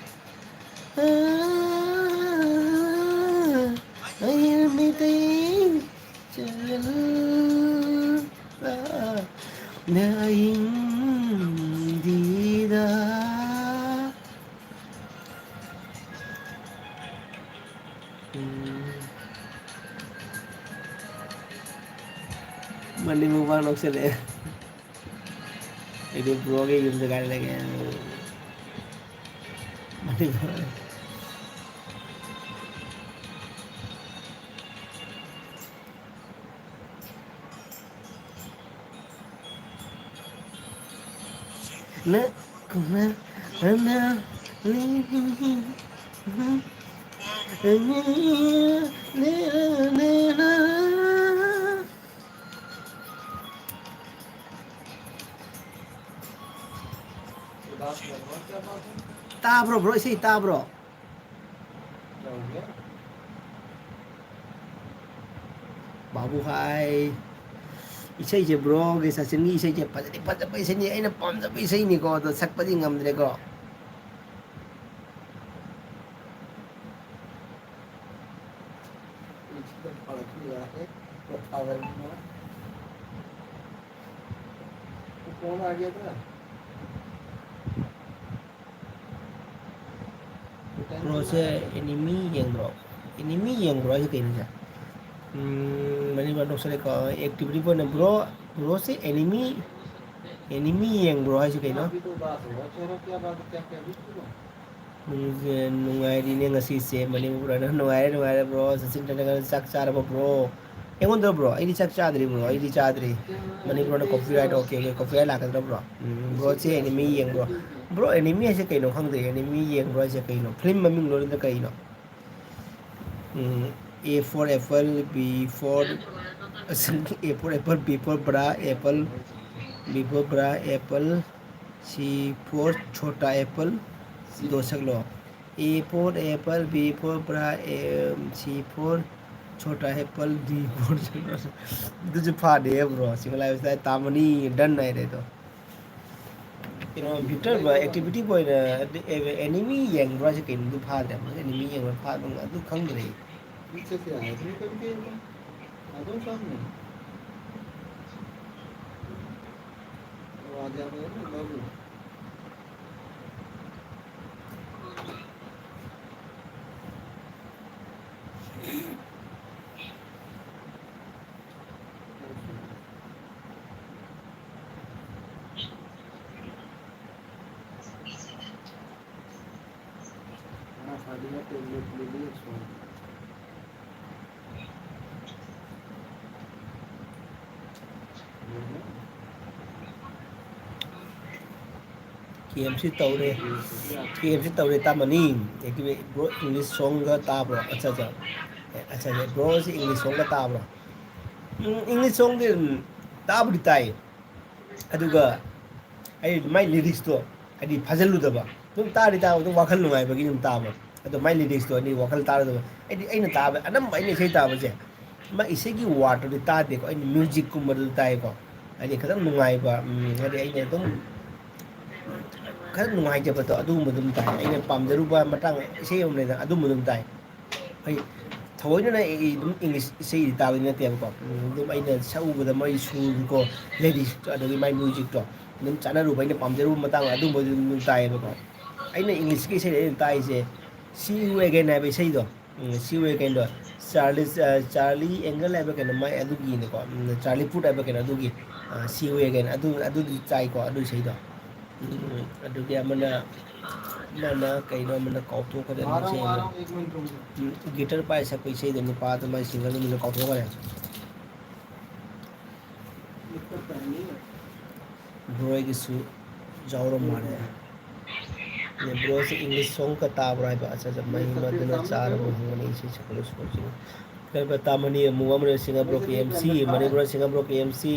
ꯑ, ꯑ, ꯃꯤꯇꯩ ꯆꯦꯜꯂ ꯅꯍꯤꯡꯗꯤꯗ꯫ ꯎꯝ꯫ ꯃꯅꯤꯡ ꯃꯃꯥꯡ ꯅꯣꯛꯁꯜꯂꯛꯑꯦ꯫ ꯑꯩꯗꯤ bro ꯒꯤ ꯌꯨꯝꯗ ꯀꯥꯏ ꯂꯩꯒꯦ? ꯃꯅꯤꯡ ꯃꯃꯥꯡ꯫ ꯅ-, ꯅ-, ꯅ-, ꯇꯥꯕ꯭ꯔꯣ, bro? ꯏꯁꯩ ꯇꯥꯕ꯭ꯔꯣ? ꯕꯥꯕꯨ ꯍꯥꯏ꯫ ꯏꯁꯩꯁꯦ bro ꯒꯤ, ꯁꯆꯤꯟꯒꯤ ꯏꯁꯩꯁꯦ ꯐꯖꯗꯤ ꯐꯖꯕ ꯏꯁꯩꯅꯤ, ꯑꯩꯅ ꯄꯥꯝꯖꯕ ꯏꯁꯩꯅꯤꯀꯣ, ꯑꯗꯣ ꯁꯛꯄꯗꯤ ꯉꯝꯗ꯭ꯔꯦꯀꯣ꯫ Bro ꯁꯦ anime ꯌꯦꯡꯕ꯭ꯔꯣ? Anime ꯌꯦꯡꯕ꯭ꯔꯣ ꯍꯥꯏꯁꯦ ꯀꯩꯅꯣ ꯁꯦ? ꯎꯝ, Manipur ꯅꯣꯛꯁꯜꯂꯦꯀꯣ꯫ Activity point bro, bro ꯁꯦ anime, anime ꯌꯦꯡꯕ꯭ꯔꯣ ꯍꯥꯏꯁꯦ ꯀꯩꯅꯣ? ꯅꯨꯡꯉꯥꯏꯔꯤꯅꯦ ꯉꯁꯤꯁꯦ, ꯃꯅꯤꯄꯨꯔ꯫ ꯅꯨꯡꯉꯥꯏꯔꯦ, ꯅꯨꯡꯉꯥꯏꯔꯦ bro꯫ ꯁꯆꯤꯟ ꯇꯦꯟꯗꯨꯜꯀꯔ ꯆꯥꯛ ꯆꯥꯔꯕꯣ bro? ꯑꯩꯉꯣꯟꯗ ꯕ꯭ꯔꯣ, ꯑꯩꯗꯤ ꯆꯥꯛ ꯆꯥꯗ꯭ꯔꯤ ꯕ꯭ꯔꯣ, ꯑꯩꯗꯤ ꯆꯥꯗ꯭ꯔꯤ꯫ ꯃꯅꯤꯄꯨꯔꯅ ꯀꯣꯄꯤꯔꯥꯏꯠ, ꯑꯣꯀꯦ ꯑꯣꯀꯦ, ꯀꯣꯄꯤꯔꯥꯏꯠ ꯂꯥꯛꯀꯗ꯭ꯔꯥ ꯕ꯭ꯔꯣ? ꯎꯝ, ꯕ꯭ꯔꯣꯁꯦ ꯑꯦꯅꯤꯃꯤ ꯌꯦꯡꯕ꯭ꯔꯣ? ꯕ꯭ꯔꯣ, ꯑꯦꯅꯤꯃꯤ ꯍꯥꯏꯁꯦ ꯀꯩꯅꯣ ꯈꯪꯗꯦ, ꯑꯦꯅꯤꯃꯤ ꯌꯦꯡꯕ꯭ꯔꯣ ꯍꯥꯏꯁꯦ ꯀꯩꯅꯣ? ꯐꯤꯂꯝ ꯃꯃꯤꯡ ꯂꯣꯟꯗ ꯀꯩꯅꯣ? ꯎꯝ, A for apple, B for, A for apple, B for bra, apple, B for bra, apple, C for छोटा apple, दो ꯁꯛꯂꯣ꯫ A for apple, B for bra, A, C for छोटा apple, D for ꯑꯗꯨꯁꯨ ꯐꯥꯗꯦ bro. Single life style ꯇꯥꯃꯅꯤ, ꯗꯟ ꯍꯥꯏꯔꯦ ꯑꯗꯣ꯫ ꯀꯩꯅꯣ, Victor bro, activity ꯑꯣꯏꯅ enemy ꯌꯦꯡꯕ꯭ꯔꯥ ꯍꯥꯏꯁꯦ ꯀꯩꯅꯣ? ꯑꯗꯨ ꯐꯥꯗ꯭ꯔꯦ꯫ ꯑꯦꯅꯤꯃꯤ ꯌꯦꯡꯕ꯭ꯔꯥ ꯐꯥꯗ꯭ꯔꯣ? ꯑꯗꯨ ꯈꯪꯗ꯭ꯔꯦ ꯑꯩ꯫ ꯀꯦ ꯑꯦꯝ ꯁꯤ ꯇꯧꯔꯦ꯫ ꯀꯦ ꯑꯦꯝ ꯁꯤ ꯇꯧꯔꯦ ꯇꯥꯃꯅꯤ꯫ ꯑꯗꯨꯗꯤ ꯕ꯭ꯔꯣ, ꯏꯪꯂꯤꯁ ꯁꯣꯡꯒ ꯇꯥꯕ꯭ꯔꯣ? ꯑꯠꯆꯥ, ꯑꯠꯆꯥ꯫ ꯑꯦ, ꯑꯠꯆꯥ, ꯑꯠꯆꯥ꯫ ꯕ꯭ꯔꯣꯁꯤ ꯏꯪꯂꯤꯁ ꯁꯣꯡꯒ ꯇꯥꯕ꯭ꯔꯣ? ꯎꯝ, ꯏꯪꯂꯤꯁ ꯁꯣꯡꯗꯤ, ꯎꯝ, ꯇꯥꯕꯨꯗꯤ ꯇꯥꯏ꯫ ꯑꯗꯨꯒ ꯑꯩ ꯃꯥꯏ ꯂꯤꯔꯤꯛꯁꯇꯣ ꯍꯥꯏꯗꯤ ꯐꯥꯖꯤꯜꯂꯨꯗꯕ꯫ ꯑꯗꯨꯝ ꯇꯥꯔꯤ ꯇꯥꯕ, ꯑꯗꯨꯝ ꯋꯥꯈꯜ ꯅꯨꯡꯉꯥꯏꯕꯒꯤ ꯑꯗꯨꯝ ꯇꯥꯕ꯫ ꯑꯗꯣ ꯃꯥꯏ ꯂꯤꯔꯤꯛꯁꯇꯣ ꯑꯩꯗꯤ ꯋꯥꯈꯜ ꯇꯥꯔꯨꯗꯕ꯫ ꯑꯩꯗꯤ ꯑꯩꯅ ꯇꯥꯕ, ꯑꯅꯝꯕ ꯑꯩꯅ ꯏꯁꯩ ꯇꯥꯕꯁꯦ, ꯃꯥ ꯏꯁꯩꯒꯤ ꯋꯥꯔꯗꯇꯨꯗꯤ ꯇꯥꯗꯦꯀꯣ, ꯑꯩꯅ ꯃ꯭ꯌꯨꯖꯤꯛꯀꯨꯝꯕꯗꯨ ꯇꯥꯏꯀꯣ꯫ ꯍꯥꯏꯗꯤ ꯈꯤꯇꯪ ꯅꯨꯡꯉꯥꯏꯕ, ꯎꯝ, ꯍꯥꯏꯗꯤ ꯑꯩꯅ ꯑꯗꯨꯝ ꯈꯔ ꯅꯨꯡꯉꯥꯏꯖꯕꯗꯣ ꯑꯗꯨꯒꯨꯝꯕ ꯑꯗꯨꯝ ꯇꯥꯏ꯫ ꯑꯩꯅ ꯄꯥꯝꯖꯔꯨꯕ ꯃꯇꯥꯡ ꯏꯁꯩ ꯑꯃ ꯂꯩꯗꯅ, ꯑꯗꯨꯝꯕ ꯑꯗꯨꯝ ꯇꯥꯏ꯫ ꯑꯩ ꯊꯑꯣꯏꯅꯅ ꯑꯩ ꯑꯗꯨꯝ ꯏꯪꯂꯤꯁ ꯏꯁꯩꯗꯤ ꯇꯥꯕꯗꯤ ꯅꯠꯇꯦꯕꯀꯣ꯫ ꯎꯝ, ꯑꯗꯨꯝ ꯑꯩꯅ ꯁꯛꯎꯕꯗ ꯃꯣꯏ ꯁꯨꯔꯀꯣ, ꯂꯤꯔꯤꯛꯁꯇꯣ, ꯑꯗꯒꯤ ꯃꯥꯏ ꯃ꯭ꯌꯨꯖꯤꯛꯇꯣ ꯑꯗꯨꯝ ꯆꯥꯟꯅꯔꯨꯕ, ꯑꯩꯅ ꯄꯥꯝꯖꯔꯨꯕ ꯃꯇꯥꯡ ꯑꯗꯨꯝꯕꯗꯤ ꯑꯗꯨꯝ ꯇꯥꯏꯌꯦꯕꯀꯣ꯫ ꯑꯩꯅ ꯏꯪꯂꯤꯁꯀꯤ ꯏꯁꯩꯗ ꯑꯩꯅ ꯇꯥꯏꯁꯦ See You Again ꯍꯥꯏꯕ ꯏꯁꯩꯗꯣ꯫ ꯎꯝ, See You Againꯗꯣ꯫ ꯆꯥꯔꯂꯤ, ꯑ, ꯆꯥꯔꯂꯤ ꯑꯦꯡꯒꯜ ꯍꯥꯏꯕ ꯀꯩꯅꯣ ꯃꯥꯏ ꯑꯗꯨꯒꯤꯅꯦꯀꯣ꯫ ꯎꯝ, ꯆꯥꯔꯂꯤ ꯄꯨꯠ ꯍꯥꯏꯕ ꯀꯩꯅꯣ ꯑꯗꯨꯒꯤ, ꯑ, See You Again ꯑꯗꯨ, ꯑꯗꯨꯗꯤ ꯇꯥꯏꯀꯣ, ꯑꯗꯨ ꯏꯁꯩꯗꯣ꯫ ꯎꯝ, ꯑꯗꯨꯒꯤ ꯑꯃꯅ, ꯑꯃꯅ ꯀꯩꯅꯣ, ꯑꯃꯅ ꯀꯥꯎꯊꯣꯛꯈ꯭ꯔꯦ, ꯏꯁꯩ ꯑꯃ꯫ ꯎꯝ, ꯒꯤꯇꯔ ꯄꯥꯏ ꯁꯛꯄ ꯏꯁꯩꯗꯣ, ꯅꯨꯄꯥꯗꯣ ꯃꯥꯏ ꯁꯤꯡꯒꯔꯗꯣ ꯑꯃꯅ ꯀꯥꯎꯊꯣꯛꯈ꯭ꯔꯦ꯫ ꯕ꯭ꯔꯣ ꯑꯩꯒꯤꯁꯨ ꯌꯥꯎꯔ ꯃꯥꯜꯂꯦ꯫ ꯕ꯭ꯔꯣꯁꯦ ꯏꯪꯂꯤꯁ ꯁꯣꯡꯒ ꯇꯥꯕ꯭ꯔꯥ ꯍꯥꯏꯕ꯫ ꯑꯠꯆꯥ, ꯑꯠꯆꯥ, ꯃꯍꯤ ꯃꯗꯨꯅ ꯆꯥꯔꯕ ꯍꯪꯕꯅꯤ, ꯏꯁꯩ ꯁꯛꯄꯗ ꯁꯣꯔ ꯆꯤꯡ-, ꯀꯔꯝꯕ ꯇꯥꯃꯅꯤ? ꯑꯃꯨꯕ ꯑꯃꯅ ꯁꯤꯡꯉꯕ꯭ꯔꯣ ꯀꯦ ꯑꯦꯝ ꯁꯤ, ꯃꯅꯤꯄꯨꯔ ꯁꯤꯡꯉꯕ꯭ꯔꯣ ꯀꯦ ꯑꯦꯝ ꯁꯤ,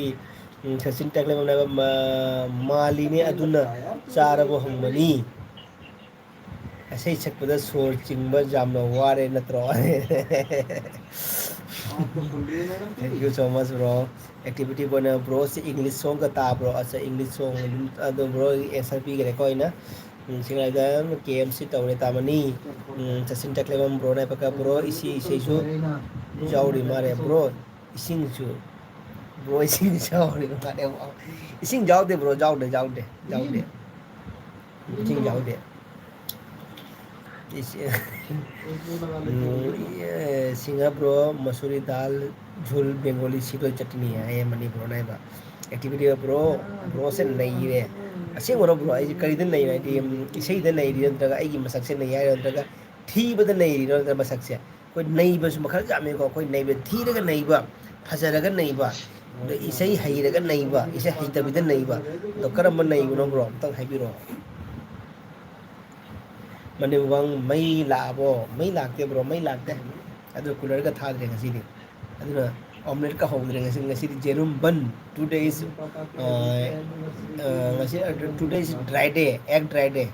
ꯎꯝ, ꯁꯆꯤꯟ ꯇꯥꯀꯂꯦꯃꯝꯅ ꯍꯥꯏꯕ ꯃꯥ-, ꯃꯥꯜꯂꯤꯅꯦ ꯑꯗꯨꯅ ꯆꯥꯔꯕ ꯍꯪꯕꯅꯤ꯫ ꯏꯁꯩ ꯁꯛꯄꯗ ꯁꯣꯔ ꯆꯤꯡꯕ ꯌꯥꯝꯅ ꯋꯥꯔꯦ ꯅꯠꯇ꯭ꯔꯣ? Thank you so much, bro꯫ Activity boy ꯅ ꯕ꯭ꯔꯣꯁꯦ ꯏꯪꯂꯤꯁ ꯁꯣꯡꯒ ꯇꯥꯕ꯭ꯔꯣ? ꯑꯠꯆꯥ, ꯏꯪꯂꯤꯁ ꯁꯣꯡ ꯑꯗꯨꯝ, ꯑꯗꯣ ꯕ꯭ꯔꯣ ꯑꯦꯟꯁꯔ ꯄꯤꯈ꯭ꯔꯦꯀꯣ ꯑꯩꯅ꯫ ꯎꯝ, ꯁꯤꯡꯉꯥꯏꯗ ꯀꯦ ꯑꯦꯝ ꯁꯤ ꯇꯧꯔꯦ ꯇꯥꯃꯅꯤ꯫ ꯎꯝ, ꯆꯆꯤꯟ ꯇꯥꯀꯂꯦꯃꯝ ꯕ꯭ꯔꯣꯅ ꯍꯥꯏꯕꯀ ꯕ꯭ꯔꯣ ꯏꯁꯤ ꯏꯁꯩꯁꯨ ꯌꯥꯎꯔꯤ ꯃꯥꯜꯂꯦ ꯕ꯭ꯔꯣ꯫ ꯏꯁꯤꯡꯁꯨ, ꯕ꯭ꯔꯣ, ꯏꯁꯤꯡꯁꯨ ꯌꯥꯎꯔꯤ ꯃꯥꯜꯂꯦ꯫ ꯏꯁꯤꯡ ꯌꯥꯎꯗꯦ ꯕ꯭ꯔꯣ, ꯌꯥꯎꯗꯦ, ꯌꯥꯎꯗꯦ, ꯌꯥꯎꯗꯦ꯫ ꯏꯁꯤꯡ ꯌꯥꯎꯗꯦ꯫ ꯏꯁ-, ꯎꯝ, ꯑꯦ, ꯁꯤꯡꯉ ꯕ꯭ꯔꯣ, ꯃꯁꯨꯔꯤ ꯗꯥꯜ, ꯖꯨꯜ, ꯕꯦꯡꯒꯣꯂꯤ ꯁꯤꯗꯣꯏ ꯆꯠꯅꯤ ꯍꯥꯏꯌꯦ ꯃꯅꯤꯄꯨꯔꯅ ꯍꯥꯏꯕ꯫ Activity ꯕ꯭ꯔꯣ, ꯕ꯭ꯔꯣꯁꯦ ꯅꯩꯔꯦ꯫ ꯑꯁꯦꯡꯕꯔꯣ ꯕ꯭ꯔꯣ? ꯑꯩꯁꯦ ꯀꯔꯤꯗ ꯅꯩꯔꯦ ꯍꯥꯏꯗꯤ, ꯎꯝ, ꯏꯁꯩꯗ ꯅꯩꯔꯤꯔ ꯅꯠꯇ꯭ꯔꯒ ꯑꯩꯒꯤ ꯃꯁꯛꯁꯦ ꯅꯩ ꯍꯥꯏꯔꯣ ꯅꯠꯇ꯭ꯔꯒ ꯊꯤꯕꯗ ꯅꯩꯔꯤꯔꯣ ꯅꯠꯇ꯭ꯔꯒ ꯃꯁꯛꯁꯦ? ꯑꯩꯈꯣꯏ ꯅꯩꯕꯁꯨ ꯃꯈꯜ ꯌꯥꯝꯃꯤꯀꯣ꯫ ꯑꯩꯈꯣꯏ ꯅꯩꯕ, ꯊꯤꯔꯒ ꯅꯩꯕ, ꯐꯖꯔꯒ ꯅꯩꯕ, ꯑꯗ ꯏꯁꯩ ꯍꯩꯔꯒ ꯅꯩꯕ, ꯏꯁꯩ ꯍꯩꯇꯕꯤꯗ ꯅꯩꯕ, ꯑꯗꯣ ꯀꯔꯝꯕ ꯅꯩꯕꯅꯣ ꯕ꯭ꯔꯣ? ꯑꯝꯇꯪ ꯍꯥꯏꯕꯤꯔꯛꯑꯣ꯫ ꯃꯅꯤꯄꯨꯔ ꯃꯩ ꯂꯥꯛꯑꯕꯣ? ꯃꯩ ꯂꯥꯛꯇꯦ ꯕ꯭ꯔꯣ, ꯃꯩ ꯂꯥꯛꯇꯦ꯫ ꯑꯗꯨ ꯀꯨꯂꯔꯒ ꯊꯥꯗ꯭ꯔꯦ ꯉꯁꯤꯗꯤ꯫ ꯑꯗꯨꯅ ꯑꯣꯝꯂꯦꯠꯀ ꯍꯧꯗ꯭ꯔꯦ ꯉꯁꯤ, ꯉꯁꯤꯗꯤ ꯖꯦꯔꯨꯝ ꯕꯟ꯫ Today is, ꯑ, ꯑ, ꯉꯁꯤ, ꯑ, today is dry day, egg dry day꯫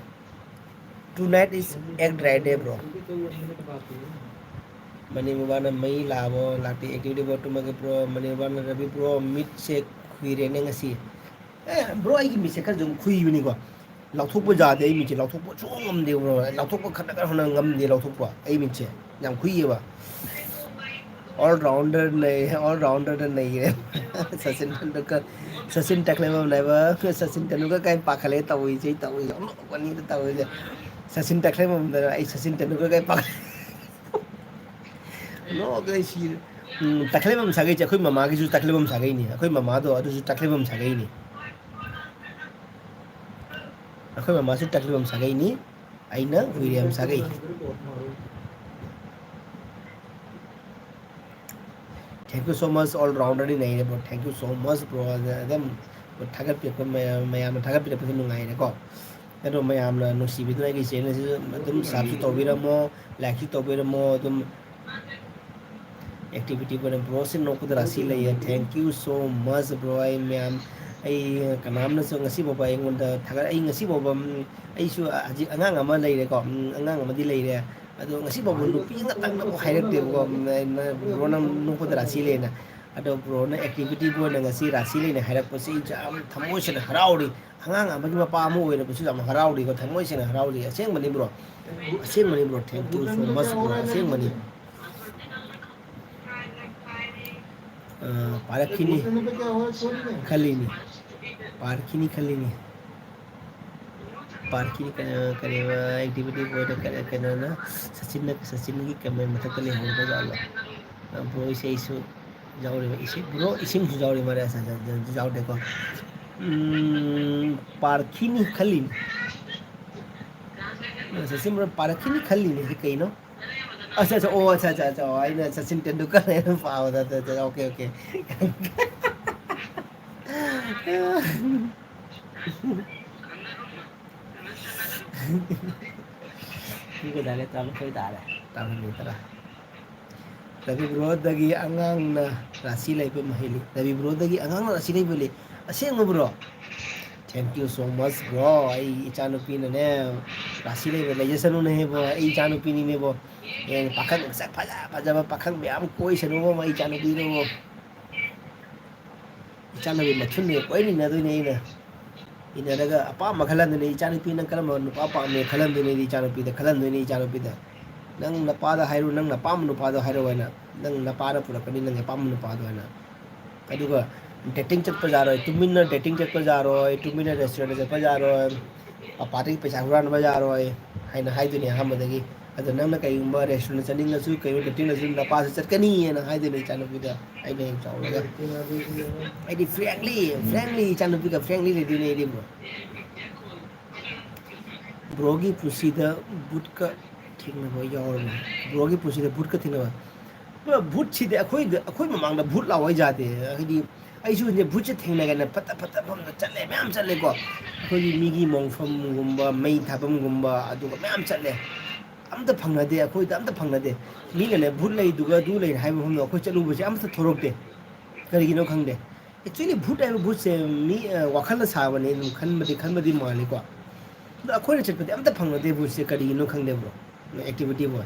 Tonight is egg dry day, bro꯫ Mani ꯕꯕꯥꯅ ꯃꯩ ꯂꯥꯛꯑꯕꯣ? ꯂꯥꯛꯇꯦ꯫ Activity ꯕꯣꯠ ꯇꯨꯝꯃꯒꯦ, bro꯫ ꯃꯅꯤ ꯕꯕꯥꯅ, "ꯔꯕꯤ bro, ꯃꯤꯠꯁꯦ ꯈꯨꯏꯔꯦꯅꯦ ꯉꯁꯤ"꯫ ꯑꯦ, bro, ꯑꯩꯒꯤ ꯃꯤꯠꯁꯦ ꯈꯔ ꯑꯗꯨꯝ ꯈꯨꯏꯕꯅꯤꯀꯣ꯫ ꯂꯥꯎꯊꯣꯛꯄ ꯌꯥꯗꯦ ꯑꯩ ꯃꯤꯠꯁꯦ, ꯂꯥꯎꯊꯣꯛꯄ ꯁꯨꯡꯉꯝ ꯉꯝꯗꯦ, bro꯫ ꯂꯥꯎꯊꯣꯛꯄ ꯈꯔ ꯈꯔ ꯍꯣꯠꯅ ꯉꯝꯗꯦ ꯂꯥꯎꯊꯣꯛꯄ ꯑꯩ ꯃꯤꯠꯁꯦ꯫ ꯌꯥꯝ ꯈꯨꯏꯌꯦꯕ꯫ All rounder ꯅꯩ, all rounder ꯗ ꯅꯩꯌꯦ꯫ ꯁꯆꯤꯟ ꯇꯦꯟꯗꯨꯜꯀꯔ, ꯁꯆꯤꯟ ꯇꯦꯟꯗꯨꯜꯀꯔ ꯍꯥꯏꯕ, ꯁꯆꯤꯟ ꯇꯦꯟꯗꯨꯜꯀꯔ ꯀꯥꯏ ꯄꯥꯈꯠꯂꯦ ꯇꯧꯔꯤꯁꯦ, ꯇꯧꯔꯤꯁꯦ꯫ ꯑꯅꯤꯗ ꯇꯧꯔꯤꯁꯦ꯫ ꯁꯆꯤꯟ ꯇꯥꯀꯂꯦꯃꯝꯗ ꯑꯩ ꯁꯆꯤꯟ ꯇꯦꯟꯗꯨꯜꯀꯔꯒ ꯄꯥꯛ-, ꯅꯣꯛꯑꯒ ꯑꯩ ꯁꯤꯔꯦ꯫ ꯎꯝ, ꯇꯥꯀꯂꯦꯃꯝ ꯁꯥꯒꯩꯁꯦ ꯑꯩꯈꯣꯏ ꯃꯃꯥꯒꯤꯁꯨ ꯇꯥꯀꯂꯦꯃꯝ ꯁꯥꯒꯩꯅꯤ꯫ ꯑꯩꯈꯣꯏ ꯃꯃꯥꯗꯣ ꯑꯗꯨꯁꯨ ꯇꯥꯀꯂꯦꯃꯝ ꯁꯥꯒꯩꯅꯤ꯫ ꯑꯩꯈꯣꯏ ꯃꯃꯥꯁꯨ ꯇꯥꯀꯂꯦꯃꯝ ꯁꯥꯒꯩꯅꯤ꯫ ꯑꯩꯅ ꯍꯨꯏꯔꯦꯝ ꯁꯥꯒꯩ꯫ Thank you so much, all rounder ꯅꯤ ꯅꯩꯔꯦ bro. Thank you so much bro. ꯑꯗꯨꯝ ꯊꯥꯒꯠꯄꯤꯔꯛꯄ ꯃꯌꯥꯝ, ꯃꯌꯥꯝꯅ ꯊꯥꯒꯠꯄꯤꯔꯛꯄꯁꯦ ꯅꯨꯡꯉꯥꯏꯔꯦꯀꯣ꯫ ꯑꯗꯣ ꯃꯌꯥꯝꯅ ꯅꯨꯡꯁꯤꯕꯤꯗꯨꯅ ꯑꯩꯒꯤ channel ꯁꯤꯁꯨ ꯑꯗꯨꯝ subscribe ꯁꯨ ꯇꯧꯕꯤꯔꯝꯃꯣ, like ꯁꯨ ꯇꯧꯕꯤꯔꯝꯃꯣ꯫ ꯑꯗꯨꯝ activity ꯕꯣꯏꯅ bro ꯁꯤ ꯅꯣꯛꯄꯗ ꯔꯥꯁꯤ ꯂꯩꯌꯦ꯫ Thank you so much bro. ꯑꯩ ꯃꯌꯥꯝ, ꯑꯩ ꯀꯅꯥꯝꯅꯁꯨ ꯉꯁꯤ ꯐꯥꯎꯕ ꯑꯩꯉꯣꯟꯗ ꯊꯥꯒꯠ-, ꯑꯩ ꯉꯁꯤ ꯐꯥꯎꯕ, ꯎꯝ, ꯑꯩꯁꯨ ꯍꯧꯖꯤꯛ ꯑꯉꯥꯡ ꯑꯃ ꯂꯩꯔꯦꯀꯣ, ꯎꯝ, ꯑꯉꯥꯡ ꯑꯃꯗꯤ ꯂꯩꯔꯦ꯫ ꯑꯗꯣ ꯉꯁꯤ ꯐꯥꯎꯕ ꯅꯨꯄꯤ ꯑꯃꯇꯪꯅꯕꯨ ꯍꯥꯏꯔꯛꯇꯦꯕꯀꯣ, ꯎꯝ, ꯑꯩ, ꯅ-, bro ꯅꯪ ꯅꯣꯛꯄꯗ ꯔꯥꯁꯤ ꯂꯩꯅ꯫ ꯑꯗꯣ bro ꯅ activity ꯕꯣꯏꯅ ꯉꯁꯤ ꯔꯥꯁꯤ ꯂꯩꯅ ꯍꯥꯏꯔꯛꯄꯁꯦ ꯑꯩꯁꯨ ꯌꯥꯝ ꯊꯃꯣꯏ ꯁꯦꯡꯅ ꯍꯔꯥꯎꯔꯤ꯫ ꯑꯉꯥꯡ ꯑꯃꯒꯤ ꯃꯄꯥ ꯑꯃ ꯑꯣꯏꯔꯕꯁꯨ ꯌꯥꯝ ꯍꯔꯥꯎꯔꯤꯀꯣ, ꯊꯃꯣꯏ ꯁꯦꯡꯅ ꯍꯔꯥꯎꯔꯤ꯫ ꯑꯁꯦꯡꯕꯅꯤ bro, ꯑꯁꯦꯡꯕꯅꯤ bro. Thank you so much bro, ꯑꯁꯦꯡꯕꯅꯤ꯫ ꯑ, ꯄꯥꯔꯛꯈꯤꯅꯤ ꯈꯜꯂꯤꯅꯤ, ꯄꯥꯔꯛꯈꯤꯅꯤ ꯈꯜꯂꯤꯅꯤ꯫ ꯄꯥꯔꯛꯀꯤ ꯀꯩꯅꯣ, ꯀꯔꯤꯕ, activity ꯕꯣꯏꯗ ꯀꯩꯅꯣ, ꯀꯩꯅꯣꯅ, ꯁꯆꯤꯟꯅ, ꯁꯆꯤꯟꯒꯤ comment ꯃꯊꯛꯇ ꯂꯩꯍꯧꯔꯕ ꯖꯥꯠꯂꯣ? ꯑ, bro ꯁꯦ ꯑꯩꯁꯨ ꯌꯥꯎꯔꯤꯕ, ꯏꯁꯤꯡ, bro, ꯏꯁꯤꯡꯁꯨ ꯌꯥꯎꯔꯤ ꯃꯥꯜꯂꯦ꯫ ꯑꯁ, ꯑꯁ, ꯑꯁ, ꯌꯥꯎꯗꯦꯀꯣ꯫ ꯎꯝ, ꯄꯥꯔꯛꯈꯤꯅꯤ ꯈꯜꯂꯤꯅꯤ꯫ ꯑ, ꯁꯆꯤꯟ bro, ꯄꯥꯔꯛꯈꯤꯅꯤ ꯈꯜꯂꯤꯅꯤ ꯁꯤ ꯀꯩꯅꯣ? ꯑꯁ, ꯑꯁ, ꯑꯣ, ꯑꯁ, ꯑꯁ, ꯑꯁ, ꯑꯣ, ꯑꯩꯅ ꯁꯆꯤꯟ ꯇꯦꯟꯗꯨꯜꯀꯔ ꯍꯥꯏꯅ ꯄꯥꯕꯗ, ꯑꯁ, ꯑꯁ, okay, okay꯫ ꯄꯨꯡ ꯀꯌꯥ ꯇꯥꯔꯦ? ꯇꯔꯥꯃꯥꯊꯣꯏ ꯇꯥꯔꯦ꯫ ꯇꯔꯥꯃꯥꯊꯣꯏ ꯇꯔꯥ꯫ ꯔꯕꯤ bro ꯗꯒꯤ ꯑꯉꯥꯡꯅ ꯔꯥꯁꯤ ꯂꯩꯕ ꯃꯍꯩꯅꯤ꯫ ꯔꯕꯤ bro ꯗꯒꯤ ꯑꯉꯥꯡꯅ ꯔꯥꯁꯤ ꯂꯩꯕ ꯍꯦꯜꯂꯤ꯫ ꯑꯁꯦꯡꯕ bro? Thank you so much bro. ꯑꯩ ꯏꯆꯥꯅꯨꯄꯤꯅꯅꯦ, ꯔꯥꯁꯤ ꯂꯩꯕ ꯂꯩꯖꯁꯅꯨꯅꯦ bro. ꯑꯩ ꯏꯆꯥꯅꯨꯄꯤꯅꯤꯅꯦ bro꯫ ꯍꯌꯦꯡ ꯄꯥꯈꯪ ꯃꯁꯛ ꯐꯖ ꯐꯖꯕ ꯄꯥꯈꯪ ꯃꯌꯥꯝ ꯀꯣꯏꯁꯅꯨꯕ ꯑꯃ ꯏꯆꯥꯅꯨꯄꯤꯗꯨꯕꯨ꯫ ꯏꯆꯥꯅꯨꯄꯤ ꯃꯊꯨꯟꯗ ꯀꯣꯏꯃꯤꯟꯅꯗꯣꯏꯅꯦ ꯑꯩꯅ꯫ ꯏꯟꯅꯔꯒ ꯑꯄꯥꯝꯕ ꯈꯜꯍꯟꯗꯣꯏꯅꯦ꯫ "ꯏꯆꯥꯅꯨꯄꯤ ꯅꯪ ꯀꯔꯝꯕ ꯅꯨꯄꯥ ꯄꯥꯝꯃꯦ?" ꯈꯜꯍꯟꯗꯣꯏꯅꯦ ꯑꯩꯗꯤ ꯏꯆꯥꯅꯨꯄꯤꯗ, ꯈꯜꯍꯟꯗꯣꯏꯅꯦ ꯏꯆꯥꯅꯨꯄꯤꯗ꯫ "ꯅꯪ ꯅꯄꯥꯗ ꯍꯥꯏꯔꯨ, ꯅꯪ ꯅꯄꯥꯝꯕ ꯅꯨꯄꯥꯗꯣ ꯍꯥꯏꯔꯛꯑꯣ" ꯍꯥꯏꯅ꯫ ꯅꯪ ꯅꯄꯥꯅ ꯄꯨꯔꯛꯀꯅꯤ ꯅꯪꯒꯤ ꯑꯄꯥꯝꯕ ꯅꯨꯄꯥꯗꯣ ꯍꯥꯏꯅ꯫ ꯑꯗꯨꯒ dating ꯆꯠꯄ ꯌꯥꯔꯣꯏ, ꯇꯨꯃꯤꯟꯅ dating ꯆꯠꯄ ꯌꯥꯔꯣꯏ, ꯇꯨꯃꯤꯟꯅ restaurant ꯆꯠꯄ ꯌꯥꯔꯣꯏ, ꯄꯄꯥꯗꯒꯤ ꯄꯩꯁꯥ ꯍꯨꯔꯥꯟꯕ ꯌꯥꯔꯣꯏ ꯍꯥꯏꯅ ꯍꯥꯏꯗꯣꯏꯅꯦ ꯑꯍꯥꯟꯕꯗꯒꯤ꯫ ꯑꯗꯣ ꯅꯪꯅ ꯀꯩꯒꯨꯝꯕ restaurant ꯆꯠꯅꯤꯡꯉꯁꯨ, ꯀꯩꯒꯨꯝꯕ dating ꯆꯠꯂꯁꯨ ꯅꯄꯥꯁꯨ ꯆꯠꯀꯅꯤꯅ ꯍꯥꯏꯗꯣꯏꯅꯦ ꯏꯆꯥꯅꯨꯄꯤꯗ꯫ ꯑꯩꯅ ꯍꯦꯛ ꯆꯥꯎꯔꯒ ꯑꯩꯗꯤ frankly, frankly ꯏꯆꯥꯅꯨꯄꯤꯒ frankly ꯂꯩꯗꯣꯏꯅꯦ ꯑꯩꯗꯤ bro꯫ Bro ꯒꯤ ꯄꯨꯟꯁꯤꯗ ꯚꯨꯠꯀ ꯊꯦꯡꯅꯕ ꯌꯥꯎꯔꯕ? Bro ꯒꯤ ꯄꯨꯟꯁꯤꯗ ꯚꯨꯠꯀ ꯊꯦꯡꯅꯕ? ꯚꯨꯠꯁꯤꯗꯤ ꯑꯩꯈꯣꯏꯗ, ꯑꯩꯈꯣꯏ ꯃꯃꯥꯡꯗ ꯚꯨꯠ ꯂꯥꯛꯑꯣ ꯌꯥꯗꯦ꯫ ꯍꯥꯏꯗꯤ ꯑꯩꯁꯨ ꯍꯧꯖꯤꯛ ꯚꯨꯠꯁꯦ ꯊꯦꯡꯅꯒꯦꯅ ꯐꯠꯇ ꯐꯠꯇ ꯃꯐꯝꯗ ꯆꯠꯂꯦ, ꯃꯌꯥꯝ ꯆꯠꯂꯦꯀꯣ꯫ ꯑꯩꯈꯣꯏꯒꯤ ꯃꯤꯒꯤ ꯃꯣꯡꯐꯝꯒꯨꯝꯕ, ꯃꯩ ꯊꯥꯐꯝꯒꯨꯝꯕ, ꯑꯗꯨꯒ ꯃꯌꯥꯝ ꯆꯠꯂꯦ꯫ ꯑꯝꯇ ꯐꯪꯅꯗꯦ, ꯑꯩꯈꯣꯏꯗ ꯑꯝꯇ ꯐꯪꯅꯗꯦ꯫ ꯃꯤꯅꯅꯦ ꯚꯨꯠ ꯂꯩꯗꯨꯒ ꯑꯗꯨ ꯂꯩ ꯍꯥꯏꯕ ꯃꯐꯝꯗꯣ ꯑꯩꯈꯣꯏ ꯆꯠꯂꯨꯕꯁꯦ ꯑꯝꯇ ꯊꯣꯔꯛꯇꯦ꯫ ꯀꯔꯤꯒꯤꯅꯣ ꯈꯪꯗꯦ꯫ Actually, ꯚꯨꯠ ꯍꯥꯏꯕ ꯚꯨꯠꯁꯦ ꯃꯤ, ꯑ, ꯋꯥꯈꯜꯅ ꯁꯥꯕꯅꯦ, ꯑꯗꯨꯝ ꯈꯟꯕꯗꯤ, ꯈꯟꯕꯗꯤ ꯃꯥꯜꯂꯤꯀꯣ꯫ ꯑꯗꯣ ꯑꯩꯈꯣꯏꯅ ꯆꯠꯄꯗꯤ ꯑꯝꯇ ꯐꯪꯅꯗꯦ ꯚꯨꯠꯁꯦ, ꯀꯔꯤꯒꯤꯅꯣ ꯈꯪꯗꯦ bro꯫ Activity boy꯫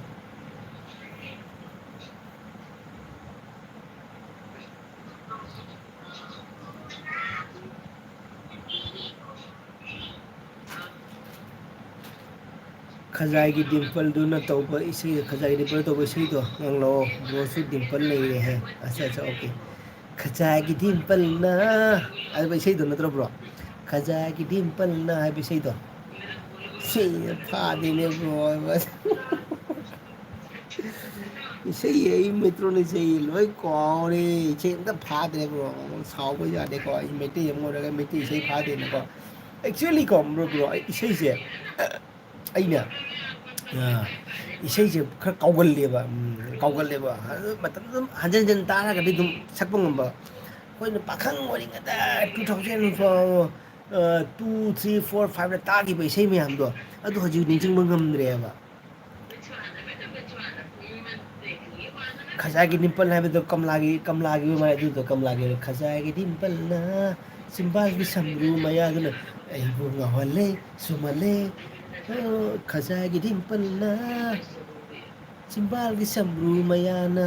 ꯈꯖꯥꯏꯒꯤ ꯗꯤꯝꯄꯜꯗꯨꯅ ꯇꯧꯕ ꯏꯁꯩꯗꯣ, ꯈꯖꯥꯏꯒꯤ ꯗꯤꯝꯄꯜ ꯇꯧꯕ ꯏꯁꯩꯗꯣ ꯉꯪꯂꯛꯑꯣ꯫ ꯕ꯭ꯔꯣꯁꯨ ꯗꯤꯝꯄꯜ ꯂꯩꯔꯦ ꯍꯦ꯫ ꯑꯠꯆꯥ, ꯑꯠꯆꯥ, okay꯫ ꯈꯖꯥꯏꯒꯤ ꯗꯤꯝꯄꯜꯅ ꯍꯥꯏꯕ ꯏꯁꯩꯗꯣ ꯅꯠꯇ꯭ꯔꯣ, ꯕ꯭ꯔꯣ? ꯈꯖꯥꯏꯒꯤ ꯗꯤꯝꯄꯜꯅ ꯍꯥꯏꯕ ꯏꯁꯩꯗꯣ꯫ ꯁꯤ ꯐꯥꯗꯦꯅꯦ, ꯕ꯭ꯔꯣ꯫ ꯏꯁꯩ, ꯑꯩ ꯃꯦꯇ꯭ꯔꯣꯅ ꯏꯁꯩ ꯂꯣꯏ ꯀꯥꯎꯔꯦ꯫ ꯏꯁꯩ ꯑꯝꯇ ꯐꯥꯗ꯭ꯔꯦ, ꯕ꯭ꯔꯣ꯫ ꯁꯥꯎꯕ ꯌꯥꯗꯦꯀꯣ꯫ ꯑꯩ ꯃꯩꯇꯩ ꯑꯃ ꯑꯣꯏꯔꯒ ꯃꯩꯇꯩ ꯏꯁꯩ ꯐꯥꯗꯦꯅꯀꯣ꯫ Actually ꯀꯣ, ꯕ꯭ꯔꯣ, ꯕ꯭ꯔꯣ, ꯑꯩ ꯏꯁꯩꯁꯦ, ꯑꯩꯅ, ꯑ, ꯏꯁꯩꯁꯦ ꯈꯔ ꯀꯥꯎꯒꯜꯂꯦꯕ, ꯎꯝ, ꯀꯥꯎꯒꯜꯂꯦꯕ꯫ ꯑꯗꯨ ꯃꯇꯝꯗ ꯑꯗꯨꯝ ꯍꯟꯖꯟ ꯍꯟꯖꯟ ꯇꯥꯔꯒꯗꯤ ꯑꯗꯨꯝ ꯁꯛꯄ ꯉꯝꯕ꯫ ꯑꯩꯈꯣꯏꯅ ꯄꯥꯈꯪ ꯑꯣꯏꯔꯤꯉꯩꯗ two thousand, ꯑ, two, three, four, fiveꯇ ꯇꯥꯈꯤꯕ ꯏꯁꯩ ꯃꯌꯥꯝꯗꯣ, ꯑꯗꯨ ꯍꯧꯖꯤꯛ ꯅꯤꯡꯁꯤꯡꯕ ꯉꯝꯗ꯭ꯔꯦꯕ꯫ ꯈꯖꯥꯏꯒꯤ ꯗꯤꯝꯄꯜ ꯍꯥꯏꯕꯗꯣ ꯀꯃꯂꯥꯒꯤ, ꯀꯃꯂꯥꯒꯤ ꯑꯣꯏ ꯃꯥꯜꯂꯦ ꯑꯗꯨꯗꯣ, ꯀꯃꯂꯥꯒꯤ ꯑꯣꯏ꯫ ꯈꯖꯥꯏꯒꯤ ꯗꯤꯝꯄꯜꯅ ꯆꯤꯝꯕꯥꯜꯒꯤ ꯁꯝꯕ꯭ꯔꯨ ꯃꯌꯥꯗꯨꯅ ꯑꯩꯕꯨ ꯉꯥꯎꯍꯜꯂꯦ, ꯁꯨꯝꯍꯜꯂꯦ꯫ ꯑꯣ, ꯈꯖꯥꯏꯒꯤ ꯗꯤꯝꯄꯜꯅ ꯆꯤꯝꯕꯥꯜꯒꯤ ꯁꯝꯕ꯭ꯔꯨ ꯃꯌꯥꯅ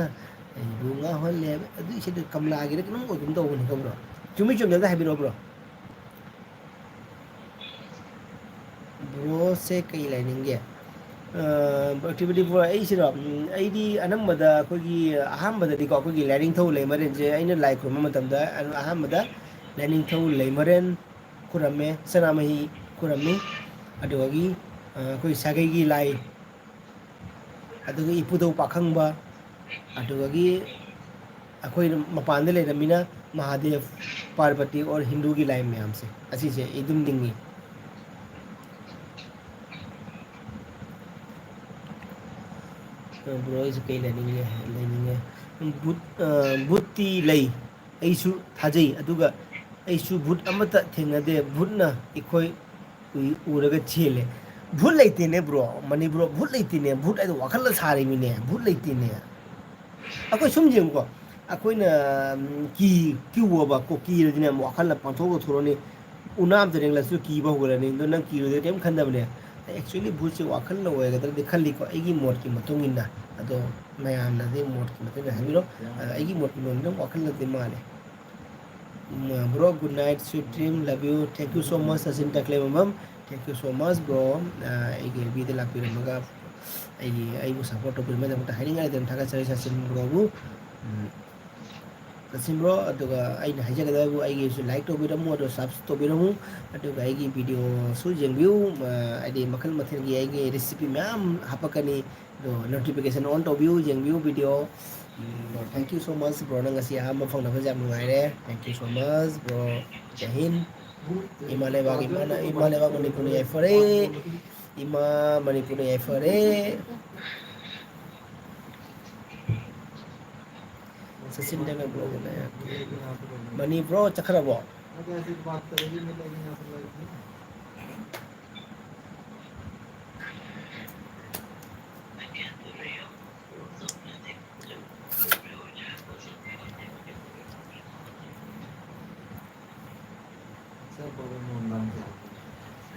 ꯑꯩꯕꯨ ꯉꯥꯎꯍꯜꯂꯦ ꯍꯥꯏꯕ꯫ ꯑꯗꯨ ꯏꯁꯩꯗꯣ ꯀꯃꯂꯥꯒꯤꯔ ꯀꯩꯅꯣꯝ ꯑꯣꯏꯒꯨꯝ ꯇꯧꯕꯅꯤ, ꯈꯪꯕ꯭ꯔꯣ? ꯆꯨꯝꯃꯤ ꯆꯨꯝꯗꯦ ꯑꯝꯇ ꯍꯥꯏꯕꯤꯔꯛꯑꯣ, ꯕ꯭ꯔꯣ꯫ ꯕ꯭ꯔꯣꯁꯦ ꯀꯩ ꯂꯥꯏꯅꯤꯡꯒꯦ? ꯑ, Activity boy, ꯑꯩꯁꯤꯔꯣ? ꯎꯝ, ꯑꯩꯗꯤ ꯑꯅꯝꯕꯗ ꯑꯩꯈꯣꯏꯒꯤ, ꯑꯍꯥꯟꯕꯗꯗꯤꯀꯣ, ꯑꯩꯈꯣꯏꯒꯤ ꯂꯥꯏꯅꯤꯡꯊꯧ ꯂꯩꯃꯔꯦꯟꯁꯦ ꯑꯩꯅ ꯂꯥꯏ ꯈꯨꯔꯨꯝꯕ ꯃꯇꯝꯗ ꯑꯍꯥꯟꯕꯗ ꯂꯥꯏꯅꯤꯡꯊꯧ ꯂꯩꯃꯔꯦꯟ ꯈꯨꯔꯝꯃꯦ, ꯁꯅꯥꯃꯍꯤ ꯈꯨꯔꯝꯃꯤ, ꯑꯗꯨꯗꯒꯤ, ꯑ, ꯑꯩꯈꯣꯏ ꯁꯥꯒꯩꯒꯤ ꯂꯥꯏ, ꯑꯗꯨꯒ ꯏꯄꯨꯙꯧ ꯄꯥꯈꯪꯕ, ꯑꯗꯨꯗꯒꯤ ꯑꯩꯈꯣꯏꯅ ꯃꯄꯥꯟꯗ ꯂꯩꯔꯝꯃꯤꯅ ꯃꯍꯥꯗꯦꯕ, ꯄꯥꯔꯕꯇꯤ or ꯍꯤꯟꯗꯨꯒꯤ ꯂꯥꯏ ꯃꯌꯥꯝꯁꯦ, ꯑꯁꯤꯁꯦ ꯑꯩ ꯑꯗꯨꯝ ꯅꯤꯡꯉꯤ꯫ ꯕ꯭ꯔꯣ, ꯑꯩꯁꯨ ꯀꯩ ꯂꯩꯅꯤꯡꯉꯦ? ꯂꯩꯅꯤꯡꯉꯦ꯫ ꯕꯨꯠ, ꯑ, ꯕꯨꯠꯇꯤ ꯂꯩ꯫ ꯑꯩꯁꯨ ꯊꯥꯖꯩ꯫ ꯑꯗꯨꯒ ꯑꯩꯁꯨ ꯕꯨꯠ ꯑꯃꯠꯇ ꯊꯦꯡꯅꯗꯦ꯫ ꯕꯨꯠꯅ ꯑꯩꯈꯣꯏ ꯎ-, ꯎꯔꯒ ꯆꯦꯜꯂꯦ꯫ ꯚꯨꯠ ꯂꯩꯇꯦꯅꯦ ꯕ꯭ꯔꯣ꯫ ꯃꯅꯤꯄꯨꯔ ꯚꯨꯠ ꯂꯩꯇꯦꯅꯦ꯫ ꯚꯨꯠ ꯍꯥꯏꯗꯣ ꯋꯥꯈꯜꯅ ꯁꯥꯔꯤꯃꯤꯅꯦ꯫ ꯚꯨꯠ ꯂꯩꯇꯦꯅꯦ꯫ ꯑꯩꯈꯣꯏ ꯁꯨꯝ ꯌꯦꯡꯉꯨꯀꯣ꯫ ꯑꯩꯈꯣꯏꯅ, ꯎꯝ, ꯀꯤ-, ꯀꯤꯌꯣꯕ ꯀꯣ, ꯀꯤꯔꯗꯤꯅꯦ ꯑꯃꯨꯛ ꯋꯥꯈꯜꯅ ꯄꯥꯡꯊꯣꯛ ꯊꯣꯛꯂꯛꯑꯅꯤ꯫ ꯎꯅꯥ ꯑꯝꯇ ꯂꯦꯡꯂꯁꯨ ꯀꯤꯕ ꯍꯧꯒꯠꯂꯅꯤ꯫ ꯑꯗꯣ ꯅꯪ ꯀꯤꯔꯣꯏꯗ꯭ꯔꯥ ꯀꯩꯝ ꯈꯟꯗꯕꯅꯦ꯫ Actually ꯚꯨꯠꯁꯦ ꯋꯥꯈꯜꯅ ꯑꯣꯏꯒꯗ꯭ꯔꯗꯤ ꯈꯜꯂꯤꯀꯣ, ꯑꯩꯒꯤ ꯃꯣꯠꯀꯤ ꯃꯇꯨꯡ ꯏꯟꯅ꯫ ꯑꯗꯣ ꯃꯌꯥꯝꯅꯗꯤ ꯃꯣꯠꯀꯤ ꯃꯇꯨꯡ ꯏꯟꯅ ꯍꯥꯏꯕꯤꯔꯣ꯫ ꯑꯗꯣ ꯑꯩꯒꯤ ꯃꯣꯠꯀꯤ ꯃꯇꯨꯡ ꯏꯟꯅ ꯋꯥꯈꯜꯅꯗꯤ ꯃꯥꯜꯂꯦ꯫ ꯎꯝ, bro, good night, sweet dream, love you, thank you so much, Sachin ꯇꯈ꯭ꯂꯦꯃꯕꯝ, thank you so much, bro꯫ ꯑ, ꯑꯩꯒꯤ ꯑꯦꯐ ꯕꯤꯗ ꯂꯥꯛꯄꯤꯔꯝꯃꯒ ꯑꯩꯒꯤ, ꯑꯩꯕꯨ ꯁꯞꯄꯣꯔꯠ ꯇꯧꯕꯤꯔꯝꯕꯗ ꯑꯃꯨꯛꯇ ꯍꯥꯏꯅꯤꯡꯉꯥꯏ ꯂꯩꯇꯅ ꯊꯥꯒꯠꯆꯔꯤ, ꯁꯆꯤꯟ ꯕ꯭ꯔꯣꯕꯨ꯫ ꯎꯝ, ꯁꯆꯤꯟ ꯕ꯭ꯔꯣ, ꯑꯗꯨꯒ ꯑꯩꯅ ꯍꯥꯏꯖꯒꯗꯕꯕꯨ ꯑꯩꯒꯤꯁꯨ ꯂꯥꯏꯛ ꯇꯧꯕꯤꯔꯝꯃꯨ, ꯑꯗꯨꯒ ꯁꯕꯁ ꯇꯧꯕꯤꯔꯝꯃꯨ, ꯑꯗꯨꯒ ꯑꯩꯒꯤ ꯚꯤꯗꯤꯑꯣꯁꯨ ꯌꯦꯡꯕꯤꯌꯨ꯫ ꯑ, ꯍꯥꯏꯗꯤ ꯃꯈꯜ ꯃꯊꯦꯜꯒꯤ ꯑꯩꯒꯤ ꯔꯦꯁꯤꯄꯤ ꯃꯌꯥꯝ ꯍꯥꯞꯄꯛꯀꯅꯤ꯫ ꯑꯗꯣ notification on ꯇꯧꯕꯤꯌꯨ, ꯌꯦꯡꯕꯤꯌꯨ video. Um, bro, thank you so much, bro꯫ ꯅꯪ ꯉꯁꯤ ꯑꯍꯥꯟꯕ ꯐꯪꯅꯕꯁꯦ ꯌꯥꯝ ꯅꯨꯡꯉꯥꯏꯔꯦ꯫ Thank you so much, bro꯫ ꯖꯩ ꯍꯤꯟ꯫ ꯏꯃꯥ ꯂꯩꯕꯥꯛ, ꯏꯃꯥꯅ, ꯏꯃꯥ ꯂꯩꯕꯥꯛ ꯃꯅꯤꯄꯨꯔꯅ ꯌꯥꯏꯐꯔꯦ꯫ ꯏꯃꯥ ꯃꯅꯤꯄꯨꯔꯅ ꯌꯥꯏꯐꯔꯦ꯫ ꯁꯆꯤꯟ ꯇꯦꯟꯗꯨꯜꯀꯔ bro꯫ ꯃꯅꯤ bro ꯆꯠꯈ꯭ꯔꯕꯣ?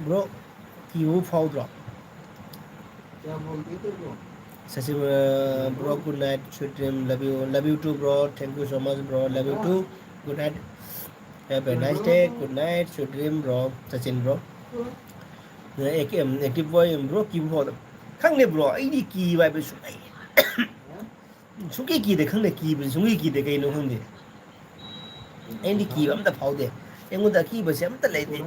Bro, ꯀꯤꯕꯕꯨ ꯐꯥꯎꯗ꯭ꯔꯣ? ꯁꯆꯤꯟ, ꯑ, bro, good night, sweet dream, love you, love you too, bro, thank you so much, bro, love you too, good night, have a nice day, good night, sweet dream, bro, Sachin bro꯫ Act-, active boy, bro, ꯀꯤꯕ ꯐꯥꯎꯗ꯭ꯔꯣ? ꯈꯪꯗꯦ bro, ꯑꯩꯗꯤ ꯀꯤꯕ ꯍꯥꯏꯕ ꯁꯨꯡꯂꯩ, ꯁꯨꯡꯀꯤ ꯀꯤꯗꯦ, ꯈꯪꯗꯦ, ꯀꯤꯕꯁꯦ ꯁꯨꯡꯀꯤ ꯀꯤꯗꯦ, ꯀꯩꯅꯣ ꯈꯪꯗꯦ꯫ ꯑꯩꯗꯤ ꯀꯤꯕ ꯑꯝꯇ ꯐꯥꯎꯗꯦ꯫ ꯑꯩꯉꯣꯟꯗ ꯑꯀꯤꯕꯁꯦ ꯑꯝꯇ ꯂꯩꯇꯦ꯫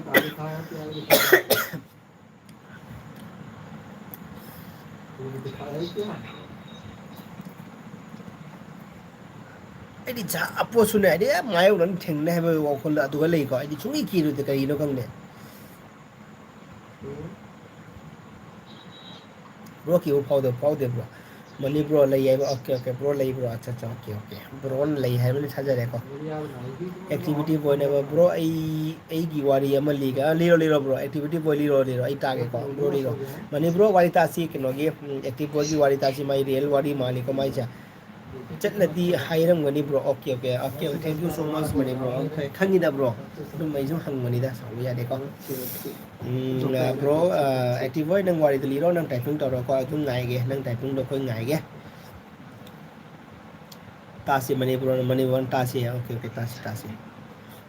ꯑꯩꯗꯤ ꯖꯥꯠ ꯄꯣꯠꯁꯨꯅꯦ, ꯍꯥꯏꯗꯤ ꯌꯥꯝ ꯃꯥꯌꯣꯛꯅꯅ ꯊꯦꯡꯅꯩ ꯍꯥꯏꯕ ꯋꯥꯈꯜꯗ ꯑꯗꯨꯒ ꯂꯩꯀꯣ꯫ ꯑꯩꯗꯤ ꯁꯨꯡꯀꯤ ꯀꯤꯔꯨꯗꯦ, ꯀꯔꯤꯒꯤꯅꯣ ꯈꯪꯗꯦ꯫ Bro, ꯀꯤꯕ ꯐꯥꯎꯗꯕ, ꯐꯥꯎꯗꯦ bro꯫ ꯃꯅꯤ ꯕ꯭ꯔꯣ ꯂꯩ ꯍꯥꯏꯕ? ꯑꯣꯀꯦ, ꯑꯣꯀꯦ, ꯕ꯭ꯔꯣ ꯂꯩ, ꯕ꯭ꯔꯣ꯫ ꯑꯠꯆꯥ, ꯑꯠꯆꯥ, ꯑꯣꯀꯦ, ꯑꯣꯀꯦ꯫ ꯕ꯭ꯔꯣꯅ ꯂꯩ ꯍꯥꯏꯕꯅꯤ, ꯊꯥꯖꯔꯦꯀꯣ꯫ ꯑꯦꯛꯇꯤꯚꯤꯇꯤ ꯕꯣꯏꯅꯦꯕ꯫ ꯕ꯭ꯔꯣ, ꯑꯩ, ꯑꯩꯒꯤ ꯋꯥꯔꯤ ꯑꯃ ꯂꯤꯒꯦ꯫ ꯑ, ꯂꯤꯔꯣ, ꯂꯤꯔꯣ, ꯕ꯭ꯔꯣ꯫ ꯑꯦꯛꯇꯤꯚꯤꯇꯤ ꯕꯣꯏ ꯂꯤꯔꯣ, ꯂꯤꯔꯣ꯫ ꯑꯩ ꯇꯥꯒꯦꯀꯣ꯫ ꯕ꯭ꯔꯣ ꯂꯤꯔꯣ꯫ ꯃꯅꯤ ꯕ꯭ꯔꯣ, ꯋꯥꯔꯤ ꯇꯥꯁꯤ, ꯀꯩꯅꯣꯒꯤ, ꯎꯝ, ꯑꯦꯛꯇꯤꯚ ꯕꯣꯏꯒꯤ ꯋꯥꯔꯤ ꯇꯥꯁꯤ꯫ ꯃꯥꯏ ꯔꯤꯌꯦꯜ ꯋꯥꯔꯤ ꯃꯥꯜꯂꯤꯀꯣ, ꯃꯥꯏꯁꯦ꯫ ꯆꯠꯂꯗꯤ ꯍꯥꯏꯔꯝꯒꯅꯤ, bro. Okay, okay, okay, thank you so much, Mani bro. Okay, ꯈꯪꯉꯤꯗ, ꯕ꯭ꯔꯣ꯫ ꯑꯗꯨꯝ ꯑꯩꯁꯨ ꯍꯪꯕꯅꯤꯗ, ꯁꯥꯎꯕ ꯌꯥꯗꯦꯀꯣ꯫ ꯎꯝ, ꯑ, ꯕ꯭ꯔꯣ, ꯑ, ꯑꯦꯛꯇꯤꯚ ꯕꯣꯏ, ꯅꯪ ꯋꯥꯔꯤꯗꯣ ꯂꯤꯔꯣ, ꯅꯪ ꯇꯥꯏꯄꯤꯡ ꯇꯧꯔꯣꯀꯣ, ꯑꯗꯨꯝ ꯉꯥꯏꯒꯦ, ꯅꯪ ꯇꯥꯏꯄꯤꯡꯗꯣ ꯑꯩꯈꯣꯏ ꯉꯥꯏꯒꯦ꯫ ꯇꯥꯁꯤ, ꯃꯅꯤ ꯕ꯭ꯔꯣꯅ, ꯃꯅꯤ ꯕ꯭ꯔꯣꯅ ꯇꯥꯁꯤ꯫ Okay, okay, ꯇꯥꯁꯤ, ꯇꯥꯁꯤ꯫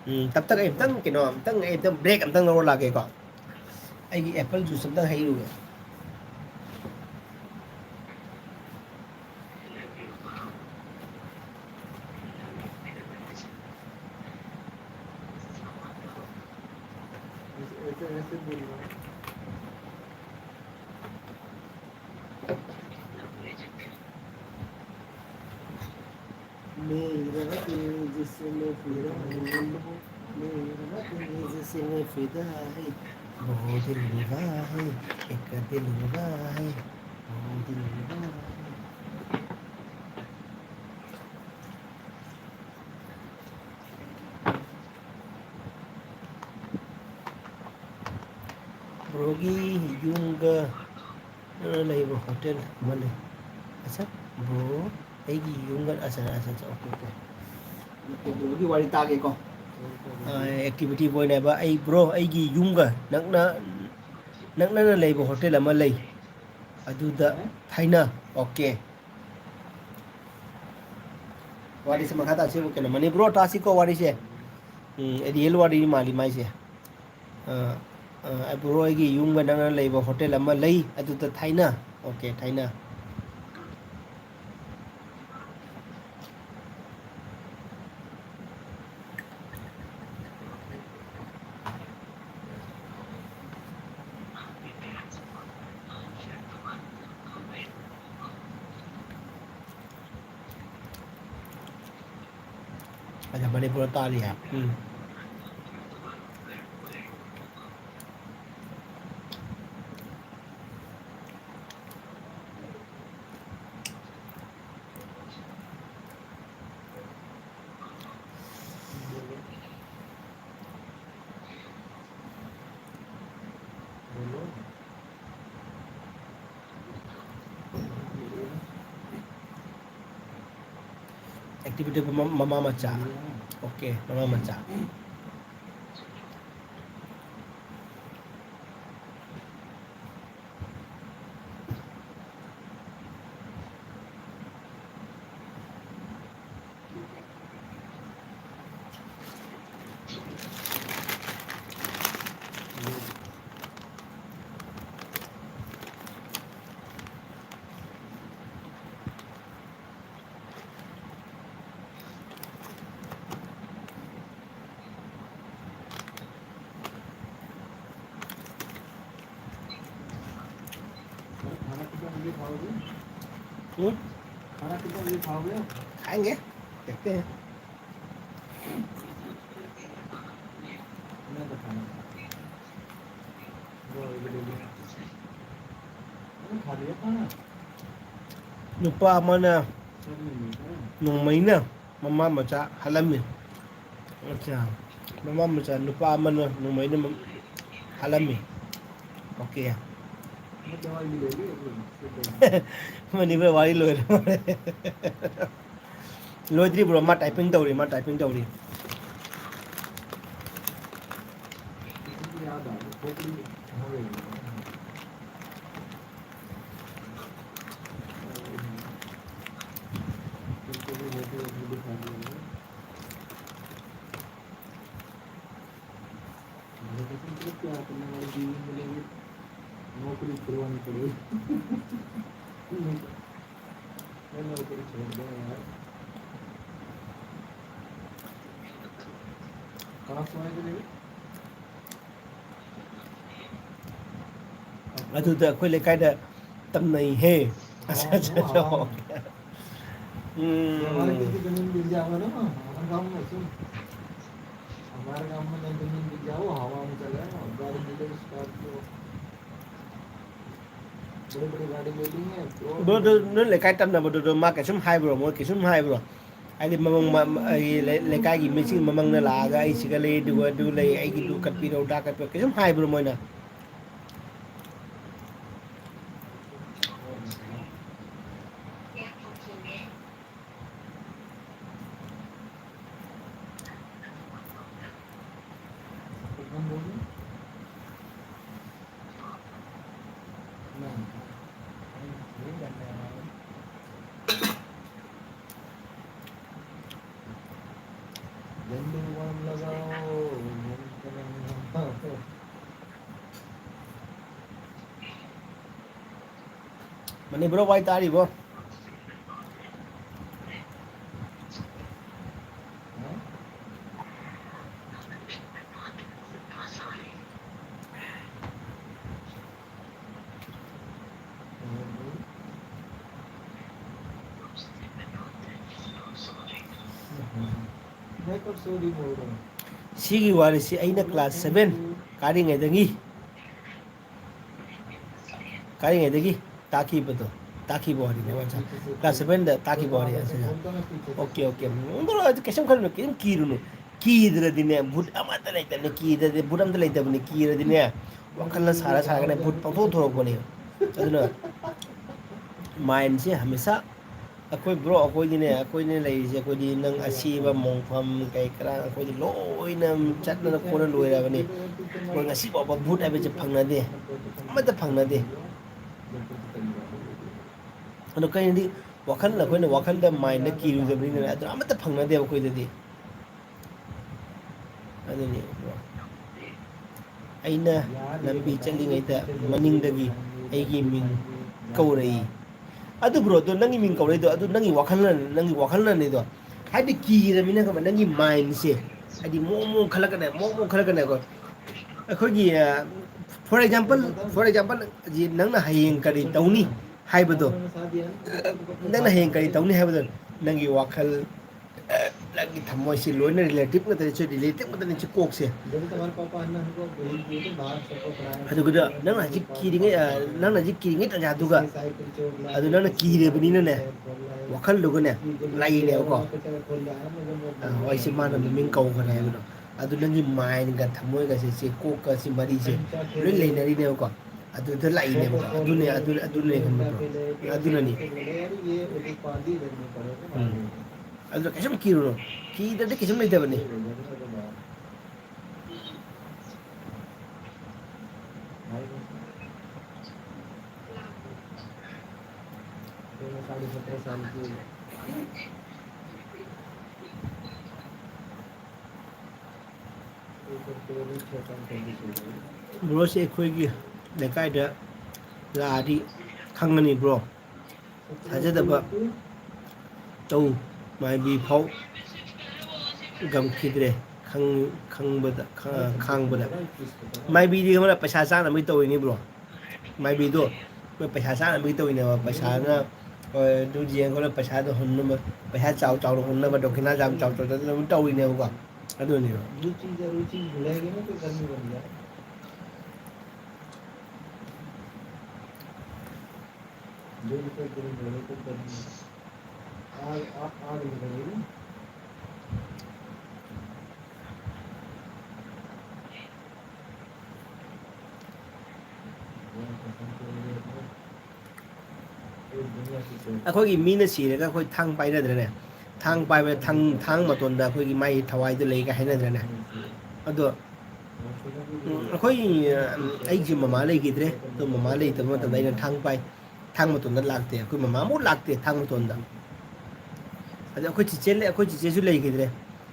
ꯎꯝ, ꯇꯞ ꯇꯞ ꯑꯩ ꯑꯝꯇꯪ, ꯀꯩꯅꯣ, ꯑꯝꯇꯪ, ꯑꯩ ꯑꯝꯇꯪ ꯕ꯭ꯔꯦꯛ ꯑꯝꯇꯪ ꯂꯧꯔ ꯂꯥꯛꯀꯦꯀꯣ꯫ ꯑꯩꯒꯤ ꯑꯦꯄꯜ ꯖꯨꯁ ꯑꯝꯇꯪ ꯍꯩꯔꯨꯒꯦ꯫ मेरा दिल जिसमें फिदा है, मेरा दिल जिसमें फिदा है, वो दिलरुबा है, एक दिलरुबा है, वो दिलरुबा है। ꯕ꯭ꯔꯣꯒꯤ ꯌꯨꯝꯒ ꯅꯛꯅꯅ ꯂꯩꯕ ꯍꯣꯇꯦꯜ ꯑꯃ ꯂꯩ꯫ ꯑꯠꯆꯥ, ꯕ꯭ꯔꯣ, ꯑꯩꯒꯤ ꯌꯨꯝꯒ, ꯑꯠꯆꯥ, ꯑꯠꯆꯥ, ꯑꯠꯆꯥ, ꯑꯣꯀꯦ, ꯑꯣꯀꯦ꯫ ꯕ꯭ꯔꯣꯒꯤ ꯋꯥꯔꯤ ꯇꯥꯒꯦꯀꯣ꯫ ꯑ, ꯑꯦꯛꯇꯤꯚꯤꯇꯤ ꯕꯣꯏꯅꯦꯕ꯫ ꯑꯩ, ꯕ꯭ꯔꯣ, ꯑꯩꯒꯤ ꯌꯨꯝꯒ ꯅꯛꯅ, ꯅꯛꯅꯅ ꯂꯩꯕ ꯍꯣꯇꯦꯜ ꯑꯃ ꯂꯩ꯫ ꯑꯗꯨꯗ ꯊꯥꯏꯅ, ꯑꯣꯀꯦ꯫ ꯋꯥꯔꯤꯁꯦ ꯃꯈꯥ ꯇꯥꯁꯤ, ꯀꯩꯅꯣ, ꯃꯅꯤ ꯕ꯭ꯔꯣ, ꯇꯥꯁꯤꯀꯣ ꯋꯥꯔꯤꯁꯦ꯫ ꯎꯝ, ꯔꯤꯌꯦꯜ ꯋꯥꯔꯤ ꯃꯥꯜꯂꯤ ꯃꯥꯏꯁꯦ꯫ ꯑ, ꯑ, ꯕ꯭ꯔꯣ, ꯑꯩꯒꯤ ꯌꯨꯝꯒ ꯅꯛꯅ ꯂꯩꯕ ꯍꯣꯇꯦꯜ ꯑꯃ ꯂꯩ, ꯑꯗꯨꯗ ꯊꯥꯏꯅ꯫ ꯑꯣꯀꯦ, ꯊꯥꯏꯅ꯫ ꯑꯗ ꯃꯅꯤꯄꯨꯔꯗ ꯇꯥꯔꯤ ꯍꯥꯏ꯫ ꯎꯝ꯫ ꯁꯤꯕꯨꯗꯤ ꯃꯃꯥ, ꯃꯃꯥ ꯃꯆꯥ꯫ ꯑꯣꯀꯦ, ꯃꯃꯥ ꯃꯆꯥ꯫ हम्म? खाएंगे, देखते हैं। ꯅꯨꯄꯥ ꯑꯃꯅ ꯅꯣꯡꯃꯩꯅ ꯃꯃꯥ ꯃꯆꯥ ꯍꯥꯠꯂꯝꯃꯤ꯫ ꯑꯠꯆꯥ꯫ ꯃꯃꯥ ꯃꯆꯥ ꯅꯨꯄꯥ ꯑꯃꯅ ꯅꯣꯡꯃꯩꯅ ꯃ-, ꯍꯥꯠꯂꯝꯃꯤ꯫ ꯑꯣꯀꯦ꯫ ꯃꯅꯤꯄꯨꯔ ꯋꯥꯔꯤ ꯂꯣꯏꯔꯦ꯫ ꯂꯣꯏꯗ꯭ꯔꯤꯕ꯭ꯔꯣ? ꯃꯥ typing ꯇꯧꯔꯤ, ꯃꯥ typing ꯇꯧꯔꯤ꯫ नौकरी करवानी पड़ेगी। मैं नौकरी छोड़ दूंगा यार। कहाँ से आएंगे? ꯑꯗꯨꯗ ꯑꯩꯈꯣꯏ ꯂꯩꯀꯥꯏꯗ ꯇꯝꯅꯩꯍꯦ꯫ हाँ, हाँ, हाँ। हम्म। हमारे किसी जमीन बिक जाओगे ना, हमारे गांव में सुन, हमारे गांव में जब जमीन बिक जाओ, हवा में चले जाओ, गाड़ी मिले, स्कॉर्पियो, बड़ी बड़ी गाड़ी ले लेंगे, रोड ꯑꯗꯣ, ꯑꯗꯣ ꯅꯣꯏ ꯂꯩꯀꯥꯏ ꯇꯝꯅꯕꯗꯨꯗꯣ ꯃꯥ ꯀꯩꯁꯨꯝ ꯍꯥꯏꯕ꯭ꯔꯣ? ꯃꯣꯏ ꯀꯩꯁꯨꯝ ꯍꯥꯏꯕ꯭ꯔꯣ? ꯍꯥꯏꯗꯤ ꯃꯃꯪ-, ꯃ-, ꯃ-, ꯑꯩꯒꯤ ꯂꯩ-, ꯂꯩꯀꯥꯏꯒꯤ ꯃꯤꯁꯤꯡ ꯃꯃꯪꯗ ꯂꯥꯛꯑꯒ ꯑꯩ ꯁꯤꯒ ꯂꯩ, ꯑꯗꯨꯒ ꯑꯗꯨ ꯂꯩ, ꯑꯩꯒꯤꯗꯨ ꯀꯠꯄꯤꯔꯣ, ꯑꯗꯥ ꯀꯠꯄꯤꯔꯣ, ꯀꯩꯁꯨꯝ ꯍꯥꯏꯕ꯭ꯔꯣ ꯃꯣꯏꯅ? ꯃꯅꯤꯄꯨꯔ ꯋꯥꯏ ꯇꯥꯔꯤꯕꯣ? ꯁꯤꯒꯤ ꯋꯥꯔꯤꯁꯤ ꯑꯩꯅ class seven ꯀꯥꯔꯤꯉꯩꯗꯒꯤ, ꯀꯥꯔꯤꯉꯩꯗꯒꯤ ꯇꯥꯈꯤꯕꯗꯣ, ꯇꯥꯈꯤꯕ ꯋꯥꯔꯤꯅꯦ꯫ ꯑꯣ, ꯑꯠꯆꯥ꯫ Class seven ꯗ ꯇꯥꯈꯤꯕ ꯋꯥꯔꯤ꯫ ꯑꯠꯆꯥ, ꯑꯠꯆꯥ꯫ Okay, okay꯫ ꯎꯝ, ꯑꯗꯨ ꯀꯩꯁꯨꯝ ꯈꯜꯂꯨꯅꯨ, ꯀꯩꯝ ꯀꯤꯔꯨꯅꯨ꯫ ꯀꯤꯗ꯭ꯔꯗꯤꯅꯦ, ꯚꯨꯠ ꯑꯃꯠꯇ ꯂꯩꯇꯕꯅꯤ꯫ ꯀꯤꯗ꯭ꯔꯗꯤ ꯚꯨꯠ ꯑꯝꯇ ꯂꯩꯇꯕꯅꯤ꯫ ꯀꯤꯔꯗꯤꯅꯦ, ꯋꯥꯈꯜꯅ ꯁꯥꯔ ꯁꯥꯔꯒꯅꯦ ꯚꯨꯠ ꯄꯪꯊꯣꯛ ꯊꯣꯛꯂꯛꯄꯅꯦ꯫ ꯑꯗꯨꯅ mind ꯁꯦ ꯍꯃꯦꯁꯥ ꯑꯩꯈꯣꯏ bro, ꯑꯩꯈꯣꯏꯗꯤꯅꯦ, ꯑꯩꯈꯣꯏꯅ ꯂꯩꯔꯤꯁꯦ, ꯑꯩꯈꯣꯏꯗꯤ ꯅꯪ ꯑꯁꯤꯕ ꯃꯣꯡꯐꯝ ꯀꯩ ꯀꯔꯥ ꯑꯩꯈꯣꯏꯗꯤ ꯂꯣꯏꯅ ꯆꯠꯅ ꯈꯣꯠꯅ ꯂꯣꯏꯔꯕꯅꯤ꯫ ꯑꯩꯈꯣꯏ ꯉꯁꯤ ꯐꯥꯎꯕ ꯚꯨꯠ ꯍꯥꯏꯕꯁꯦ ꯐꯪꯅꯗꯦ, ꯑꯃꯠꯇ ꯐꯪꯅꯗꯦ꯫ ꯑꯗꯣ ꯀꯩꯅꯣꯗꯤ, ꯋꯥꯈꯜ, ꯑꯩꯈꯣꯏꯅ ꯋꯥꯈꯜꯗ, mind ꯗ ꯀꯤꯔꯨꯗꯕꯅꯤꯅꯅꯦ, ꯑꯗꯨ ꯑꯃꯠꯇ ꯐꯪꯅꯗꯦꯕ ꯑꯩꯈꯣꯏꯗꯗꯤ꯫ ꯑꯗꯨꯅꯤ꯫ ꯑꯩꯅ ꯂꯝꯕꯤ ꯆꯠꯂꯤꯉꯩꯗ ꯃꯅꯤꯡꯗꯒꯤ ꯑꯩꯒꯤ ꯃꯤꯡ ꯀꯧꯔꯛꯏ꯫ ꯑꯗꯨ bro, ꯑꯗꯨ ꯅꯪꯒꯤ ꯃꯤꯡ ꯀꯧꯔꯛꯏꯗꯣ, ꯑꯗꯨ ꯅꯪꯒꯤ ꯋꯥꯈꯜꯅ, ꯅꯪꯒꯤ ꯋꯥꯈꯜꯅꯅꯤꯗꯣ꯫ ꯍꯥꯏꯗꯤ ꯀꯤꯔꯃꯤꯅ ꯈꯪꯕ, ꯅꯪꯒꯤ mind ꯁꯦ ꯍꯥꯏꯗꯤ ꯃꯑꯣꯡ ꯃꯑꯣꯡ ꯈꯜꯂꯛꯀꯅꯦ, ꯃꯑꯣꯡ ꯃꯑꯣꯡ ꯈꯜꯂꯛꯀꯅꯦꯀꯣ꯫ ꯑꯩꯈꯣꯏꯒꯤ, ꯑ, for example, for example, ꯍꯧꯖꯤꯛ ꯅꯪꯅ ꯍꯌꯦꯡ ꯀꯔꯤ ꯇꯧꯅꯤ ꯍꯥꯏꯕꯗꯣ, ꯅꯪꯅ ꯍꯌꯦꯡ ꯀꯔꯤ ꯇꯧꯅꯤ ꯍꯥꯏꯕꯗꯣ, ꯅꯪꯒꯤ ꯋꯥꯈꯜ, ꯅꯪꯒꯤ ꯊꯃꯣꯏꯁꯤ ꯂꯣꯏꯅ relative ꯉꯥꯛꯇꯅꯤ, ꯁꯤ relative ꯉꯥꯛꯇꯅꯤ, ꯁꯤ ꯀꯣꯛꯁꯦ꯫ ꯑꯗꯨꯒꯤꯗ ꯅꯪꯅ ꯍꯧꯖꯤꯛ ꯀꯤꯔꯤꯉꯩ, ꯑ, ꯅꯪꯅ ꯍꯧꯖꯤꯛ ꯀꯤꯔꯤꯉꯩ ꯇꯥꯟꯖꯥꯗꯨꯒ, ꯑꯗꯨ ꯅꯪꯅ ꯀꯤꯔꯕꯅꯤꯅꯅꯦ, ꯋꯥꯈꯜꯗꯨꯒꯅꯦ, ꯂꯩꯅꯦꯕꯀꯣ꯫ ꯑ, ꯑꯩꯁꯦ ꯃꯥꯅ ꯃꯃꯤꯡ ꯀꯧꯈ꯭ꯔꯦ ꯍꯥꯏꯕꯗꯣ꯫ ꯑꯗꯨ ꯅꯪꯒꯤ mind ꯒ ꯊꯃꯣꯏꯒꯁꯦ, ꯁꯤ ꯀꯣꯛꯀ ꯁꯤ ꯃꯔꯤꯁꯦ ꯂꯣꯏ ꯂꯩꯅꯔꯤꯅꯦꯕꯀꯣ꯫ ꯑꯗꯨꯗ ꯂꯥꯛꯏꯅꯦꯕꯀꯣ꯫ ꯑꯗꯨꯅꯦ, ꯑꯗꯨ, ꯑꯗꯨꯅꯦ ꯈꯪꯕ꯭ꯔꯣ? ꯑꯗꯨꯅꯅꯤ꯫ ꯎꯝ꯫ ꯑꯗꯨꯅ ꯀꯩꯁꯨꯝ ꯀꯤꯔꯨꯅꯨ꯫ ꯀꯤꯗ꯭ꯔꯗꯤ ꯀꯩꯁꯨꯝ ꯂꯩꯇꯕꯅꯤ꯫ साढ़े सत्रह साल की। ꯕ꯭ꯔꯣꯁꯦ ꯑꯩꯈꯣꯏꯒꯤ ꯂꯩꯀꯥꯏꯗ ꯂꯥꯛꯑꯗꯤ ꯈꯪꯒꯅꯤ ꯕ꯭ꯔꯣ꯫ ꯊꯥꯖꯗꯕ ꯇꯧ꯫ ꯃꯥꯏꯕꯤ ꯐꯥꯎ ꯉꯝꯈꯤꯗ꯭ꯔꯦ ꯈꯪ-, ꯈꯪꯕꯗ, ꯈ-, ꯈꯥꯡꯕꯗ꯫ ꯃꯥꯏꯕꯤꯗꯤ ꯈꯪꯕ꯭ꯔꯥ, ꯄꯩꯁꯥ ꯆꯥꯅꯕꯒꯤ ꯇꯧꯔꯤꯅꯤ ꯕ꯭ꯔꯣ꯫ ꯃꯥꯏꯕꯤꯗꯣ ꯃꯣꯏ ꯄꯩꯁꯥ ꯆꯥꯅꯕꯒꯤ ꯇꯧꯔꯤꯅꯦꯕ꯫ ꯄꯩꯁꯥꯅ, ꯍꯣꯏ, ꯑꯗꯨ ꯌꯦꯡꯉꯒ ꯄꯩꯁꯥꯗꯣ ꯍꯨꯟꯅꯕ, ꯄꯩꯁꯥ ꯆꯥꯎ ꯆꯥꯎꯅ ꯍꯨꯟꯅꯕ, ꯗꯈꯤꯅꯥ ꯌꯥꯝ ꯆꯥꯎ ꯆꯥꯎ ꯆꯥꯎ ꯇꯧꯔꯤꯅꯦꯕꯀꯣ꯫ ꯑꯗꯨꯅꯦꯕ꯫ जो चीज़ ज़रूरी चीज़ भुलाएगी ना, तो घर में बन जाए। जो भी कोई दिन बोले तो करेंगे। आग, आ-, आग निकलेगी। ꯑꯩꯈꯣꯏꯒꯤ ꯃꯤꯅ ꯁꯤꯔꯒ ꯑꯩꯈꯣꯏ ꯊꯥꯡ ꯄꯥꯏꯅꯗ꯭ꯔꯅꯦ? ꯊꯥꯡ ꯄꯥꯏꯕꯗ ꯊꯥꯡ, ꯊꯥꯡ ꯃꯇꯣꯟꯗ ꯑꯩꯈꯣꯏꯒꯤ ꯃꯥꯒꯤ ꯊꯋꯥꯏꯗꯣ ꯂꯩꯒ ꯍꯥꯏꯅꯗ꯭ꯔꯅꯦ? ꯑꯗꯣ, ꯎꯝ, ꯑꯩꯈꯣꯏ, ꯑ, ꯑꯩꯒꯤ ꯃꯃꯥ ꯂꯩꯈꯤꯗ꯭ꯔꯦ꯫ ꯑꯗꯣ ꯃꯃꯥ ꯂꯩꯇꯕ ꯃꯇꯝꯗ ꯑꯩꯅ ꯊꯥꯡ ꯄꯥꯏ꯫ ꯊꯥꯡ ꯃꯇꯣꯟꯗ ꯂꯥꯛꯇꯦ꯫ ꯑꯩꯈꯣꯏ ꯃꯃꯥ ꯑꯃꯨꯛ ꯂꯥꯛꯇꯦ ꯊꯥꯡ ꯃꯇꯣꯟꯗ꯫ ꯑꯗ ꯑꯩꯈꯣꯏ ꯆꯤꯆꯦ ꯂꯩ-, ꯑꯩꯈꯣꯏ ꯆꯤꯆꯦꯁꯨ ꯂꯩꯈꯤꯗ꯭ꯔꯦ꯫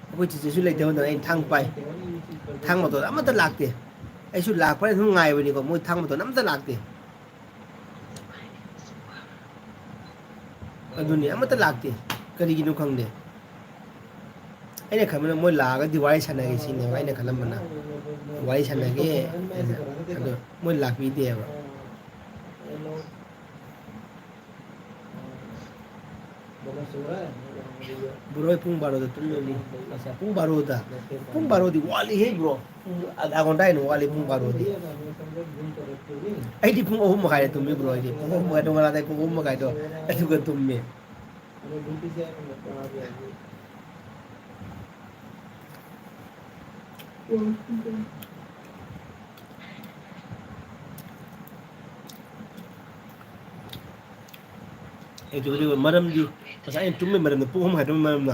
ꯑꯩꯈꯣꯏ ꯆꯤꯆꯦꯁꯨ ꯂꯩꯇꯕ ꯃꯇꯝꯗ ꯑꯩꯅ ꯊꯥꯡ ꯄꯥꯏ꯫ ꯊꯥꯡ ꯃꯇꯣꯟꯗ ꯑꯃꯠꯇ ꯂꯥꯛꯇꯦ꯫ ꯑꯩꯁꯨ ꯂꯥꯛꯄ꯭ꯔꯥ ꯁꯨꯝ ꯉꯥꯏꯕꯅꯤꯀꯣ, ꯃꯣꯏ ꯊꯥꯡ ꯃꯇꯣꯟꯗ ꯑꯃꯠꯇ ꯂꯥꯛꯇꯦ꯫ ꯑꯗꯨꯅꯤ, ꯑꯃꯠꯇ ꯂꯥꯛꯇꯦ꯫ ꯀꯔꯤꯒꯤꯅꯣ ꯈꯪꯗꯦ꯫ ꯑꯩꯅ ꯈꯟꯕꯅ ꯃꯣꯏ ꯂꯥꯛꯑꯒꯗꯤ ꯋꯥꯔꯤ ꯁꯥꯟꯅꯒꯦ ꯁꯤꯅꯦꯕ ꯑꯩꯅ ꯈꯜꯂꯝꯕꯅ꯫ ꯋꯥꯔꯤ ꯁꯥꯟꯅꯒꯦ ꯍꯥꯏꯅ꯫ ꯑꯗꯣ ꯃꯣꯏ ꯂꯥꯛꯄꯤꯗꯦꯕ꯫ ꯕ꯭ꯔꯣ, ꯑꯩ ꯄꯨꯡ ꯕꯥꯔꯣꯗ ꯇꯨꯝꯗꯣꯏꯅꯤ꯫ ꯑꯁ, ꯄꯨꯡ ꯕꯥꯔꯣꯗ? ꯄꯨꯡ ꯕꯥꯔꯣꯗꯤ ꯋꯥꯠꯂꯤꯍꯦ, ꯕ꯭ꯔꯣ꯫ ꯄꯨꯡ ꯑꯙꯥ ꯘꯟꯇꯥ ꯍꯦꯟꯅ ꯋꯥꯠꯂꯤ, ꯄꯨꯡ ꯕꯥꯔꯣꯗꯤ꯫ ꯑꯩꯗꯤ ꯄꯨꯡ ꯑꯍꯨꯝ ꯃꯈꯥꯏꯗ ꯇꯨꯝꯃꯤ, ꯕ꯭ꯔꯣ, ꯑꯩꯗꯤ꯫ ꯄꯨꯡ ꯑꯍꯨꯝ ꯃꯈꯥꯏꯗꯣ, ꯉꯔꯥꯡꯗꯩ ꯄꯨꯡ ꯑꯍꯨꯝ ꯃꯈꯥꯏꯗꯣ ꯑꯗꯨꯒ ꯇꯨꯝꯃꯤ꯫ ꯑꯩꯁꯨ ꯍꯧꯖꯤꯛ ꯃꯔꯝꯗꯤ, ꯉꯁꯥꯏ ꯑꯩꯅ ꯇꯨꯝꯕꯩ ꯃꯔꯝꯗꯣ, ꯄꯨꯡ ꯑꯍꯨꯝ ꯃꯈꯥꯏ ꯇꯨꯝꯕꯩ ꯃꯔꯝꯗꯣ,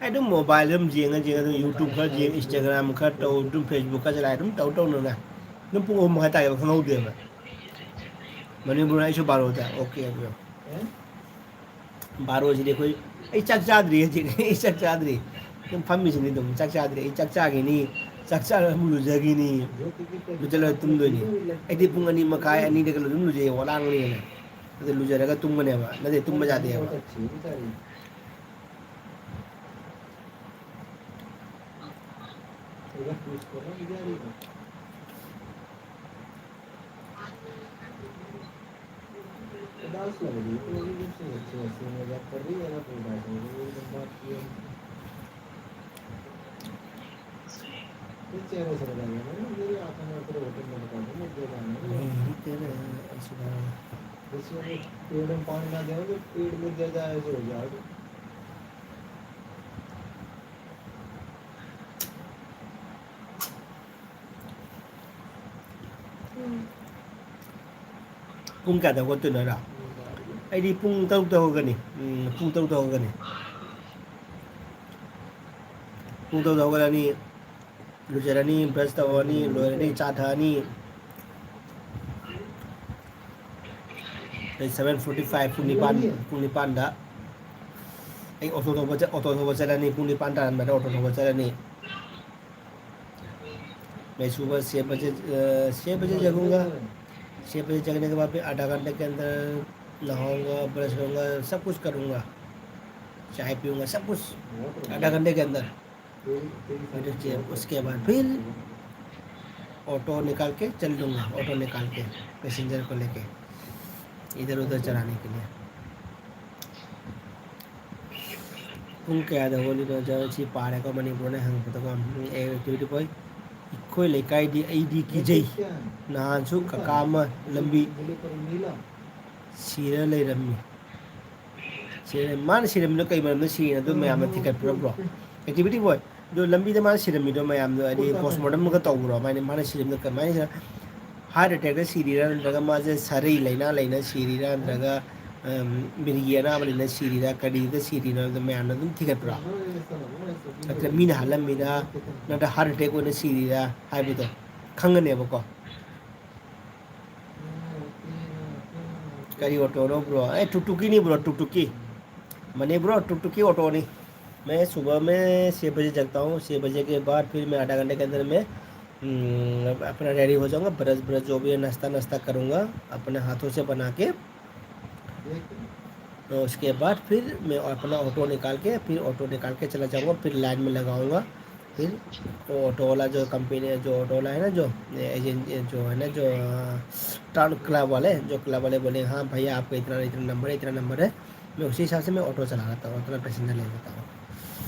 ꯑꯩ ꯑꯗꯨꯝ mobile ꯑꯗꯨꯝ ꯌꯦꯡꯉ ꯌꯦꯡꯉ, ꯑꯗꯨꯝ YouTube ꯈꯔ ꯌꯦꯡ, Instagram ꯈꯔ ꯇꯧ, ꯑꯗꯨꯝ Facebook ꯈꯔ ꯆꯂꯥꯏ, ꯑꯗꯨꯝ ꯇꯧ ꯇꯧꯅꯅꯦ꯫ ꯑꯗꯨꯝ ꯄꯨꯡ ꯑꯍꯨꯝ ꯃꯈꯥꯏ ꯇꯥꯏꯌꯦꯕ, ꯈꯪꯍꯧꯗꯦꯕ꯫ ꯃꯅꯤꯄꯨꯔ ꯑꯩꯁꯨ ꯕꯥꯔꯣꯗ꯫ Okay, okay. ꯕꯥꯔꯣꯁꯤꯗꯤ ꯑꯩꯈꯣꯏ, ꯑꯩ ꯆꯥꯛ ꯆꯥꯗ꯭ꯔꯤ ꯍꯧꯖꯤꯛ꯫ ꯑꯩ ꯆꯥꯛ ꯆꯥꯗ꯭ꯔꯤ꯫ ꯑꯗꯨꯝ ꯐꯝꯃꯤꯁꯤꯅꯤ ꯑꯗꯨꯝ꯫ ꯆꯥꯛ ꯆꯥꯗ꯭ꯔꯤ꯫ ꯑꯩ ꯆꯥꯛ ꯆꯥꯈꯤꯅꯤ, ꯆꯥꯛ ꯆꯥꯔꯒ ꯑꯃꯨꯛ ꯂꯨꯖꯈꯤꯅꯤ, ꯂꯨꯖꯜꯂꯒ ꯇꯨꯝꯗꯣꯏꯅꯤ꯫ ꯑꯩꯗꯤ ꯄꯨꯡ ꯑꯅꯤ ꯃꯈꯥꯏ, ꯑꯅꯤꯗꯒ ꯑꯗꯨꯝ ꯂꯨꯖꯩ, ꯋꯥꯂꯥꯡꯂꯦꯅ꯫ ꯑꯗꯨ ꯂꯨꯖꯔꯒ ꯇꯨꯝꯒꯅꯦꯕ, ꯅꯠꯇꯦ ꯇꯨꯝꯕ ꯌꯥꯗꯦꯕ꯫ उदास लग रही है, तो अभी जब से अच्छे हंसी मजाक कर रही है ना, कोई बात नहीं, कोई बात नहीं। फिर चेहरे से लगा लिया मैंने, मेरी आंखों में तेरे होटल में बता दूं, मुझे जाना है। नहीं, नहीं, तेरे ऐसे लगा। जैसे वो पेड़ में पानी ना दे, तो पेड़ में जल जाए, ऐसे हो जाएगा। ꯎꯝ꯫ ꯄꯨꯡ ꯀꯌꯥꯗ ꯍꯧꯒꯠꯇꯣꯏꯅꯣ ꯍꯥꯏꯔꯣ? ꯑꯩꯗꯤ ꯄꯨꯡ ꯇꯔꯨꯛꯇ ꯍꯧꯒꯠꯀꯅꯤ꯫ ꯎꯝ, ꯄꯨꯡ ꯇꯔꯨꯛꯇ ꯍꯧꯒꯠꯀꯅꯤ꯫ ꯄꯨꯡ ꯇꯔꯨꯛꯇ ꯍꯧꯒꯠꯂꯅꯤ, ꯂꯨꯖꯔꯅꯤ, ꯕ꯭ꯔꯁ ꯇꯧꯔꯅꯤ, ꯂꯣꯏꯔꯅꯤ, ꯆꯥ ꯊꯛꯑꯅꯤ꯫ ꯑꯗꯩ seven forty five, ꯄꯨꯡ ꯅꯤꯄꯥꯟ, ꯄꯨꯡ ꯅꯤꯄꯥꯟꯗ ꯑꯩ ꯑꯣꯇꯣ ꯊꯧꯕ ꯆꯠ-, ꯑꯣꯇꯣ ꯊꯧꯕ ꯆꯠꯂꯅꯤ, ꯄꯨꯡ ꯅꯤꯄꯥꯟ ꯇꯥꯔꯝꯗꯥꯏꯗ ꯑꯣꯇꯣ ꯊꯧꯕ ꯆꯠꯂꯅꯤ꯫ मैं सुबह छः बजे, अ, छः बजे जगूंगा। छः बजे जगने के बाद फिर आधा घंटे के अंदर नहाऊंगा, ब्रश करूंगा, सब कुछ करूंगा, चाय पीऊंगा, सब कुछ आधा घंटे के अंदर। फिर उसके बाद फिर ऑटो निकाल के चल दूंगा, ऑटो निकाल के पैसेंजर को लेके इधर उधर चलाने के लिए। ꯄꯨꯡ ꯀꯌꯥꯗ ꯍꯧꯒꯠꯂꯤꯅꯣ? ꯁꯤ ꯄꯥꯔꯦꯀꯣ, ꯃꯅꯤꯄꯨꯔꯅ ꯍꯪꯉꯛꯄꯗꯀꯣ꯫ ꯎꯝ, ꯑꯦ, ꯑꯦꯛꯇꯤꯚꯤꯇꯤ ꯕꯣꯏ, ꯑꯩꯈꯣꯏ ꯂꯩꯀꯥꯏꯗꯤ ꯑꯩꯗꯤ ꯀꯤꯖꯩ꯫ ꯅꯍꯥꯟꯁꯨ ꯀꯀꯥ ꯑꯃ ꯂꯝꯕꯤ ꯁꯤꯔ ꯂꯩꯔꯝꯃꯤ꯫ ꯁꯤꯔ-, ꯃꯥꯅ ꯁꯤꯔꯝꯃꯤꯗꯣ ꯀꯩ ꯃꯔꯝꯗ ꯁꯤꯔꯤꯅꯣ ꯑꯗꯨ ꯃꯌꯥꯝꯅ ꯊꯤꯒꯠꯄ꯭ꯔꯥ, ꯕ꯭ꯔꯣ? ꯑꯦꯛꯇꯤꯚꯤꯇꯤ ꯕꯣꯏ, ꯑꯗꯣ ꯂꯝꯕꯤꯗ ꯃꯥꯅ ꯁꯤꯔꯝꯃꯤꯗꯣ ꯃꯌꯥꯝꯗꯣ ꯍꯥꯏꯗꯤ ꯄꯣꯁꯃꯣꯔꯇꯝꯒ ꯇꯧꯕ꯭ꯔꯣ? ꯃꯥꯅ, ꯃꯥꯅ ꯁꯤꯔꯝꯃꯤꯗꯣ ꯀꯃꯥꯏꯅ ꯁꯤꯔ-, ꯍꯥꯔꯠ ꯑꯦꯇꯦꯛꯇ ꯁꯤꯔꯤꯔꯥ, ꯅꯠꯇ꯭ꯔꯒ ꯃꯥꯁꯦ ꯁꯥꯔꯩ ꯂꯩꯅꯥ ꯂꯩꯅ ꯁꯤꯔꯤꯔꯥ, ꯅꯠꯇ꯭ꯔꯒ, ꯑꯝ, ꯃꯤꯔꯒꯤ ꯑꯅꯥꯕ ꯂꯩꯅ ꯁꯤꯔꯤꯔꯥ, ꯀꯔꯤꯗ ꯁꯤꯔꯤꯅꯣ ꯍꯥꯏꯕꯗꯣ ꯃꯌꯥꯝꯅ ꯑꯗꯨꯝ ꯊꯤꯒꯠꯄ꯭ꯔꯣ? ꯅꯠꯇ꯭ꯔꯒ ꯃꯤꯅ ꯍꯥꯠꯂꯝꯃꯤꯔꯥ, ꯅꯠꯇ꯭ꯔꯒ ꯍꯥꯔꯠ ꯑꯦꯇꯦꯛ ꯑꯣꯏꯅ ꯁꯤꯔꯤꯔꯥ ꯍꯥꯏꯕꯗꯣ ꯈꯪꯒꯅꯦꯕꯀꯣ꯫ ꯀꯔꯤ ꯑꯣꯇꯣꯅꯣ ꯕ꯭ꯔꯣ? ꯑꯦ, ꯇꯨꯛ ꯇꯨꯛꯀꯤꯅꯤ ꯕ꯭ꯔꯣ, ꯇꯨꯛ ꯇꯨꯛꯀꯤ꯫ ꯃꯅꯤ ꯕ꯭ꯔꯣ, ꯇꯨꯛ ꯇꯨꯛꯀꯤ ꯑꯣꯇꯣꯅꯤ꯫ मैं सुबह में छः बजे जगता हूँ, छः बजे के बाद फिर मैं आधा घंटे के अंदर में, हम्म, अपना रेडी हो जाऊँगा, ब्रश ब्रश जो भी है, नाश्ता नाश्ता करूँगा अपने हाथों से बना के। तो उसके बाद फिर मैं अपना ऑटो निकाल के, फिर ऑटो निकाल के चला जाऊँगा, फिर लाइन में लगाऊँगा। फिर वो ऑटो वाला जो कंपनी है, जो ऑटो वाला है ना, जो एजेंट, जो है ना, जो, अ, टाउन क्लब वाले, जो क्लब वाले बोले, "हाँ भैया, आपका इतना, इतना नंबर है, इतना नंबर है।" मैं उसी हिसाब से मैं ऑटो चला लेता हूँ, उतना पैसेंजर ले लेता हूँ।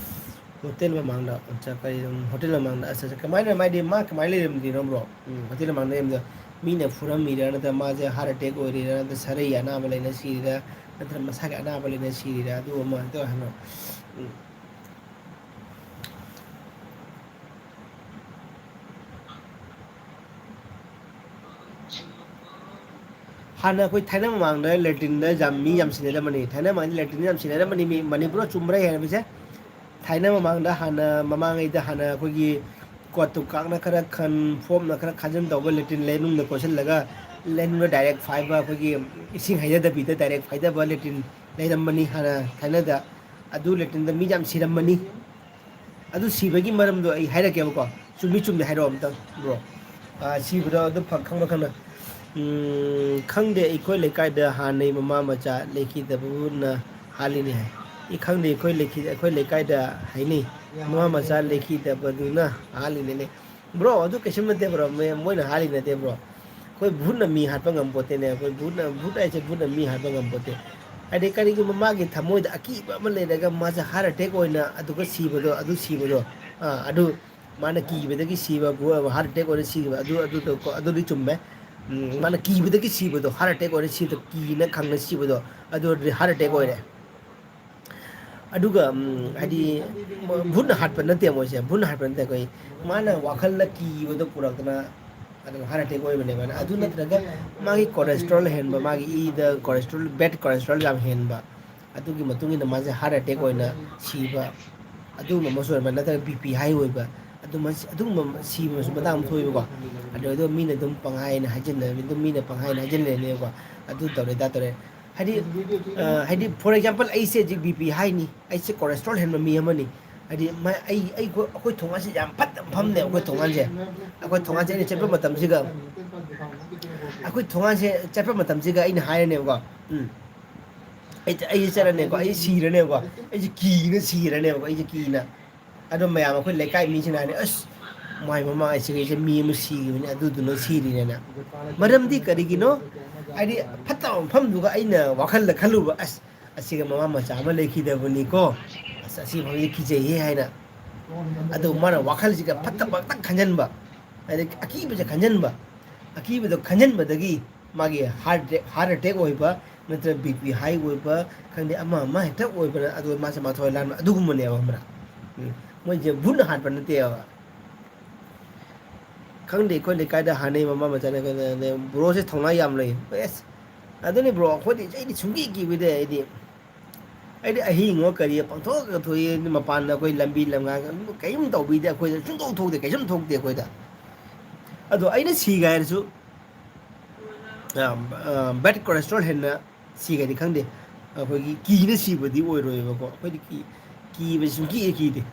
ꯍꯣꯇꯦꯜ ꯃꯃꯥꯡꯗ ꯆꯠ-, ꯀꯔꯤ, ꯍꯣꯇꯦꯜ ꯃꯃꯥꯡꯗ, ꯑꯁ, ꯑꯁ, ꯀꯃꯥꯏꯅ ꯃꯥꯗꯤ ꯃꯥ ꯀꯃꯥꯏꯅ ꯂꯩꯔꯝꯗ꯭ꯔꯤꯅꯣ, ꯕ꯭ꯔꯣ? ꯎꯝ, ꯍꯣꯇꯦꯜ ꯃꯃꯥꯡꯗ ꯂꯩꯔꯝꯗ ꯃꯤꯅ ꯐꯨꯔꯝꯃꯤꯔ, ꯅꯠꯇ꯭ꯔꯒ ꯃꯥꯁꯦ ꯍꯥꯔꯠ ꯑꯦꯇꯦꯛ ꯑꯣꯏꯔꯤꯔ, ꯅꯠꯇ꯭ꯔꯒ ꯁꯔꯩ ꯑꯅꯥꯕ ꯂꯩꯅ ꯁꯤꯔꯤꯔ, ꯅꯠꯇ꯭ꯔꯒ ꯃꯁꯥꯒꯤ ꯑꯅꯥꯕ ꯂꯩꯅ ꯁꯤꯔꯤꯔ, ꯑꯗꯨ ꯑꯃ ꯑꯝꯇ ꯍꯥꯏꯕ꯭ꯔꯣ? ꯎꯝ꯫ ꯍꯥꯟꯅ ꯑꯩꯈꯣꯏ ꯊꯥꯏꯅ ꯃꯃꯥꯡꯗ ꯂꯦꯇ꯭ꯔꯤꯟꯗ ꯌꯥꯝ, ꯃꯤ ꯌꯥꯝ ꯁꯤꯟꯅꯔꯝꯕꯅꯤ, ꯊꯥꯏꯅ ꯃꯃꯥꯡꯗ ꯂꯦꯇ꯭ꯔꯤꯟꯗ ꯌꯥꯝ ꯁꯤꯟꯅꯔꯝꯕꯅꯤ, ꯃꯤ ꯃꯅꯤꯄꯨꯔꯗ ꯆꯨꯝꯕ꯭ꯔꯥ ꯍꯥꯏꯕꯁꯦ? ꯊꯥꯏꯅ ꯃꯃꯥꯡꯗ ꯍꯥꯟꯅ, ꯃꯃꯥꯡꯉꯩꯗ ꯍꯥꯟꯅ ꯑꯩꯈꯣꯏꯒꯤ ꯀꯣꯠꯇꯨ ꯀꯥꯛꯅ ꯈꯔ ꯈꯟ, ꯐꯣꯝꯅ ꯈꯔ ꯈꯥꯖꯤꯟ ꯇꯧꯕ ꯂꯦꯇ꯭ꯔꯤꯟ ꯂꯩꯅꯨꯡꯗ ꯀꯣꯠꯁꯤꯜꯂꯒ ꯂꯩꯅꯨꯡꯗ ꯗꯥꯏꯔꯦꯛ ꯐꯥꯏꯕ, ꯑꯩꯈꯣꯏꯒꯤ ꯏꯁꯤꯡ ꯍꯩꯊꯗꯕꯤꯗ ꯗꯥꯏꯔꯦꯛ ꯐꯥꯏꯗꯕ ꯂꯦꯇ꯭ꯔꯤꯟ ꯂꯩꯔꯝꯕꯅꯤ ꯍꯥꯟꯅ ꯊꯥꯏꯅꯗ꯫ ꯑꯗꯨ ꯂꯦꯇ꯭ꯔꯤꯟꯗ ꯃꯤ ꯌꯥꯝ ꯁꯤꯔꯝꯕꯅꯤ꯫ ꯑꯗꯨ ꯁꯤꯕꯒꯤ ꯃꯔꯝꯗꯣ ꯑꯩ ꯍꯥꯏꯔꯛꯀꯦꯕꯀꯣ꯫ ꯆꯨꯝꯃꯤ ꯆꯨꯝꯗꯦ ꯍꯥꯏꯔꯛꯑꯣ ꯑꯝꯇꯪ, ꯕ꯭ꯔꯣ꯫ ꯑꯥ, ꯁꯤꯕꯗꯣ ꯑꯗꯨ ꯐ-, ꯈꯪꯕ ꯈꯪꯅ꯫ ꯎꯝ, ꯈꯪꯗꯦ, ꯑꯩꯈꯣꯏ ꯂꯩꯀꯥꯏꯗ ꯍꯥꯟꯅꯩ ꯃꯃꯥ ꯃꯆꯥ ꯂꯩꯈꯤꯗꯕꯕꯨꯅ ꯍꯥꯜꯂꯤꯅꯤ ꯍꯥꯏ꯫ ꯑꯩ ꯈꯪꯗꯦ, ꯑꯩꯈꯣꯏ ꯂꯩꯈꯤ-, ꯑꯩꯈꯣꯏ ꯂꯩꯀꯥꯏꯗ ꯍꯥꯏꯅꯩ, ꯃꯃꯥ ꯃꯆꯥ ꯂꯩꯈꯤꯗꯕꯗꯨꯅ ꯍꯥꯜꯂꯤꯅꯤꯅꯦ꯫ ꯕ꯭ꯔꯣ, ꯑꯗꯨ ꯀꯩꯁꯨꯝ ꯅꯠꯇꯦ, ꯕ꯭ꯔꯣ꯫ ꯃꯣꯏ-, ꯃꯣꯏꯅ ꯍꯥꯜꯂꯤ ꯅꯠꯇꯦ, ꯕ꯭ꯔꯣ꯫ ꯑꯩꯈꯣꯏ ꯚꯨꯠꯅ ꯃꯤ ꯍꯥꯠꯄ ꯉꯝꯄꯣꯠꯇꯦꯅꯦ꯫ ꯑꯩꯈꯣꯏ ꯚꯨꯠꯅ, ꯚꯨꯠ ꯍꯥꯏꯁꯦ ꯚꯨꯠꯅ ꯃꯤ ꯍꯥꯠꯄ ꯉꯝꯄꯣꯠꯇꯦ꯫ ꯍꯥꯏꯗꯤ, ꯀꯔꯤꯒꯨꯝꯕ ꯃꯥꯒꯤ ꯊꯃꯣꯏꯗ ꯑꯀꯤꯕ ꯑꯃ ꯂꯩꯔꯒ ꯃꯥꯁꯦ ꯍꯥꯔꯠ ꯑꯦꯇꯦꯛ ꯑꯣꯏꯅ ꯑꯗꯨꯒ ꯁꯤꯕꯗꯣ, ꯑꯗꯨ ꯁꯤꯕꯗꯣ, ꯑꯥ, ꯑꯗꯨ ꯃꯥꯅ ꯀꯤꯕꯗꯒꯤ ꯁꯤꯕ, ꯍꯥꯔꯠ ꯑꯦꯇꯦꯛ ꯑꯣꯏꯅ ꯁꯤꯕ, ꯑꯗꯨ, ꯑꯗꯨꯗꯣ ꯀꯣ, ꯑꯗꯨꯗꯤ ꯆꯨꯝꯃꯦ꯫ ꯎꯝ, ꯃꯥꯅ ꯀꯤꯕꯗꯒꯤ ꯁꯤꯕꯗꯣ, ꯍꯥꯔꯠ ꯑꯦꯇꯦꯛ ꯑꯣꯏꯅ ꯁꯤꯕꯗꯣ, ꯀꯤꯅ ꯈꯪꯅ ꯁꯤꯕꯗꯣ, ꯑꯗꯨꯗꯤ ꯍꯥꯔꯠ ꯑꯦꯇꯦꯛ ꯑꯣꯏꯔꯦ꯫ ꯑꯗꯨꯒ, ꯎꯝ, ꯍꯥꯏꯗꯤ, ꯃ-, ꯚꯨꯠꯅ ꯍꯥꯠꯄ ꯅꯠꯇꯦ ꯃꯣꯏꯁꯦ, ꯚꯨꯠꯅ ꯍꯥꯠꯄ ꯅꯠꯇꯦ꯫ ꯑꯩꯈꯣꯏ, ꯃꯥꯅ ꯋꯥꯈꯜꯗ ꯀꯤꯕꯗꯣ ꯄꯨꯔꯛꯇꯅ ꯑꯗꯨꯝ ꯍꯥꯔꯠ ꯑꯦꯇꯦꯛ ꯑꯣꯏꯕꯅꯦꯕ꯫ ꯑꯗꯨ ꯅꯠꯇ꯭ꯔꯒ ꯃꯥꯒꯤ ꯀꯣꯂꯦꯁꯇ꯭ꯔꯣꯜ ꯍꯦꯟꯕ, ꯃꯥꯒꯤ ꯏꯗ ꯀꯣꯂꯦꯁꯇ꯭ꯔꯣꯜ, ꯕꯦꯗ ꯀꯣꯂꯦꯁꯇ꯭ꯔꯣꯜ ꯌꯥꯝ ꯍꯦꯟꯕ, ꯑꯗꯨꯒꯤ ꯃꯇꯨꯡ ꯏꯟꯅ ꯃꯥꯁꯦ ꯍꯥꯔꯠ ꯑꯦꯇꯦꯛ ꯑꯣꯏꯅ ꯁꯤꯕ, ꯑꯗꯨꯒꯨꯝꯕ ꯑꯃꯁꯨ ꯑꯣꯏꯔꯝꯕ, ꯅꯠꯇ꯭ꯔꯒ ꯕꯤ ꯄꯤ ꯍꯥꯏ ꯑꯣꯏꯕ, ꯑꯗꯨꯃ ꯑꯗꯨꯒꯨꯝꯕ ꯁꯤꯕꯁꯨ ꯃꯇꯥꯡ ꯑꯃ ꯊꯣꯛꯑꯦꯕꯀꯣ꯫ ꯑꯗꯣ ꯑꯗꯣ ꯃꯤꯅ ꯑꯗꯨꯝ ꯄꯪꯍꯥꯏꯅ ꯍꯥꯏꯖꯤꯟꯅꯔꯅꯤ, ꯑꯗꯨꯝ ꯃꯤꯅ ꯄꯪꯍꯥꯏꯅ ꯍꯥꯏꯖꯤꯟꯅꯔꯅꯦꯕꯀꯣ꯫ ꯑꯗꯨ ꯇꯧꯔꯦ, ꯑꯗꯥ ꯇꯧꯔꯦ꯫ ꯍꯥꯏꯗꯤ, ꯑ, ꯍꯥꯏꯗꯤ, for example, ꯑꯩꯁꯦ ꯍꯧꯖꯤꯛ B P high ꯅꯤ, ꯑꯩꯁꯦ cholesterol ꯍꯦꯟꯕ ꯃꯤ ꯑꯃꯅꯤ꯫ ꯍꯥꯏꯗꯤ, ꯃ-, ꯑꯩ, ꯑꯩ, ꯑꯩꯈꯣꯏ ꯊꯣꯡꯒꯥꯟꯁꯦ ꯌꯥꯝ ꯐꯠꯇꯕ ꯃꯐꯝꯅꯦ, ꯑꯩꯈꯣꯏ ꯊꯣꯡꯒꯥꯟꯁꯦ꯫ ꯑꯩꯈꯣꯏ ꯊꯣꯡꯒꯥꯟꯁꯦ ꯑꯩꯅ ꯆꯠꯄ ꯃꯇꯝꯁꯤꯒ, ꯑꯩꯈꯣꯏ ꯊꯣꯡꯒꯥꯟꯁꯦ ꯆꯠꯄ ꯃꯇꯝꯁꯤꯒ ꯑꯩꯅ ꯍꯥꯏꯔꯅꯦꯕꯀꯣ, ꯎꯝ, ꯑꯩ, ꯑꯩꯁꯦ ꯆꯠꯂꯅꯦꯕꯀꯣ, ꯑꯩꯁꯦ ꯁꯤꯔꯅꯦꯕꯀꯣ, ꯑꯩꯁꯦ ꯀꯤꯅ ꯁꯤꯔꯅꯦꯕꯀꯣ, ꯑꯩꯁꯦ ꯀꯤꯅ꯫ ꯑꯗꯣ ꯃꯌꯥꯝ ꯑꯩꯈꯣꯏ ꯂꯩꯀꯥꯏ ꯃꯤꯁꯤꯡꯅ ꯍꯥꯏꯅꯤ, "ꯑꯁ, ꯃꯥꯏ ꯃꯃꯥꯡ ꯑꯁꯤꯒꯩꯁꯦ ꯃꯤ ꯑꯃ ꯁꯤꯈꯤꯕꯅꯤ, ꯑꯗꯨꯗꯨꯅ ꯁꯤꯔꯤꯅꯦꯅ"꯫ ꯃꯔꯝꯗꯤ ꯀꯔꯤꯒꯤꯅꯣ? ꯍꯥꯏꯗꯤ ꯐꯠꯇꯕ ꯃꯐꯝꯗꯨꯒ ꯑꯩꯅ ꯋꯥꯈꯜꯗ ꯈꯜꯂꯨꯕ, "ꯑꯁ, ꯑꯁꯤꯒ ꯃꯃꯥ ꯃꯆꯥ ꯑꯃ ꯂꯩꯈꯤꯗꯕꯅꯤꯀꯣ, ꯑꯁ, ꯑꯁꯤ ꯃꯐꯝꯁꯦ ꯀꯤꯖꯩꯍꯦ" ꯍꯥꯏꯅ꯫ ꯑꯗꯨ ꯃꯥꯅ ꯋꯥꯈꯜꯁꯤꯒ ꯐꯠꯇꯕ ꯈꯛꯇꯪ ꯈꯟꯖꯟꯕ, ꯍꯥꯏꯗꯤ ꯑꯀꯤꯕꯁꯦ ꯈꯟꯖꯟꯕ, ꯑꯀꯤꯕꯗꯣ ꯈꯟꯖꯟꯕꯗꯒꯤ ꯃꯥꯒꯤ heart attack, heart attack ꯑꯣꯏꯕ, ꯅꯠꯇ꯭ꯔꯒ B P high ꯑꯣꯏꯕ, ꯈꯪꯗꯦ, ꯑꯃ ꯑꯃ ꯍꯦꯛꯇ ꯑꯣꯏꯕꯅ, ꯑꯗꯨ ꯃꯥꯁꯦ ꯃꯊ꯭ꯋꯥꯏ ꯂꯥꯟꯕ ꯑꯗꯨꯒꯨꯝꯕꯅꯦꯕ, ꯈꯪꯕ꯭ꯔꯥ? ꯎꯝ, ꯃꯣꯏꯁꯦ ꯚꯨꯠꯅ ꯍꯥꯠꯄ ꯅꯠꯇꯦꯕ꯫ ꯈꯪꯗꯦ, ꯑꯩꯈꯣꯏ ꯂꯩꯀꯥꯏꯗ ꯍꯥꯟꯅꯩ ꯃꯃꯥ ꯃꯆꯥꯅ ꯀꯩꯅꯣ, "ꯕ꯭ꯔꯣꯁꯦ ꯊꯧꯅꯥ ꯌꯥꯝ ꯂꯩ"꯫ ꯑꯦꯁ, ꯑꯗꯨꯅꯤ ꯕ꯭ꯔꯣ, ꯑꯩꯈꯣꯏꯗꯤ, ꯑꯩꯗꯤ ꯁꯨꯡꯀꯤ ꯀꯤꯕꯤꯗꯦ꯫ ꯑꯩꯗꯤ, ꯑꯩꯗꯤ ꯑꯍꯤꯡꯉꯣ ꯀꯔꯤ ꯄꯪꯊꯣꯛꯇ ꯊꯣꯛꯏ, ꯃꯄꯥꯟꯗ ꯑꯩꯈꯣꯏ ꯂꯝꯕꯤ ꯂꯝꯉꯥꯡ ꯀꯔꯤꯝ ꯇꯧꯕꯤꯗꯦ, ꯑꯩꯈꯣꯏꯗ ꯁꯨꯡꯇꯧ ꯊꯣꯛꯇꯦ, ꯀꯩꯁꯨꯝ ꯊꯣꯛꯇꯦ ꯑꯩꯈꯣꯏꯗ꯫ ꯑꯗꯣ ꯑꯩꯅ ꯁꯤꯒꯦ ꯍꯥꯏꯔꯁꯨ, ꯑ, ꯑ, bad cholesterol ꯍꯦꯟꯅ ꯁꯤꯒꯗꯤ ꯈꯪꯗꯦ, ꯑꯩꯈꯣꯏꯒꯤ ꯀꯤꯅ ꯁꯤꯕꯗꯤ ꯑꯣꯏꯔꯣꯏꯕꯀꯣ꯫ ꯑꯩꯈꯣꯏꯗꯤ ꯀꯤ-, ꯀꯤꯕꯁꯤ ꯁꯨꯡꯀꯤ ꯍꯦꯛ ꯀꯤꯗꯦ꯫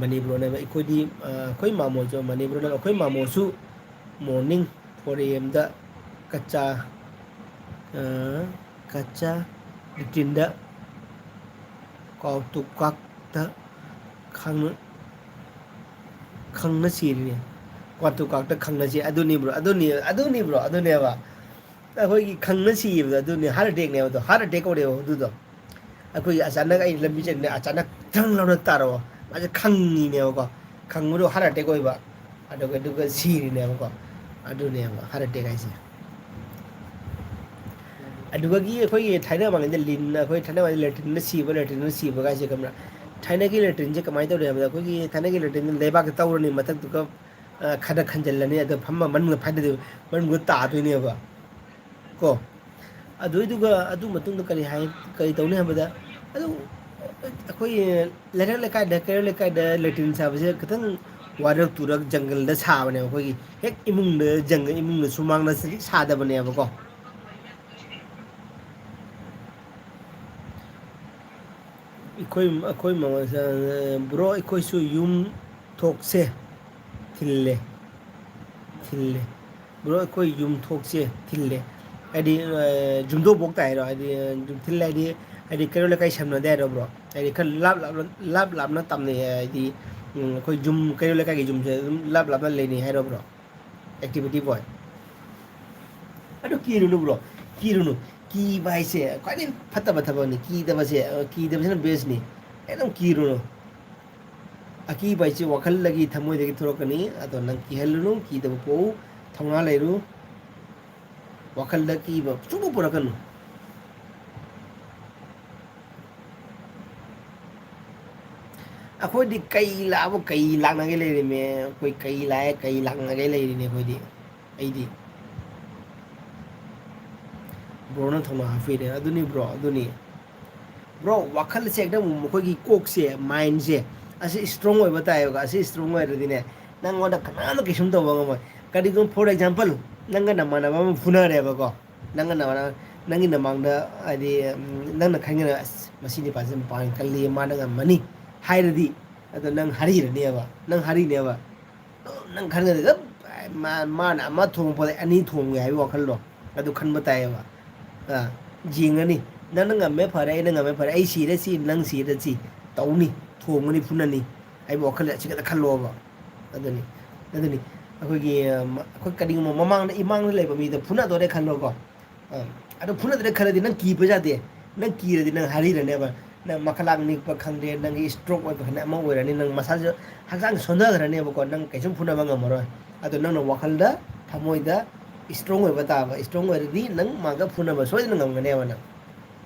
ꯃꯅꯤꯄꯨꯔꯅꯦꯕ ꯑꯩꯈꯣꯏꯗꯤ, ꯑ, ꯑꯩꯈꯣꯏ ꯃꯥꯃꯣꯁꯨ, ꯃꯅꯤꯄꯨꯔꯅꯦꯕ ꯑꯩꯈꯣꯏ ꯃꯥꯃꯣꯁꯨ morning four A M ꯗ ꯀꯆꯥ, ꯑ, ꯀꯆꯥ latrine ꯗ ꯀꯥꯎꯇꯨ ꯀꯥꯛꯇ ꯈꯪꯅ, ꯈꯪꯅ ꯁꯤꯔꯤꯅꯦ꯫ ꯀꯥꯎꯇꯨ ꯀꯥꯛꯇ ꯈꯪꯅ ꯁꯤ-, ꯑꯗꯨꯅꯤ ꯕ꯭ꯔꯣ, ꯑꯗꯨꯅꯤ, ꯑꯗꯨꯅꯤ ꯕ꯭ꯔꯣ, ꯑꯗꯨꯅꯦꯕ꯫ ꯑꯩꯈꯣꯏꯒꯤ ꯈꯪꯅ ꯁꯤꯕꯗꯣ ꯑꯗꯨꯅꯤ, heart attack ꯅꯦꯕ ꯑꯗꯣ, heart attack ꯀꯧꯔꯦꯕ ꯑꯗꯨꯗꯣ꯫ ꯑꯩꯈꯣꯏꯒꯤ ꯑꯆꯥꯅꯛ ꯑꯩ ꯂꯝꯕꯤ ꯆꯠꯂꯤꯅꯦ, ꯑꯆꯥꯅꯛ ꯊꯪ ꯂꯥꯎꯅ ꯇꯥꯔꯛꯑꯣ, ꯃꯥꯁꯦ ꯈꯪꯉꯤꯅꯦꯕꯀꯣ, ꯈꯪꯕꯗꯣ heart attack ꯑꯣꯏꯕ, ꯑꯗꯨꯒ, ꯑꯗꯨꯒ ꯁꯤꯔꯤꯅꯦꯕꯀꯣ꯫ ꯑꯗꯨꯅꯦꯕ heart attack ꯍꯥꯏꯁꯦ꯫ ꯑꯗꯨꯗꯒꯤ ꯑꯩꯈꯣꯏꯒꯤ ꯊꯥꯏꯅ ꯃꯃꯥꯡꯉꯩꯗ ꯂꯤꯟꯅ, ꯑꯩꯈꯣꯏ ꯊꯥꯏꯅ ꯃꯃꯥꯡꯉꯩꯗ latrine ꯅ ꯁꯤꯕ, latrine ꯅ ꯁꯤꯕ ꯀꯥꯏꯁꯦ ꯈꯪꯕ꯭ꯔꯥ? ꯊꯥꯏꯅꯒꯤ latrine ꯁꯦ ꯀꯃꯥꯏꯅ ꯇꯧꯔꯦ ꯍꯥꯏꯕꯗ, ꯑꯩꯈꯣꯏꯒꯤ ꯊꯥꯏꯅꯒꯤ latrine ꯗ ꯂꯩꯕꯥꯛꯇ ꯇꯧꯔꯅꯤ, ꯃꯊꯛꯇꯨꯒ, ꯑ, ꯈꯔ ꯈꯟꯖꯜꯂꯅꯤ, ꯑꯗ ꯐꯝꯃ ꯃꯅꯨꯡꯗ ꯐꯥꯏꯗꯗꯣꯏꯕ, ꯃꯅꯨꯡꯗ ꯇꯥꯗꯣꯏꯅꯦꯕ ꯀꯣ꯫ ꯑꯗꯨꯏꯗꯨꯒ ꯑꯗꯨ ꯃꯇꯨꯡꯗ ꯀꯔꯤ ꯍꯥꯏ, ꯀꯔꯤ ꯇꯧꯅꯤ ꯍꯥꯏꯕꯗ, ꯑꯗꯨ ꯑꯩꯈꯣꯏ ꯂꯩꯔꯛ ꯂꯩꯀꯥꯏꯗ, ꯀꯩꯔꯣꯜ ꯂꯩꯀꯥꯏꯗ ꯂꯦꯇ꯭ꯔꯤꯟ ꯁꯥꯕꯁꯦ ꯈꯤꯇꯪ ꯋꯥꯔꯛ ꯇꯨꯔꯛ ꯖꯪꯒꯜꯗ ꯁꯥꯕꯅꯦꯕ꯫ ꯑꯩꯈꯣꯏꯒꯤ ꯍꯦꯛ ꯏꯃꯨꯡꯗ, ꯖꯪꯒꯜ ꯏꯃꯨꯡꯗ ꯁꯨꯃꯥꯡꯗ ꯁꯥꯗꯕꯅꯦꯕꯀꯣ꯫ ꯑꯩꯈꯣꯏ, ꯑꯩꯈꯣꯏ ꯃꯃꯥ-, ꯕ꯭ꯔꯣ, ꯑꯩꯈꯣꯏꯁꯨ ꯌꯨꯝ ꯊꯣꯛꯁꯦ꯫ ꯊꯤꯜꯂꯦ꯫ ꯊꯤꯜꯂꯦ꯫ ꯕ꯭ꯔꯣ, ꯑꯩꯈꯣꯏ ꯌꯨꯝ ꯊꯣꯛꯁꯦ꯫ ꯊꯤꯜꯂꯦ꯫ ꯍꯥꯏꯗꯤ, ꯑ, ꯌꯨꯝꯊꯣꯡꯐꯥꯎ ꯇꯥꯏ ꯍꯥꯏꯔꯣ? ꯍꯥꯏꯗꯤ, ꯑ, ꯌꯨꯝ ꯊꯤꯜꯂꯦ ꯍꯥꯏꯗꯤ, ꯍꯥꯏꯗꯤ ꯀꯩꯔꯣꯜ ꯂꯩꯀꯥꯏ ꯁꯝꯅꯗꯦ ꯍꯥꯏꯔꯣ, ꯕ꯭ꯔꯣ? ꯍꯥꯏꯗꯤ ꯈꯔ ꯂꯥꯞ ꯂꯥꯞꯅ, ꯂꯥꯞ ꯂꯥꯞꯅ ꯇꯝꯅꯩ ꯍꯥꯏꯗꯤ, ꯎꯝ, ꯑꯩꯈꯣꯏ ꯌꯨꯝ, ꯀꯩꯔꯣꯜ ꯂꯩꯀꯥꯏꯒꯤ ꯌꯨꯝꯁꯦ ꯑꯗꯨꯝ ꯂꯥꯞ ꯂꯥꯞꯅ ꯂꯩꯅꯩ ꯍꯥꯏꯔꯣ, ꯕ꯭ꯔꯣ? Activity boy꯫ ꯑꯗꯨ ꯀꯤꯔꯨꯅꯨ, ꯕ꯭ꯔꯣ꯫ ꯀꯤꯔꯨꯅꯨ꯫ ꯀꯤꯕ ꯍꯥꯏꯁꯦ ꯈ꯭ꯋꯥꯏꯗꯒꯤ ꯐꯠꯇꯕ ꯊꯕꯛꯅꯤ꯫ ꯀꯤꯗꯕꯁꯦ, ꯑ, ꯀꯤꯗꯕꯁꯤꯅ ꯕꯦꯁꯅꯤ꯫ ꯑꯗꯨꯝ ꯀꯤꯔꯨꯅꯨ꯫ ꯑꯀꯤꯕ ꯍꯥꯏꯁꯦ ꯋꯥꯈꯜꯗꯒꯤ, ꯊꯃꯣꯏꯗꯒꯤ ꯊꯣꯛꯂꯛꯀꯅꯤ꯫ ꯑꯗꯣ ꯅꯪ ꯀꯤꯍꯜꯂꯨꯅꯨ, ꯀꯤꯗꯕ ꯄꯣꯛꯎ, ꯊꯧꯅꯥ ꯂꯩꯔꯨ꯫ ꯋꯥꯈꯜꯗ ꯀꯤꯕ ꯁꯨꯡꯄꯣꯛ ꯄꯨꯔꯛꯀꯅꯨ꯫ ꯑꯩꯈꯣꯏꯗꯤ ꯀꯩ ꯂꯥꯛꯑꯕ ꯀꯩ ꯂꯥꯛꯅꯒꯦ ꯂꯩꯔꯤꯃꯦ? ꯑꯩꯈꯣꯏ ꯀꯩ ꯂꯥꯛꯑꯦ ꯀꯩ ꯂꯥꯛꯅꯒꯦ ꯂꯩꯔꯤꯅꯦ ꯑꯩꯈꯣꯏꯗꯤ꯫ ꯑꯩꯗꯤ꯫ ꯕ꯭ꯔꯣꯅ ꯊꯧꯅꯥ ꯍꯥꯞꯄꯤꯔꯦ꯫ ꯑꯗꯨꯅꯤ ꯕ꯭ꯔꯣ, ꯑꯗꯨꯅꯤ꯫ ꯕ꯭ꯔꯣ, ꯋꯥꯈꯜꯁꯦ ꯍꯦꯛꯇ ꯑꯃꯨꯛ ꯃꯈꯣꯏꯒꯤ ꯀꯣꯛꯁꯦ, ꯃꯥꯏꯟꯁꯦ, ꯑꯁꯤ ꯏꯁꯇ꯭ꯔꯣꯡ ꯑꯣꯏꯕ ꯇꯥꯏꯌꯦꯕ꯫ ꯑꯁꯤ ꯏꯁꯇ꯭ꯔꯣꯡ ꯑꯣꯏꯔꯗꯤꯅꯦ, ꯅꯪꯉꯣꯟꯗ ꯀꯅꯥꯝꯇ ꯀꯩꯁꯨꯝ ꯇꯧꯕ ꯉꯝꯃꯣꯏ꯫ ꯀꯔꯤꯒꯨꯝꯕ, for example, ꯅꯪꯒ ꯅꯃꯥꯟꯅꯕ ꯑꯃ ꯐꯨꯅꯔꯦꯕꯀꯣ, ꯅꯪꯒ ꯅꯃꯥꯟꯅꯕ, ꯅꯪꯒꯤ ꯅꯃꯥꯡꯗ, ꯍꯥꯏꯗꯤ, ꯎꯝ, ꯅꯪꯅ ꯈꯟꯒꯅꯤ, "ꯑꯁ, ꯃꯁꯤ ꯅꯨꯄꯥꯁꯤ ꯃꯄꯥꯡꯒꯜ ꯀꯜꯂꯤ, ꯃꯥꯅ ꯉꯝꯃꯅꯤ" ꯍꯥꯏꯔꯗꯤ, ꯑꯗꯣ ꯅꯪ ꯍꯥꯔꯤꯔꯅꯦꯕ, ꯅꯪ ꯍꯥꯔꯤꯅꯦꯕ꯫ ꯅꯪ ꯈꯟꯒꯅꯤ, "ꯑꯗꯨꯝ ꯃꯥ-, ꯃꯥꯅ ꯑꯃ ꯊꯣꯡꯕꯗ ꯑꯅꯤ ꯊꯣꯡꯒꯦ" ꯍꯥꯏꯕꯒꯤ ꯋꯥꯈꯜꯗꯣ, ꯑꯗꯨ ꯈꯟꯕ ꯇꯥꯏꯌꯦꯕ꯫ ꯑꯥ, ꯌꯦꯡꯉꯅꯤ, "ꯅꯪꯅ ꯉꯝꯃꯦ, ꯐꯔꯦ, ꯑꯩꯅ ꯉꯝꯃꯦ, ꯐꯔꯦ, ꯑꯩ ꯁꯤꯔꯦ ꯁꯤ, ꯅꯪ ꯁꯤꯔꯦ ꯁꯤ, ꯇꯧꯅꯤ, ꯊꯣꯡꯒꯅꯤ, ꯐꯨꯅꯅꯤ" ꯍꯥꯏꯕ ꯋꯥꯈꯜ ꯑꯁꯤ ꯈꯛꯇ ꯈꯜꯂꯣꯕ꯫ ꯑꯗꯨꯅꯤ, ꯑꯗꯨꯅꯤ꯫ ꯑꯩꯈꯣꯏꯒꯤ, ꯑ, ꯃ-, ꯑꯩꯈꯣꯏ ꯀꯔꯤꯒꯨꯝꯕ ꯃꯃꯥꯡꯗ, ꯏꯃꯥꯡꯗ ꯂꯩꯕ ꯃꯤꯗꯣ ꯐꯨꯅꯗꯣꯔꯦ ꯈꯜꯂꯣꯀꯣ꯫ ꯑ, ꯑꯗꯨ ꯐꯨꯅꯗꯣꯔꯦ ꯈꯜꯂꯗꯤ ꯅꯪ ꯀꯤꯕ ꯌꯥꯗꯦ꯫ ꯅꯪ ꯀꯤꯔꯗꯤ ꯅꯪ ꯍꯥꯔꯤꯔꯅꯦꯕ꯫ ꯅꯪ ꯃꯈꯂꯥꯡ ꯅꯤꯛꯄ ꯈꯪꯗꯦ, ꯅꯪꯒꯤ ꯁ꯭ꯇ꯭ꯔꯣꯛ ꯑꯣꯏꯕ ꯈꯪꯗꯦ, ꯑꯃ ꯑꯣꯏꯔꯅꯤ, ꯅꯪ ꯃꯁꯥꯁꯨ ꯍꯛꯆꯥꯡ ꯁꯣꯟꯊꯈ꯭ꯔꯅꯦꯕꯀꯣ, ꯅꯪ ꯀꯩꯁꯨꯝ ꯐꯨꯅꯕ ꯉꯝꯃꯔꯣꯏ꯫ ꯑꯗꯣ ꯅꯪꯅ ꯋꯥꯈꯜꯗ, ꯊꯃꯣꯏꯗ ꯁ꯭ꯇ꯭ꯔꯣꯡ ꯑꯣꯏꯕ ꯇꯥꯕ, ꯁ꯭ꯇ꯭ꯔꯣꯡ ꯑꯣꯏꯔꯗꯤ ꯅꯪ ꯃꯥꯒ ꯐꯨꯅꯕ ꯁꯣꯏꯗꯅ ꯉꯝꯒꯅꯦꯕ ꯅꯪ꯫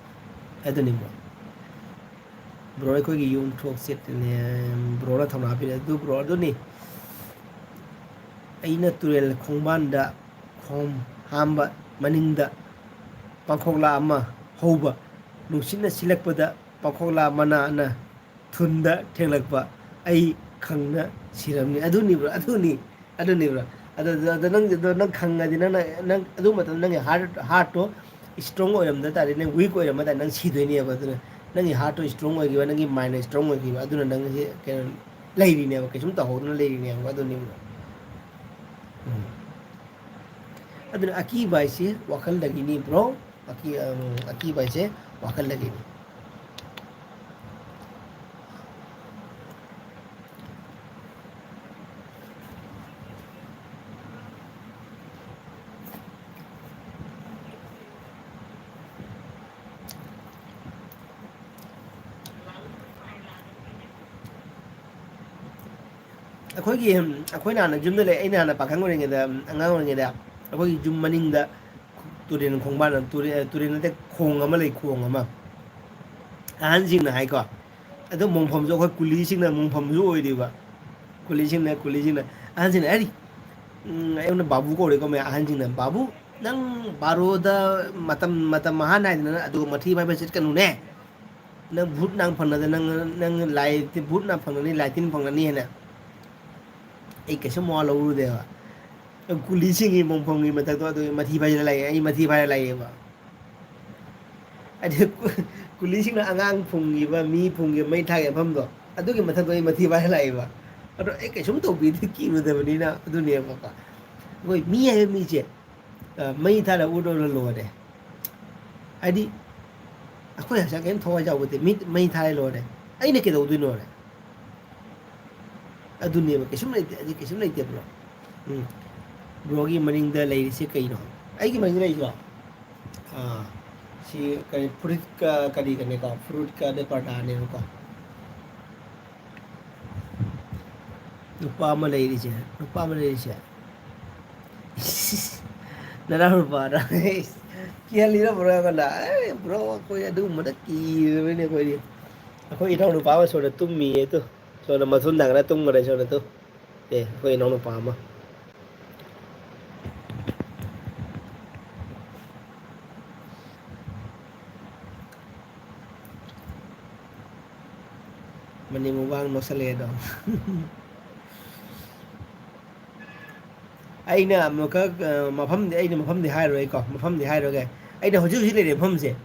ꯑꯗꯨꯅꯤꯀꯣ꯫ ꯕ꯭ꯔꯣ, ꯑꯩꯈꯣꯏꯒꯤ ꯌꯨꯝ ꯊꯣꯛ ꯆꯦꯠꯇꯅꯦ꯫ ꯕ꯭ꯔꯣꯅ ꯊꯧꯅꯥ ꯄꯤꯔꯦ꯫ ꯑꯗꯨ ꯕ꯭ꯔꯣ, ꯑꯗꯨꯅꯤ꯫ ꯑꯩꯅ ꯇꯨꯔꯦꯜ ꯈꯣꯡꯕꯥꯟꯗ ꯈꯣꯝ ꯍꯥꯝꯕ ꯃꯅꯤꯡꯗ ꯄꯥꯡꯈꯣꯛꯂꯥ ꯑꯃ ꯍꯧꯕ, ꯅꯨꯡꯁꯤꯠꯅ ꯁꯤꯜꯂꯛꯄꯗ ꯄꯥꯡꯈꯣꯛꯂꯥ ꯃꯅꯥꯅ ꯊꯨꯟꯗ ꯊꯦꯡꯂꯛꯄ ꯑꯩ ꯈꯪꯅ ꯁꯤꯔꯝꯅꯤ꯫ ꯑꯗꯨꯅꯤꯕ꯭ꯔꯣ? ꯑꯗꯨꯅꯤ꯫ ꯑꯗꯨꯅꯤꯕ꯭ꯔꯣ? ꯑꯗꯨ, ꯑꯗꯨ, ꯑꯗꯨ ꯅꯪ, ꯑꯗꯨ ꯅꯪ ꯈꯪꯉꯗꯤ, ꯅꯪꯅ, ꯅꯪ ꯑꯗꯨ ꯃꯇꯝꯗ ꯅꯪꯒꯤ heart, heartꯇꯣ strong ꯑꯣꯏꯔꯝꯗ ꯇꯥꯔꯗꯤ, ꯅꯪ weak ꯑꯣꯏꯔꯝꯃ ꯇꯥꯔꯗꯤ, ꯅꯪ ꯁꯤꯗꯣꯏꯅꯦꯕ꯫ ꯑꯗꯨꯅ ꯅꯪꯒꯤ heartꯇꯣ strong ꯑꯣꯏꯈꯤꯕ, ꯅꯪꯒꯤ mindꯅ strong ꯑꯣꯏꯈꯤꯕ, ꯑꯗꯨꯅ ꯅꯪꯁꯦ ꯀꯩꯅꯣ ꯂꯩꯔꯤꯅꯦꯕ, ꯀꯩꯁꯨꯝ ꯇꯧꯍꯧꯗꯅ ꯂꯩꯔꯤꯅꯦꯕ꯫ ꯑꯗꯨꯅꯤꯕ꯭ꯔꯣ? ꯎꯝ꯫ ꯑꯗꯨꯅ ꯑꯀꯤꯕ ꯍꯥꯏꯁꯦ ꯋꯥꯈꯜꯗꯒꯤꯅꯤ, bro꯫ ꯑꯀꯤ-, ꯑ, ꯑꯀꯤꯕ ꯍꯥꯏꯁꯦ ꯋꯥꯈꯜꯗꯒꯤꯅꯤ꯫ ꯑꯩꯈꯣꯏꯒꯤ, ꯑꯩꯈꯣꯏꯅ ꯍꯥꯟꯅ ꯌꯨꯝꯗ ꯂꯩ, ꯑꯩꯅ ꯍꯥꯟꯅ ꯄꯥꯈꯪ ꯑꯣꯏꯔꯤꯉꯩꯗ, ꯑꯉꯥꯡ ꯑꯣꯏꯔꯤꯉꯩꯗ, ꯑꯩꯈꯣꯏꯒꯤ ꯌꯨꯝ ꯃꯅꯤꯡꯗ ꯇꯨꯔꯦꯜ ꯈꯣꯡꯕꯥꯟ, ꯇꯨꯔꯦꯜ, ꯇꯨꯔꯦꯜ ꯅꯠꯇꯦ, ꯈꯣꯡ ꯑꯃ ꯂꯩ, ꯈꯣꯡ ꯑꯃ꯫ ꯑꯍꯟꯁꯤꯡꯅ ꯍꯥꯏꯀꯣ, ꯑꯗꯨ ꯃꯣꯡꯐꯝꯁꯨ ꯑꯩꯈꯣꯏ ꯀꯨꯂꯤꯁꯤꯡꯅ ꯃꯣꯡꯐꯝꯁꯨ ꯑꯣꯏꯔꯤꯕ꯫ ꯀꯨꯂꯤꯁꯤꯡꯅ, ꯀꯨꯂꯤꯁꯤꯡꯅ, ꯑꯍꯟꯁꯤꯡꯅ ꯍꯥꯏꯔꯤ, ꯎꯝ, ꯑꯩꯉꯣꯟꯗ ꯕꯥꯕꯨ ꯀꯧꯔꯦꯀꯣ, ꯃꯌꯥꯝ ꯑꯍꯟꯁꯤꯡꯅ, "ꯕꯥꯕꯨ, ꯅꯪ ꯕꯥꯔꯣꯗ ꯃꯇꯝ, ꯃꯇꯝ ꯃꯍꯥ ꯅꯥꯏꯗꯅ ꯑꯗꯨꯒ ꯃꯊꯤ ꯐꯥꯏꯕ ꯆꯠꯀꯅꯨꯅꯦ꯫ ꯅꯪ ꯚꯨꯠ ꯅꯪ ꯐꯪꯅꯗ, ꯅꯪ, ꯅꯪ ꯂꯥꯏ, ꯚꯨꯠ ꯅꯪ ꯐꯪꯅꯅꯤ, ꯂꯥꯏ ꯇꯤꯟ ꯐꯪꯅꯅꯤ" ꯍꯥꯏꯅ꯫ ꯑꯩ ꯀꯩꯁꯨ ꯃꯋꯥ ꯂꯧꯔꯨꯗꯦꯕ꯫ ꯀꯨꯂꯤꯁꯤꯡꯒꯤ ꯃꯣꯡꯐꯝꯒꯤ ꯃꯊꯛꯇꯣ ꯑꯗꯨ ꯃꯊꯤ ꯐꯥꯏꯔ ꯂꯥꯛꯑꯦ, ꯑꯩ ꯃꯊꯤ ꯐꯥꯏꯔ ꯂꯥꯛꯑꯦꯕ꯫ ꯍꯥꯏꯗꯤ ꯀꯨ-, ꯀꯨꯂꯤꯁꯤꯡꯅ ꯑꯉꯥꯡ ꯐꯨꯝꯈꯤꯕ, ꯃꯤ ꯐꯨꯝꯈꯤꯕ, ꯃꯩ ꯊꯥꯒꯤ ꯃꯐꯝꯗꯣ, ꯑꯗꯨꯒꯤ ꯃꯊꯛꯇ ꯑꯩ ꯃꯊꯤ ꯐꯥꯏꯔ ꯂꯥꯛꯑꯦꯕ꯫ ꯑꯗꯣ ꯑꯩ ꯀꯩꯁꯨꯝ ꯇꯧꯕꯤꯗꯦ, ꯀꯤꯔꯨꯗꯕꯅꯤꯅ꯫ ꯑꯗꯨꯅꯦꯕꯀꯣ꯫ ꯑꯩꯈꯣꯏ ꯃꯤ ꯍꯥꯏꯕ ꯃꯤꯁꯦ, ꯑ, ꯃꯩ ꯊꯥꯔ ꯎꯠꯂꯒ ꯂꯣꯏꯔꯦ꯫ ꯍꯥꯏꯗꯤ, ꯑꯩꯈꯣꯏ ꯍꯛꯆꯥꯡ ꯀꯩꯝ ꯊꯋꯥꯏ ꯌꯥꯎꯕ ꯅꯠꯇꯦ꯫ ꯃꯤꯠ ꯃꯩ ꯊꯥꯔ ꯂꯣꯏꯔꯦ꯫ ꯑꯩꯅ ꯀꯩꯗꯧꯗꯣꯏꯅꯣꯅꯦ? ꯑꯗꯨꯅꯦꯕ, ꯀꯩꯁꯨꯝ ꯂꯩꯇꯦ, ꯑꯗꯨ ꯀꯩꯁꯨꯝ ꯂꯩꯇꯦ, bro꯫ ꯎꯝ꯫ Broꯒꯤ ꯃꯅꯤꯡꯗ ꯂꯩꯔꯤꯁꯦ ꯀꯩꯅꯣ? ꯑꯩꯒꯤ ꯃꯅꯤꯡꯗ ꯂꯩꯔꯤꯁꯦ? ꯑꯥ, ꯁꯤ ꯀꯔꯤ, ꯐꯨꯔꯤꯠꯀ ꯀꯔꯤꯒꯅꯦꯀꯣ? ꯐꯨꯔꯤꯠꯀ ꯑꯗꯩ ꯄꯔꯗꯥꯅꯦꯕꯀꯣ꯫ ꯅꯨꯄꯥ ꯑꯃ ꯂꯩꯔꯤꯁꯦ, ꯅꯨꯄꯥ ꯑꯃ ꯂꯩꯔꯤꯁꯦ꯫ ꯅꯅꯥꯎ ꯅꯨꯄꯥꯔ? ꯀꯤꯍꯜꯂꯤꯔ bro ꯑꯩꯉꯣꯟꯗ? ꯑꯦ, bro, ꯑꯩꯈꯣꯏ ꯑꯗꯨꯒꯨꯝꯕꯗ ꯀꯤꯔꯕꯅꯦ ꯑꯩꯈꯣꯏꯗꯤ꯫ ꯑꯩꯈꯣꯏ ꯏꯅꯥꯎ ꯅꯨꯄꯥ ꯑꯃ ꯁꯣꯝꯗ ꯇꯨꯝꯃꯤꯌꯦ ꯇꯨ꯫ ꯁꯣꯝꯗ ꯃꯊꯨꯟ ꯊꯥꯡꯒꯠꯂ ꯇꯨꯝꯈ꯭ꯔꯦ ꯁꯣꯝꯗ ꯇꯨ꯫ ꯑꯦ, ꯑꯩꯈꯣꯏ ꯏꯅꯥꯎ ꯅꯨꯄꯥ ꯑꯃ꯫ ꯃꯅꯤꯡ ꯃꯃꯥꯡ ꯅꯣꯛꯁꯜꯂꯛꯑꯦ ꯑꯗꯣ꯫ ꯑꯩꯅ ꯑꯃꯨꯛꯈꯛ, ꯑ, ꯃꯐꯝꯗꯤ, ꯑꯩꯅ ꯃꯐꯝꯗꯤ ꯍꯥꯏꯔꯣꯏꯀꯣ, ꯃꯐꯝꯗꯤ ꯍꯥꯏꯔꯣꯏꯒꯦ꯫ ꯑꯩꯅ ꯍꯧꯖꯤꯛ ꯍꯧꯖꯤꯛ ꯂꯩꯔꯤꯕ ꯃꯐꯝꯁꯦ,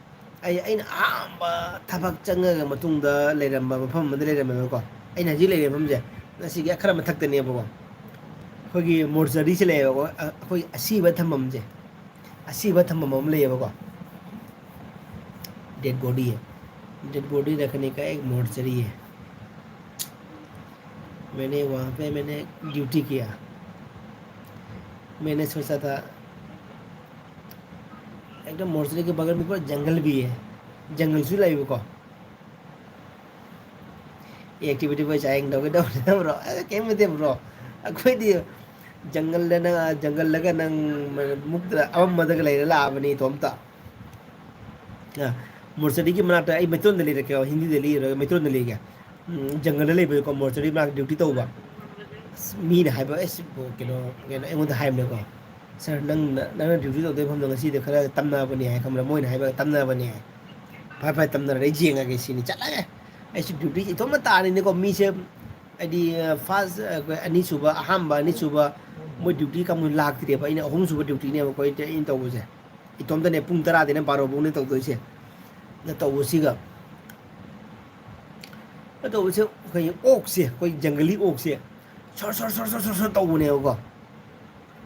ꯑꯩ, ꯑꯩꯅ ꯑꯍꯥꯟꯕ ꯊꯕꯛ ꯆꯪꯉꯒ ꯃꯇꯨꯡꯗ ꯂꯩꯔꯝꯕ ꯃꯐꯝ ꯑꯃꯗ ꯂꯩꯔꯝꯃꯦꯕꯀꯣ꯫ ꯑꯩꯅ ꯍꯧꯖꯤꯛ ꯂꯩꯔꯤꯕ ꯃꯐꯝꯁꯦ, ꯑꯁꯤꯒꯤ ꯈꯔ ꯃꯊꯛꯇꯅꯦꯕꯀꯣ꯫ ꯑꯩꯈꯣꯏꯒꯤ ꯃꯣꯔꯆꯔꯤꯁꯦ ꯂꯩꯌꯦꯕꯀꯣ, ꯑ-, ꯑꯩꯈꯣꯏ ꯑꯁꯤꯕ ꯊꯝꯐꯝꯁꯦ, ꯑꯁꯤꯕ ꯊꯝꯐꯝ ꯑꯃ ꯂꯩꯌꯦꯕꯀꯣ꯫ डेड बॉडी है, डेड बॉडी रखने का एक मोर्चरी है। मैंने वहाँ पे मैंने ड्यूटी किया। मैंने सोचा था, एकदम मोर्चरी के बगल में पूरा जंगल भी है, जंगल से लाइव को। ꯑꯦ, ꯑꯦꯛꯇꯤꯚꯤꯇꯤ ꯕꯣꯏ ꯆꯥꯌꯦꯡ ꯇꯧꯒꯦ ꯇꯧꯕꯅꯤꯗ ꯕ꯭ꯔꯣ꯫ ꯑꯦ, ꯀꯩꯝ ꯅꯠꯇꯦ ꯕ꯭ꯔꯣ꯫ ꯑꯩꯈꯣꯏꯗꯤ ꯖꯪꯒꯜꯗ ꯅꯪ, ꯖꯪꯒꯜꯗꯒ ꯅꯪ ꯃꯨꯛꯇ ꯑꯃꯝꯕꯗꯒ ꯂꯩꯔ ꯂꯥꯛꯑꯕꯅꯤ ꯏꯇꯣꯝꯇ꯫ ꯑ, ꯃꯣꯔꯆꯔꯤꯒꯤ ꯃꯅꯥꯛꯇ ꯑꯩ ꯃꯩꯇꯩꯂꯣꯟꯗ ꯂꯤꯔꯛꯀꯦ, ꯍꯤꯟꯗꯤꯗ ꯂꯤꯔꯒ ꯃꯩꯇꯩꯂꯣꯟꯗ ꯂꯤꯒꯦ꯫ ꯎꯝ, ꯖꯪꯒꯜꯗ ꯂꯩꯕꯗꯀꯣ, ꯃꯣꯔꯆꯔꯤ ꯃꯅꯥꯛꯇ ꯗ꯭ꯌꯨꯇꯤ ꯇꯧꯕ꯫ ꯑꯁ, ꯃꯤꯅ ꯍꯥꯏꯕ, ꯑꯁ, ꯀꯩꯅꯣ, ꯀꯩꯅꯣ, ꯑꯩꯉꯣꯟꯗ ꯍꯥꯏꯕꯅꯦꯀꯣ, "ꯁꯥꯔ, ꯅꯪꯅ, ꯅꯪꯅ ꯗ꯭ꯌꯨꯇꯤ ꯇꯧꯗꯣꯏ ꯃꯐꯝꯗꯣ ꯉꯁꯤꯗꯤ ꯈꯔ ꯇꯝꯅꯕꯅꯦ" ꯍꯥꯏ, ꯈꯪꯕ꯭ꯔꯥ? ꯃꯣꯏꯅ ꯍꯥꯏꯕ, "ꯇꯝꯅꯕꯅꯦ" ꯍꯥꯏ꯫ "ꯐꯔꯦ, ꯐꯔꯦ, ꯇꯝꯅꯔ ꯑꯩ ꯌꯦꯡꯉꯒꯦ" ꯁꯤꯅꯤ꯫ ꯆꯠꯂꯒꯦ꯫ ꯑꯩꯁꯨ ꯗ꯭ꯌꯨꯇꯤ ꯏꯇꯣꯝꯇ ꯇꯥꯔꯤꯅꯤꯀꯣ, ꯃꯤꯁꯦ, ꯍꯥꯏꯗꯤ, ꯐꯥꯔꯁ, ꯑꯅꯤꯁꯨꯕ, ꯑꯍꯥꯟꯕ, ꯑꯅꯤꯁꯨꯕ, ꯃꯣꯏ ꯗ꯭ꯌꯨꯇꯤ ꯀꯥꯡꯕꯨ ꯂꯥꯛꯇ꯭ꯔꯤꯑꯕ꯫ ꯑꯩꯅ ꯑꯍꯨꯝꯁꯨꯕ ꯗ꯭ꯌꯨꯇꯤꯅꯦꯕꯀꯣ ꯑꯩ, ꯑꯩꯅ ꯇꯧꯕꯁꯦ꯫ ꯏꯇꯣꯝꯇꯅꯦ ꯄꯨꯡ ꯇꯔꯥꯗꯩꯅ ꯕꯥꯔꯣ ꯐꯧꯅꯦ ꯇꯧꯗꯣꯏꯁꯦ꯫ ꯑꯗ ꯇꯧꯕꯁꯤꯒ, ꯑꯗ ꯇꯧꯕꯁꯦ ꯑꯩꯈꯣꯏ ꯑꯣꯛꯁꯦ, ꯑꯩꯈꯣꯏ ꯖꯪꯒꯂꯤ ꯑꯣꯛꯁꯦ ꯁꯣꯔ, ꯁꯣꯔ, ꯁꯣꯔ, ꯁꯣꯔ, ꯁꯣꯔ, ꯁꯣꯔ ꯇꯧꯕꯅꯦꯕꯀꯣ꯫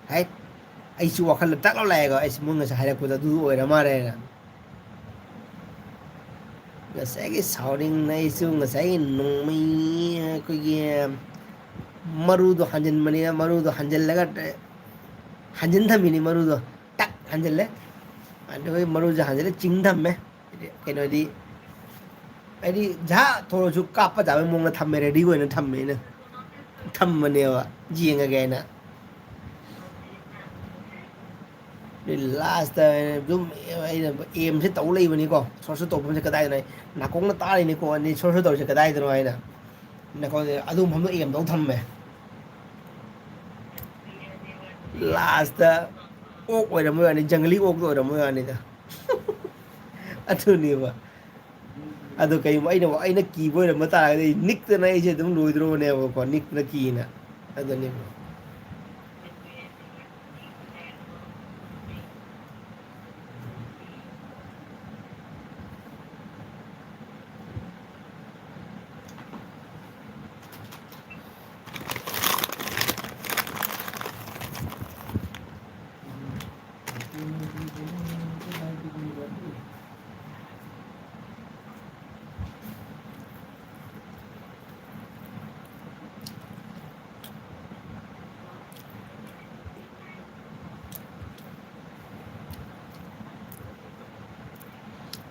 ꯍꯥꯏ, ꯑꯩꯁꯨ ꯋꯥꯈꯜꯗ ꯇꯛ ꯂꯥꯎ ꯂꯥꯛꯑꯦꯀꯣ, ꯑꯩꯁ, ꯃꯣꯏ ꯉꯁꯥꯏ ꯍꯥꯏꯔꯛꯄꯗꯣ ꯑꯗꯨ ꯑꯣꯏꯔ ꯃꯥꯜꯂꯦꯅ꯫ ꯉꯁꯥꯏꯒꯤ ꯁꯥꯎꯅꯤꯡꯅ ꯑꯩꯁꯨ ꯉꯁꯥꯏꯒꯤ ꯅꯣꯡꯃꯩ ꯑꯩꯈꯣꯏꯒꯤ ꯃꯔꯨꯗꯣ ꯍꯟꯖꯤꯟꯕꯅꯤꯅ, ꯃꯔꯨꯗꯣ ꯍꯟꯖꯤꯜꯂꯒ, ꯍꯟꯖꯤꯟ ꯊꯝꯃꯤꯅꯤ ꯃꯔꯨꯗꯣ꯫ ꯇꯛ ꯍꯟꯖꯤꯜꯂꯦ꯫ ꯑꯗꯨꯒ ꯃꯔꯨꯁꯦ ꯍꯟꯖꯤꯜꯂ ꯆꯤꯡ ꯊꯝꯃꯦ꯫ ꯀꯩꯅꯣꯗꯤ, ꯍꯥꯏꯗꯤ, ꯖꯍꯥ ꯊꯣꯛꯂꯁꯨ ꯀꯥꯞꯄ ꯌꯥꯕꯒꯤ ꯃꯑꯣꯡꯗ ꯊꯝꯃꯦ, ꯔꯦꯗꯤ ꯑꯣꯏꯅ ꯊꯝꯃꯦ ꯑꯩꯅ꯫ ꯊꯝꯕꯅꯦꯕ, ꯌꯦꯡꯉꯒꯦ ꯍꯥꯏꯅ꯫ ꯑꯗꯨ ꯂꯥꯁꯇ ꯑꯩꯅ ꯑꯗꯨꯝ, ꯑꯩꯅ ꯑꯦꯝꯁꯦ ꯇꯧ ꯂꯩꯕꯅꯤꯀꯣ, ꯁꯣꯔꯠ ꯁꯣꯔꯠ ꯇꯧꯐꯝꯁꯦ ꯀꯗꯥꯏꯗꯅꯣ? ꯅꯥꯀꯣꯡꯅ ꯇꯥꯔꯤꯅꯤꯀꯣ, ꯑꯅꯤ ꯁꯣꯔꯠ ꯁꯣꯔꯠ ꯇꯧꯔꯤꯁꯦ ꯀꯗꯥꯏꯗꯅꯣ ꯍꯥꯏꯅ꯫ ꯅꯥꯀꯣꯡꯁꯦ ꯑꯗꯨ ꯃꯐꯝꯗꯣ ꯑꯦꯝ ꯇꯧ ꯊꯝꯃꯦ꯫ ꯂꯥꯁꯇ ꯑꯣꯛ ꯑꯣꯏꯔꯝꯕꯩ ꯋꯥꯅꯤ, ꯖꯪꯒꯂꯤ ꯑꯣꯛꯇꯣ ꯑꯣꯏꯔꯝꯕꯩ ꯋꯥꯅꯤꯗ꯫ ꯑꯗꯨꯅꯦꯕ꯫ ꯑꯗꯣ ꯀꯩꯒꯨꯝꯕ ꯑꯩꯅ, ꯑꯩꯅ ꯀꯤꯕ ꯑꯣꯏꯔꯝꯕ ꯇꯥꯔꯒꯗꯤ, ꯑꯩ ꯅꯤꯛꯇꯅ ꯑꯩꯁꯦ ꯑꯗꯨꯝ ꯂꯣꯏꯗ꯭ꯔꯣꯕꯅꯦꯕꯀꯣ, ꯅꯤꯛꯇꯅ ꯀꯤꯅ꯫ ꯑꯗꯨꯅꯦꯕ꯫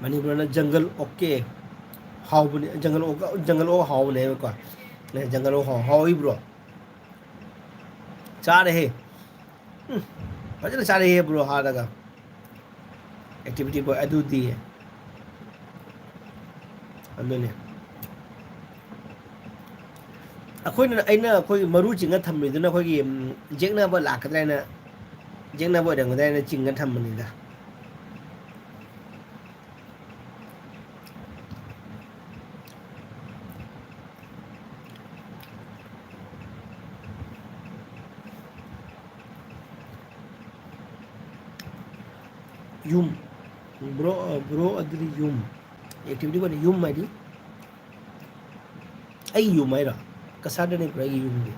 ꯃꯅꯤꯄꯨꯔꯅ ꯖꯪꯒꯜ ꯑꯣꯛꯀꯦ꯫ ꯍꯥꯎꯕꯅꯦ, ꯖꯪꯒꯜ ꯑꯣꯛ, ꯖꯪꯒꯜ ꯑꯣꯛ ꯍꯥꯎꯕꯅꯦꯕꯀꯣ꯫ ꯅꯦ, ꯖꯪꯒꯜ ꯑꯣꯛ ꯍꯥꯎ-, ꯍꯥꯎꯏꯕ꯭ꯔꯣ? ꯆꯥꯔꯦꯍꯦ꯫ ꯎꯝ, ꯐꯖꯅ ꯆꯥꯔꯦꯍꯦ ꯕ꯭ꯔꯣ ꯍꯥꯏꯔꯒ꯫ ꯑꯦꯛꯇꯤꯚꯤꯇꯤ ꯕꯣꯏ ꯑꯗꯨꯗꯤ꯫ ꯑꯗꯨꯅꯦ꯫ ꯑꯩꯈꯣꯏꯅ, ꯑꯩꯅ ꯑꯩꯈꯣꯏꯒꯤ ꯃꯔꯨ ꯆꯤꯡꯉ ꯊꯝꯃꯤꯗꯨꯅ ꯑꯩꯈꯣꯏꯒꯤ, ꯎꯝ, ꯌꯦꯛꯅꯕ ꯂꯥꯛꯀꯗ꯭ꯔꯥ ꯍꯥꯏꯅ, ꯌꯦꯛꯅꯕ ꯑꯣꯏꯔꯝꯒꯗ꯭ꯔꯥ ꯍꯥꯏꯅ ꯆꯤꯡꯉ ꯊꯝꯕꯅꯤꯗ꯫ ꯌꯨꯝ꯫ ꯕ꯭ꯔꯣ, ꯕ꯭ꯔꯣ ꯑꯗꯨꯗꯤ ꯌꯨꯝ꯫ ꯑꯦꯛꯇꯤꯚꯤꯇꯤ ꯑꯣꯏꯅ ꯌꯨꯝ ꯍꯥꯏꯗꯤ? ꯑꯩꯒꯤ ꯌꯨꯝ ꯍꯥꯏꯔꯣ? ꯀꯁꯥꯔꯗꯅꯦ ꯕ꯭ꯔꯣ ꯑꯩꯒꯤ ꯌꯨꯝꯗꯤ꯫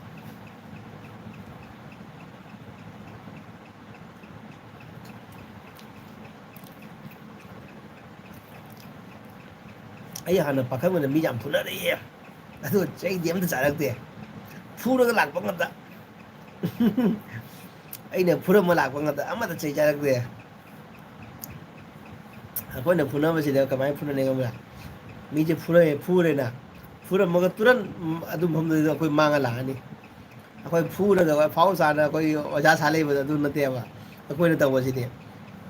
ꯑꯩ ꯍꯥꯟꯅ ꯄꯥꯈꯪꯕꯗ ꯃꯤ ꯌꯥꯝ ꯐꯨꯅꯔꯛꯏꯍꯦ꯫ ꯑꯗꯨꯒ ꯆꯩꯗꯤ ꯑꯝꯇ ꯆꯥꯔꯛꯇꯦ꯫ ꯐꯨꯔꯒ ꯂꯥꯛꯄ ꯉꯥꯛꯇ꯫ ꯑꯩꯅ ꯐꯨꯔꯝꯃ ꯂꯥꯛꯄ ꯉꯥꯛꯇ, ꯑꯃꯠꯇ ꯆꯩ ꯆꯥꯔꯛꯇꯦ꯫ ꯑꯩꯈꯣꯏꯅ ꯐꯨꯅꯕꯁꯤꯗ ꯀꯃꯥꯏꯅ ꯐꯨꯅꯅꯤ ꯈꯪꯕ꯭ꯔꯥ? ꯃꯤꯁꯦ ꯐꯨꯔꯦ, ꯐꯨꯔꯦꯅ, ꯐꯨꯔꯝꯃꯒ ꯇꯨꯔꯟ ꯑꯗꯨ ꯃꯐꯝꯗꯨꯗ ꯑꯩꯈꯣꯏ ꯃꯥꯡꯉ ꯂꯥꯛꯑꯅꯤ꯫ ꯑꯩꯈꯣꯏ ꯐꯨꯔꯒ ꯐꯥꯎ ꯁꯥꯅ ꯑꯩꯈꯣꯏ ꯑꯣꯖꯥ ꯁꯥ ꯂꯩꯕꯗꯣ ꯑꯗꯨ ꯅꯠꯇꯦꯕ꯫ ꯑꯩꯈꯣꯏꯅ ꯇꯧꯕꯁꯤꯗꯤ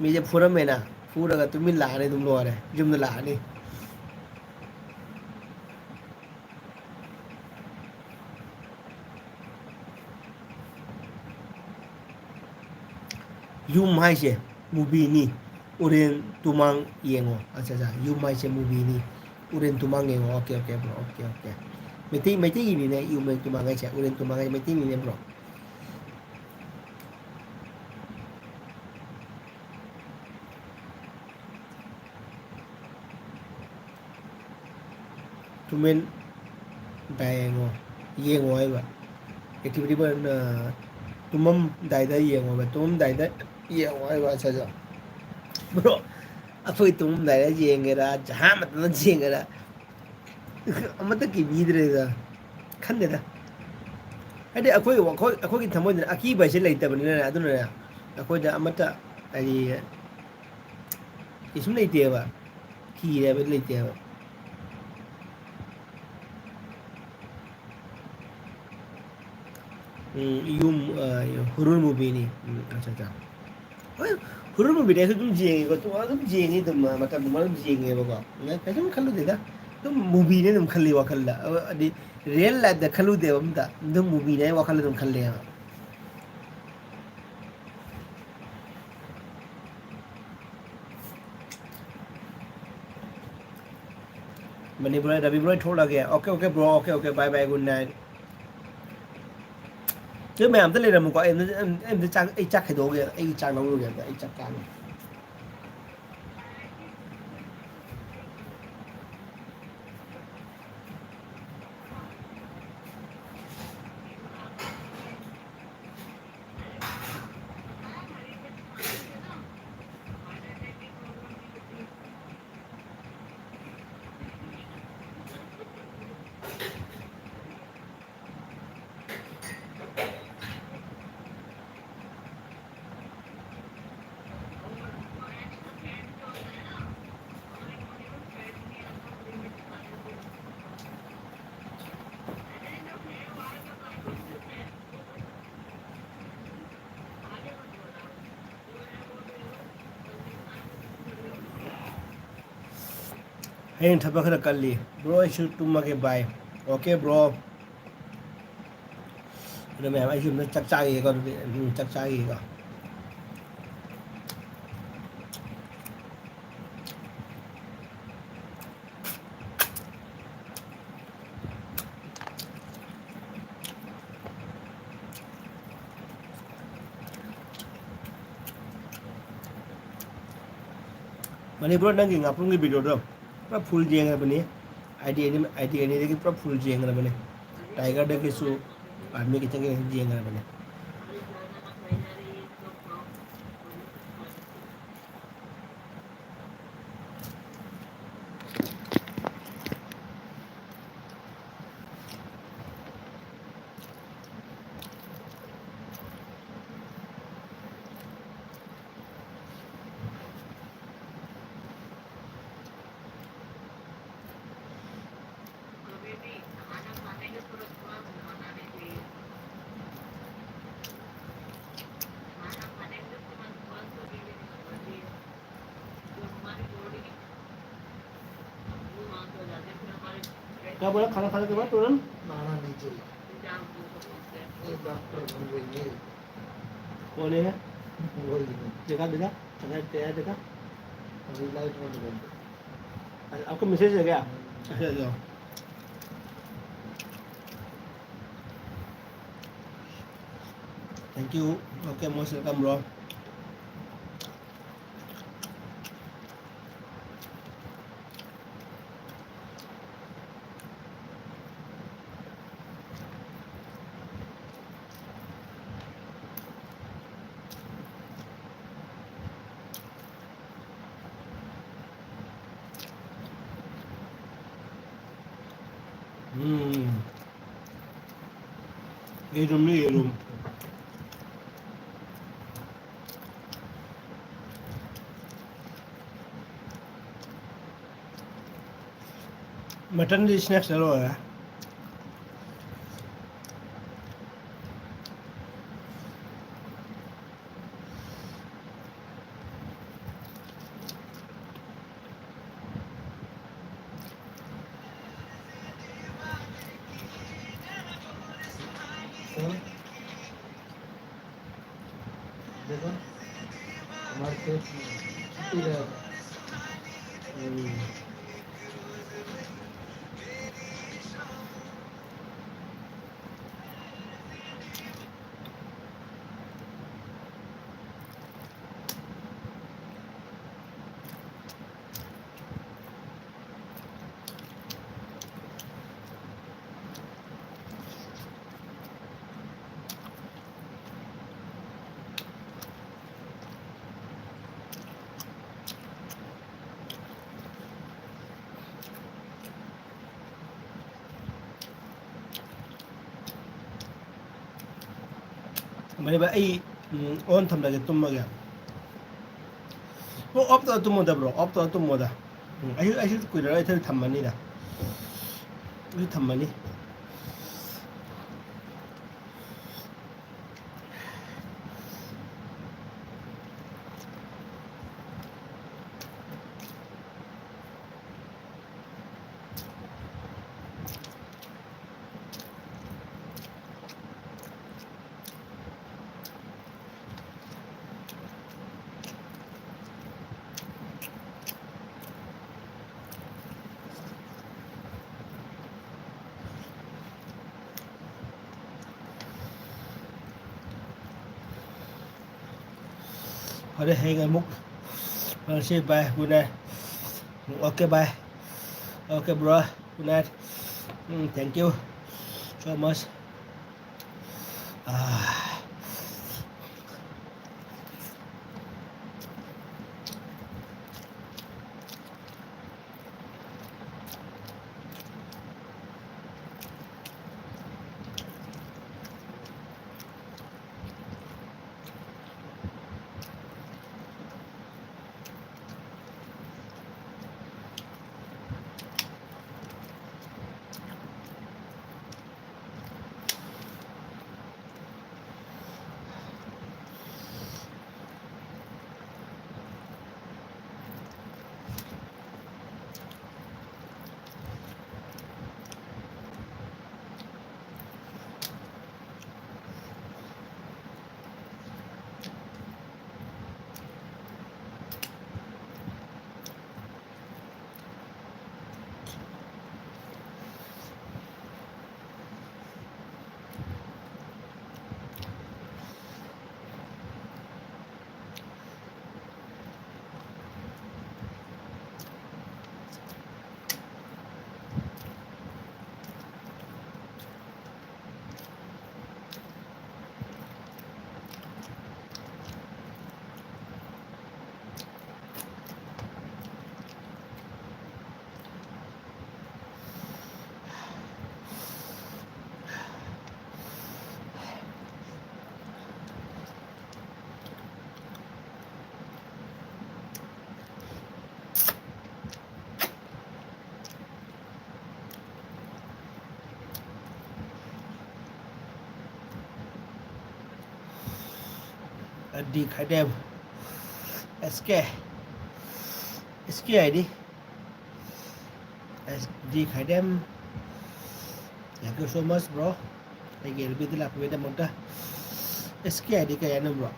ꯃꯤꯁꯦ ꯐꯨꯔꯝꯃꯦꯅ, ꯐꯨꯔꯒ ꯇꯨꯃꯤꯟ ꯂꯥꯛꯑꯅꯤ, ꯑꯗꯨꯝ ꯂꯣꯏꯔꯦ, ꯌꯨꯝꯗ ꯂꯥꯛꯑꯅꯤ꯫ ꯌꯨꯝ ꯍꯥꯏꯁꯦ ꯃꯨꯚꯤꯅꯤ꯫ ꯎꯔꯦꯟ ꯇꯨꯃꯥꯡ ꯌꯦꯡꯉꯣ꯫ ꯑꯠꯆꯥ, ꯑꯠꯆꯥ, ꯌꯨꯝ ꯍꯥꯏꯁꯦ ꯃꯨꯚꯤꯅꯤ꯫ ꯎꯔꯦꯟ ꯇꯨꯃꯥꯡ ꯌꯦꯡꯉꯣ꯫ Okay, okay, bro. Okay, okay. Meitei, ꯃꯩꯇꯩꯒꯤꯅꯤꯅꯦ, ꯎꯔꯦꯟ ꯇꯨꯃꯥꯡ ꯍꯥꯏꯁꯦ꯫ ꯎꯔꯦꯟ ꯇꯨꯃꯥꯡ ꯍꯥꯏꯁꯦ ꯃꯩꯇꯩꯒꯤꯅꯦ, ꯕ꯭ꯔꯣ꯫ ꯇꯨꯃꯦꯟ ꯗꯥꯏ ꯌꯦꯡꯉꯣ꯫ ꯌꯦꯡꯉꯣ ꯍꯥꯏꯕ꯫ ꯑꯦꯛꯇꯤꯚꯤꯇꯤ ꯕꯔꯟ, ꯑ, ꯇꯨꯝꯃꯝꯗꯥꯏꯗ ꯌꯦꯡꯉꯣ ꯍꯥꯏꯕ꯫ ꯇꯨꯝꯃꯝꯗꯥꯏꯗ ꯌꯦꯡꯉꯣ ꯍꯥꯏꯕ꯫ ꯑꯠꯆꯥ, ꯑꯠꯆꯥ꯫ ꯕ꯭ꯔꯣ, ꯑꯩꯈꯣꯏ ꯇꯨꯝꯃꯝꯗꯥꯏꯗ ꯌꯦꯡꯒꯦꯔꯥ, ꯖꯍꯥ ꯃꯇꯝꯗ ꯌꯦꯡꯒꯦꯔꯥ, ꯑꯃꯠꯇ ꯀꯤꯕꯤꯗ꯭ꯔꯦꯗ꯫ ꯈꯟꯗꯦꯗ꯫ ꯍꯥꯏꯗꯤ ꯑꯩꯈꯣꯏ ꯋꯥꯈꯜ, ꯑꯩꯈꯣꯏꯒꯤ ꯊꯃꯣꯏꯗꯅ ꯑꯀꯤꯕ ꯍꯥꯏꯁꯦ ꯂꯩꯇꯕꯅꯤꯅꯅꯦ, ꯑꯗꯨꯅꯅꯦ ꯑꯩꯈꯣꯏꯗ ꯑꯃꯠꯇ, ꯍꯥꯏꯗꯤ, ꯀꯩꯁꯨꯝ ꯂꯩꯇꯦꯕ꯫ ꯀꯤꯔꯦ ꯍꯥꯏꯕ ꯂꯩꯇꯦꯕ꯫ ꯎꯝ, ꯌꯨꯝ, ꯑ, ꯍꯣꯔꯔ ꯃꯨꯚꯤꯅꯤ꯫ ꯎꯝ, ꯑꯠꯆꯥ, ꯑꯠꯆꯥ꯫ ꯍꯣꯏ, ꯍꯣꯔꯔ ꯃꯨꯚꯤꯗꯤ ꯑꯩꯁꯨ ꯑꯗꯨꯝ ꯌꯦꯡꯉꯦꯀꯣ, ꯑꯗꯨꯝ, ꯑꯗꯨꯝ ꯌꯦꯡꯉꯤ, ꯑꯗꯨꯝ, ꯑ, ꯃꯇꯝ ꯄꯨꯝꯕ ꯑꯗꯨꯝ ꯌꯦꯡꯉꯦꯕꯀꯣ꯫ ꯅ ꯀꯩꯁꯨꯝ ꯈꯜꯂꯨꯗꯦꯗ꯫ ꯑꯗꯨꯝ ꯃꯨꯚꯤꯅꯦ ꯑꯗꯨꯝ ꯈꯜꯂꯤ ꯋꯥꯈꯜꯗ꯫ ꯑ, ꯍꯥꯏꯗꯤ ꯔꯤꯌꯦꯜ ꯂꯥꯏꯐꯇ ꯈꯜꯂꯨꯗꯦꯕ ꯑꯝꯇ꯫ ꯑꯗꯨꯝ ꯃꯨꯚꯤꯅꯦ ꯍꯥꯏꯅ ꯋꯥꯈꯜꯗ ꯑꯗꯨꯝ ꯈꯜꯂꯦꯕ꯫ ꯃꯅꯤꯄꯨꯔ, ꯔꯕꯤꯟꯗ꯭ꯔꯣ ꯊꯣꯛꯂꯒꯦ꯫ Okay, okay, bro, okay, okay, bye, bye, good night꯫ ꯅꯣꯏ ꯃꯌꯥꯝ ꯑꯝꯇ ꯂꯩꯔꯝꯃꯨꯀꯣ꯫ ꯑꯩ ꯑꯝꯇ, ꯑꯩ ꯑꯝꯇ ꯆꯥꯛ, ꯑꯩ ꯆꯥꯛ ꯈꯥꯏꯗꯣꯛꯑꯒꯦ꯫ ꯑꯩ ꯆꯥꯛ ꯂꯧꯔꯨꯒꯦ ꯑꯝꯇ꯫ ꯑꯩ ꯆꯥꯛ ꯆꯥꯒꯦ꯫ ꯍꯌꯦꯡ ꯊꯕꯛ ꯈꯔ ꯀꯜꯂꯤ꯫ ꯕ꯭ꯔꯣ, ꯑꯩꯁꯨ ꯇꯨꯝꯃꯒꯦ, bye꯫ Okay, bro. ꯑꯗꯨ ꯃꯌꯥꯝ, ꯑꯩꯁꯨ ꯑꯝꯇ ꯆꯥꯛ ꯆꯥꯈꯤꯒꯦꯀꯣ, ꯑꯗꯨꯗꯤ꯫ ꯎꯝ, ꯆꯥꯛ ꯆꯥꯈꯤꯒꯦꯀꯣ꯫ ꯃꯅꯤꯄꯨꯔ, ꯅꯪꯒꯤ ꯉꯥꯄ꯭ꯔꯨꯝꯒꯤ video ꯗꯣ ꯄꯨꯔꯥ full ꯌꯦꯡꯉꯕꯅꯤ꯫ ID ꯑꯅꯤ, ID ꯑꯅꯤꯗꯒꯤ ꯄꯨꯔꯥ full ꯌꯦꯡꯉꯕꯅꯤ꯫ Tiger ꯗꯒꯤꯁꯨ army ꯈꯤꯇꯪ ꯌꯦꯡꯉꯕꯅꯤ꯫ क्या बोला खाना खाने के बाद तुरंत? नहाना नहीं चाहिए। ये डॉक्टर बोल रही है। कौन है? वही है। देखा, देखा? देखा, देखा, देखा? अभी लाइट बंद कर दो। अच्छा, आपको मैसेज है क्या? अच्छा, अच्छा। Thank you. Okay, most welcome, bro. ꯎꯝ꯫ ꯌꯦꯔꯨꯝꯅꯤ, ꯌꯦꯔꯨꯝ꯫ Mutton ꯗꯤ snacks ꯇ ꯂꯣꯏꯔꯦ꯫ देखो, हमारे खेत में छुट्टी रहे। हम्म। ꯐꯔꯦ ꯚꯥꯏ, ꯑꯩ, ꯎꯝ, on ꯊꯝꯂꯒꯦ, ꯇꯨꯝꯃꯒꯦ꯫ ꯑꯣ, off ꯇꯧꯔ ꯇꯨꯝꯃꯣꯗ bro, off ꯇꯧꯔ ꯇꯨꯝꯃꯣꯗ꯫ ꯎꯝ, ꯑꯩꯁꯨ, ꯑꯩꯁꯨ ꯀꯨꯏꯔꯔꯣꯏ, ꯑꯩꯁꯨ ꯊꯝꯃꯅꯤꯗ꯫ ꯑꯩꯁꯨ ꯊꯝꯃꯅꯤ꯫ ꯐꯔꯦ, ꯍꯌꯦꯡ ꯑꯃꯨꯛ ꯐꯔꯁꯤ꯫ Bye, good night. Okay, bye. Okay, bro, good night. Um, thank you so much. Ah. D Khaidem, S K, S K I D, S D Khaidem, thank you so much, bro. ꯑꯩꯒꯤ L B the ꯂꯥꯛꯄꯒꯤꯗꯃꯛꯇ꯫ S K I D ꯀꯌꯥꯅꯣ, bro?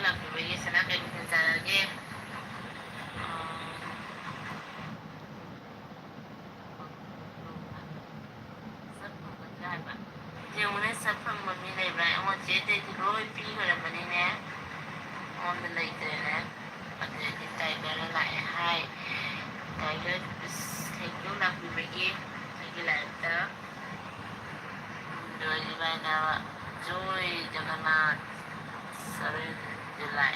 ꯂꯥꯛꯄꯤꯕꯒꯤ ꯁꯅꯥ ꯀꯩ ꯃꯊꯦꯜ ꯆꯥꯔꯒꯦ? ꯌꯦꯡꯉꯨꯅꯦ, ꯁꯛ ꯐꯪꯕ ꯃꯤ ꯂꯩꯕ꯭ꯔꯥ? ꯑꯩꯉꯣꯟꯗ ꯆꯦ ꯑꯇꯩꯗꯤ ꯂꯣꯏ ꯄꯤꯈ꯭ꯔꯕꯅꯤꯅꯦ, ꯑꯩꯉꯣꯟꯗ ꯂꯩꯇ꯭ꯔꯦꯅꯦ꯫ ꯑꯗꯨꯗꯒꯤ ꯇꯥꯏꯒꯔꯅ ꯂꯥꯛꯑꯦ ꯍꯥꯏ꯫ ꯇꯥꯏꯒꯔ, ꯏꯁ, thank you ꯂꯥꯛꯄꯤꯕꯒꯤ꯫ ꯑꯩꯒꯤ ꯂꯥꯏꯐꯇ ꯂꯣꯏꯔꯤꯕ ꯍꯥꯏꯅ ꯖꯣꯏ ꯖꯒꯟꯅꯥꯊ ꯁꯚꯦꯟ ꯖꯨꯂꯥꯏ꯫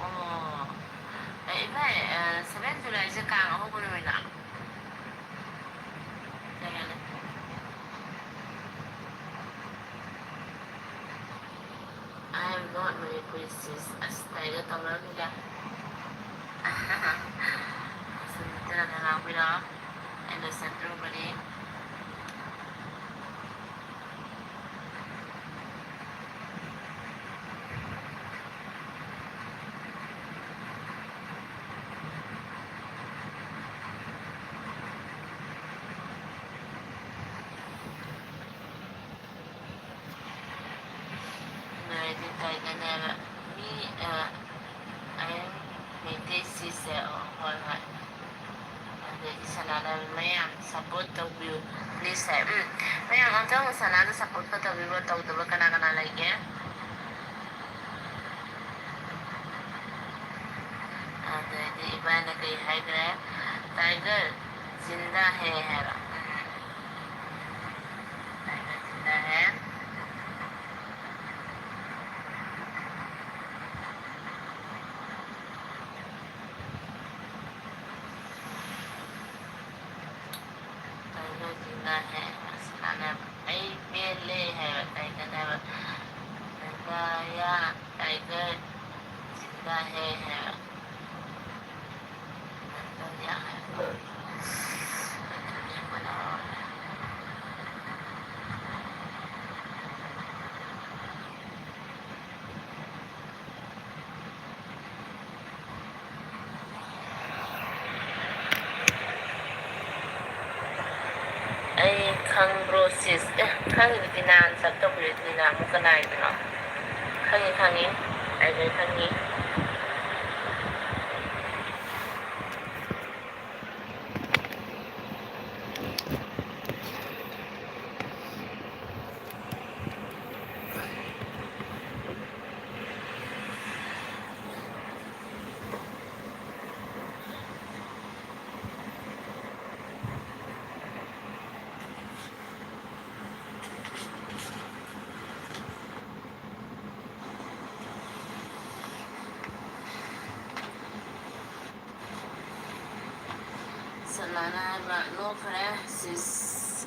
ꯑꯣ, ꯑꯦ, ꯏꯚꯥꯏ, ꯑ, seven Julyꯁꯦ ꯀꯥꯡ ꯑꯍꯧꯕ ꯅꯨꯃꯤꯠꯂꯥ? ꯀꯩ ꯍꯥꯏꯅꯣ? I am not Manipuri, sis. ꯑꯁ, ꯇꯥꯏꯒ ꯇꯧꯔꯛꯑꯅꯤꯗ꯫ ꯁꯨꯝ ꯇꯔꯥ ꯉꯥꯡꯕꯤꯔꯣ꯫ ꯑꯩꯅ ꯁꯦꯝꯗ꯭ꯔꯨꯕꯅꯤ꯫ ꯅꯣꯏꯗꯤ ꯇꯥꯏꯒꯅꯦꯕ꯫ ꯃꯤ, ꯑ, ꯑꯩ ꯃꯩꯇꯩ ꯁꯤꯁꯦ, ꯑꯣ, ꯍꯣꯏ, ꯍꯣꯏ꯫ ꯑꯗꯩꯗꯤ ꯁꯅꯥꯅ ꯃꯌꯥꯝ support ꯇꯧꯕꯤꯌꯨ, please ꯍꯥꯏ꯫ ꯎꯝ, ꯃꯌꯥꯝ ꯑꯝꯇꯪ ꯁꯅꯥꯗ support ꯀ ꯇꯧꯕꯤꯕ, ꯇꯧꯗꯕ ꯀꯅꯥ ꯀꯅꯥ ꯂꯩꯒꯦ? ꯑꯗꯩꯗꯤ ꯏꯕꯥꯏꯅ ꯀꯩ ꯍꯥꯏꯈ꯭ꯔꯦ? "Tiger ꯖꯤꯟꯗꯥ ꯍꯦ" ꯍꯥꯏꯕ꯫ ꯎꯝ꯫ Tiger ꯖꯤꯟꯗꯥ ꯍꯦ꯫ ꯇꯥꯏꯒꯔ ꯖꯤꯟꯗꯥ ꯍꯦ꯫ ꯑꯁ, ꯃꯥꯅ "ꯑꯩ ꯄꯦꯜꯂꯦ" ꯍꯥꯏꯕ ꯇꯥꯏꯒꯔꯅ ꯍꯥꯏꯕ꯫ ꯇꯥꯏꯒꯔ ꯌꯥ, ꯇꯥꯏꯒꯔ ꯖꯤꯟꯗꯥ ꯍꯦ ꯍꯥꯏꯕ꯫ ꯇꯥꯏꯒꯔ ꯌꯥ ꯍꯥꯏꯕ꯫ ꯑꯩ ꯈꯪꯕ꯭ꯔꯣ ꯁꯤꯁ, ꯑꯦ, ꯈꯪꯉꯤꯗꯨꯗꯤ ꯅꯍꯥꯟ ꯆꯠꯇꯧꯕꯗꯨꯗꯤ ꯅꯍꯥꯟ ꯑꯃꯨꯛ ꯀꯅꯥꯒꯤꯅꯣ? ꯈꯪꯉꯤ, ꯈꯪꯉꯤ, ꯑꯩ ꯂꯣꯏ ꯈꯪꯉꯤ꯫ ꯁꯅꯥꯅ ꯍꯥꯏꯕ ꯅꯣꯛꯈ꯭ꯔꯦ꯫ ꯁꯤꯁ,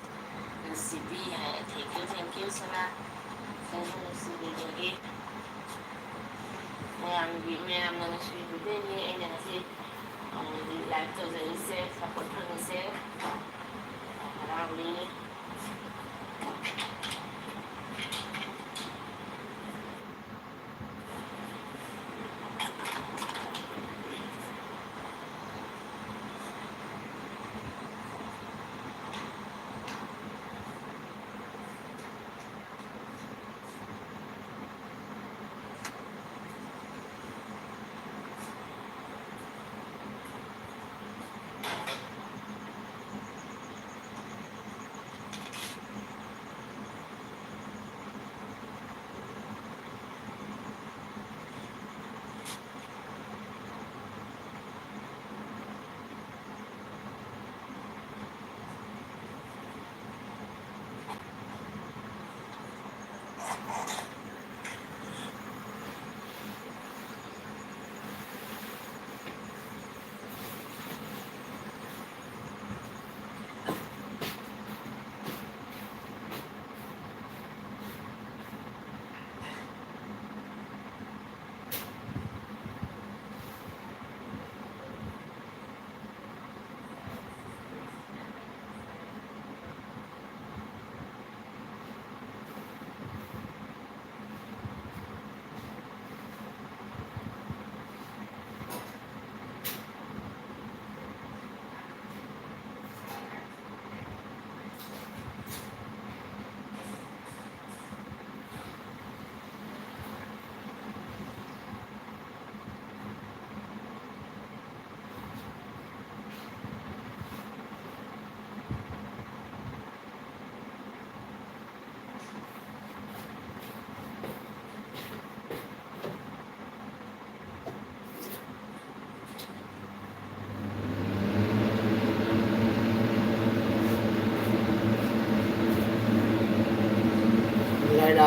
ꯅꯨꯡꯁꯤꯕꯤ ꯍꯥꯏ꯫ Thank you, thank you, ꯁꯅꯥ꯫ ꯅꯪꯁꯨ ꯅꯨꯡꯁꯤꯕꯤꯕꯒꯤ ꯃꯌꯥꯝꯒꯤ, ꯃꯌꯥꯝꯅ ꯅꯨꯡꯁꯤꯕꯤꯕꯗꯩꯅꯤ ꯑꯩꯅ ꯉꯁꯤ, ꯎꯝ, live ꯇꯧꯖꯔꯤꯁꯦ, support ꯐꯪꯉꯤꯁꯦ꯫ ꯍꯔꯥꯎꯏ꯫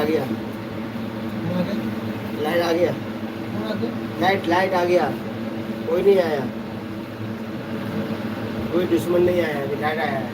आ गया। लाइट आ गया। लाइट, लाइट आ गया। कोई नहीं आया। कोई दुश्मन नहीं आया, अभी लाइट आया है।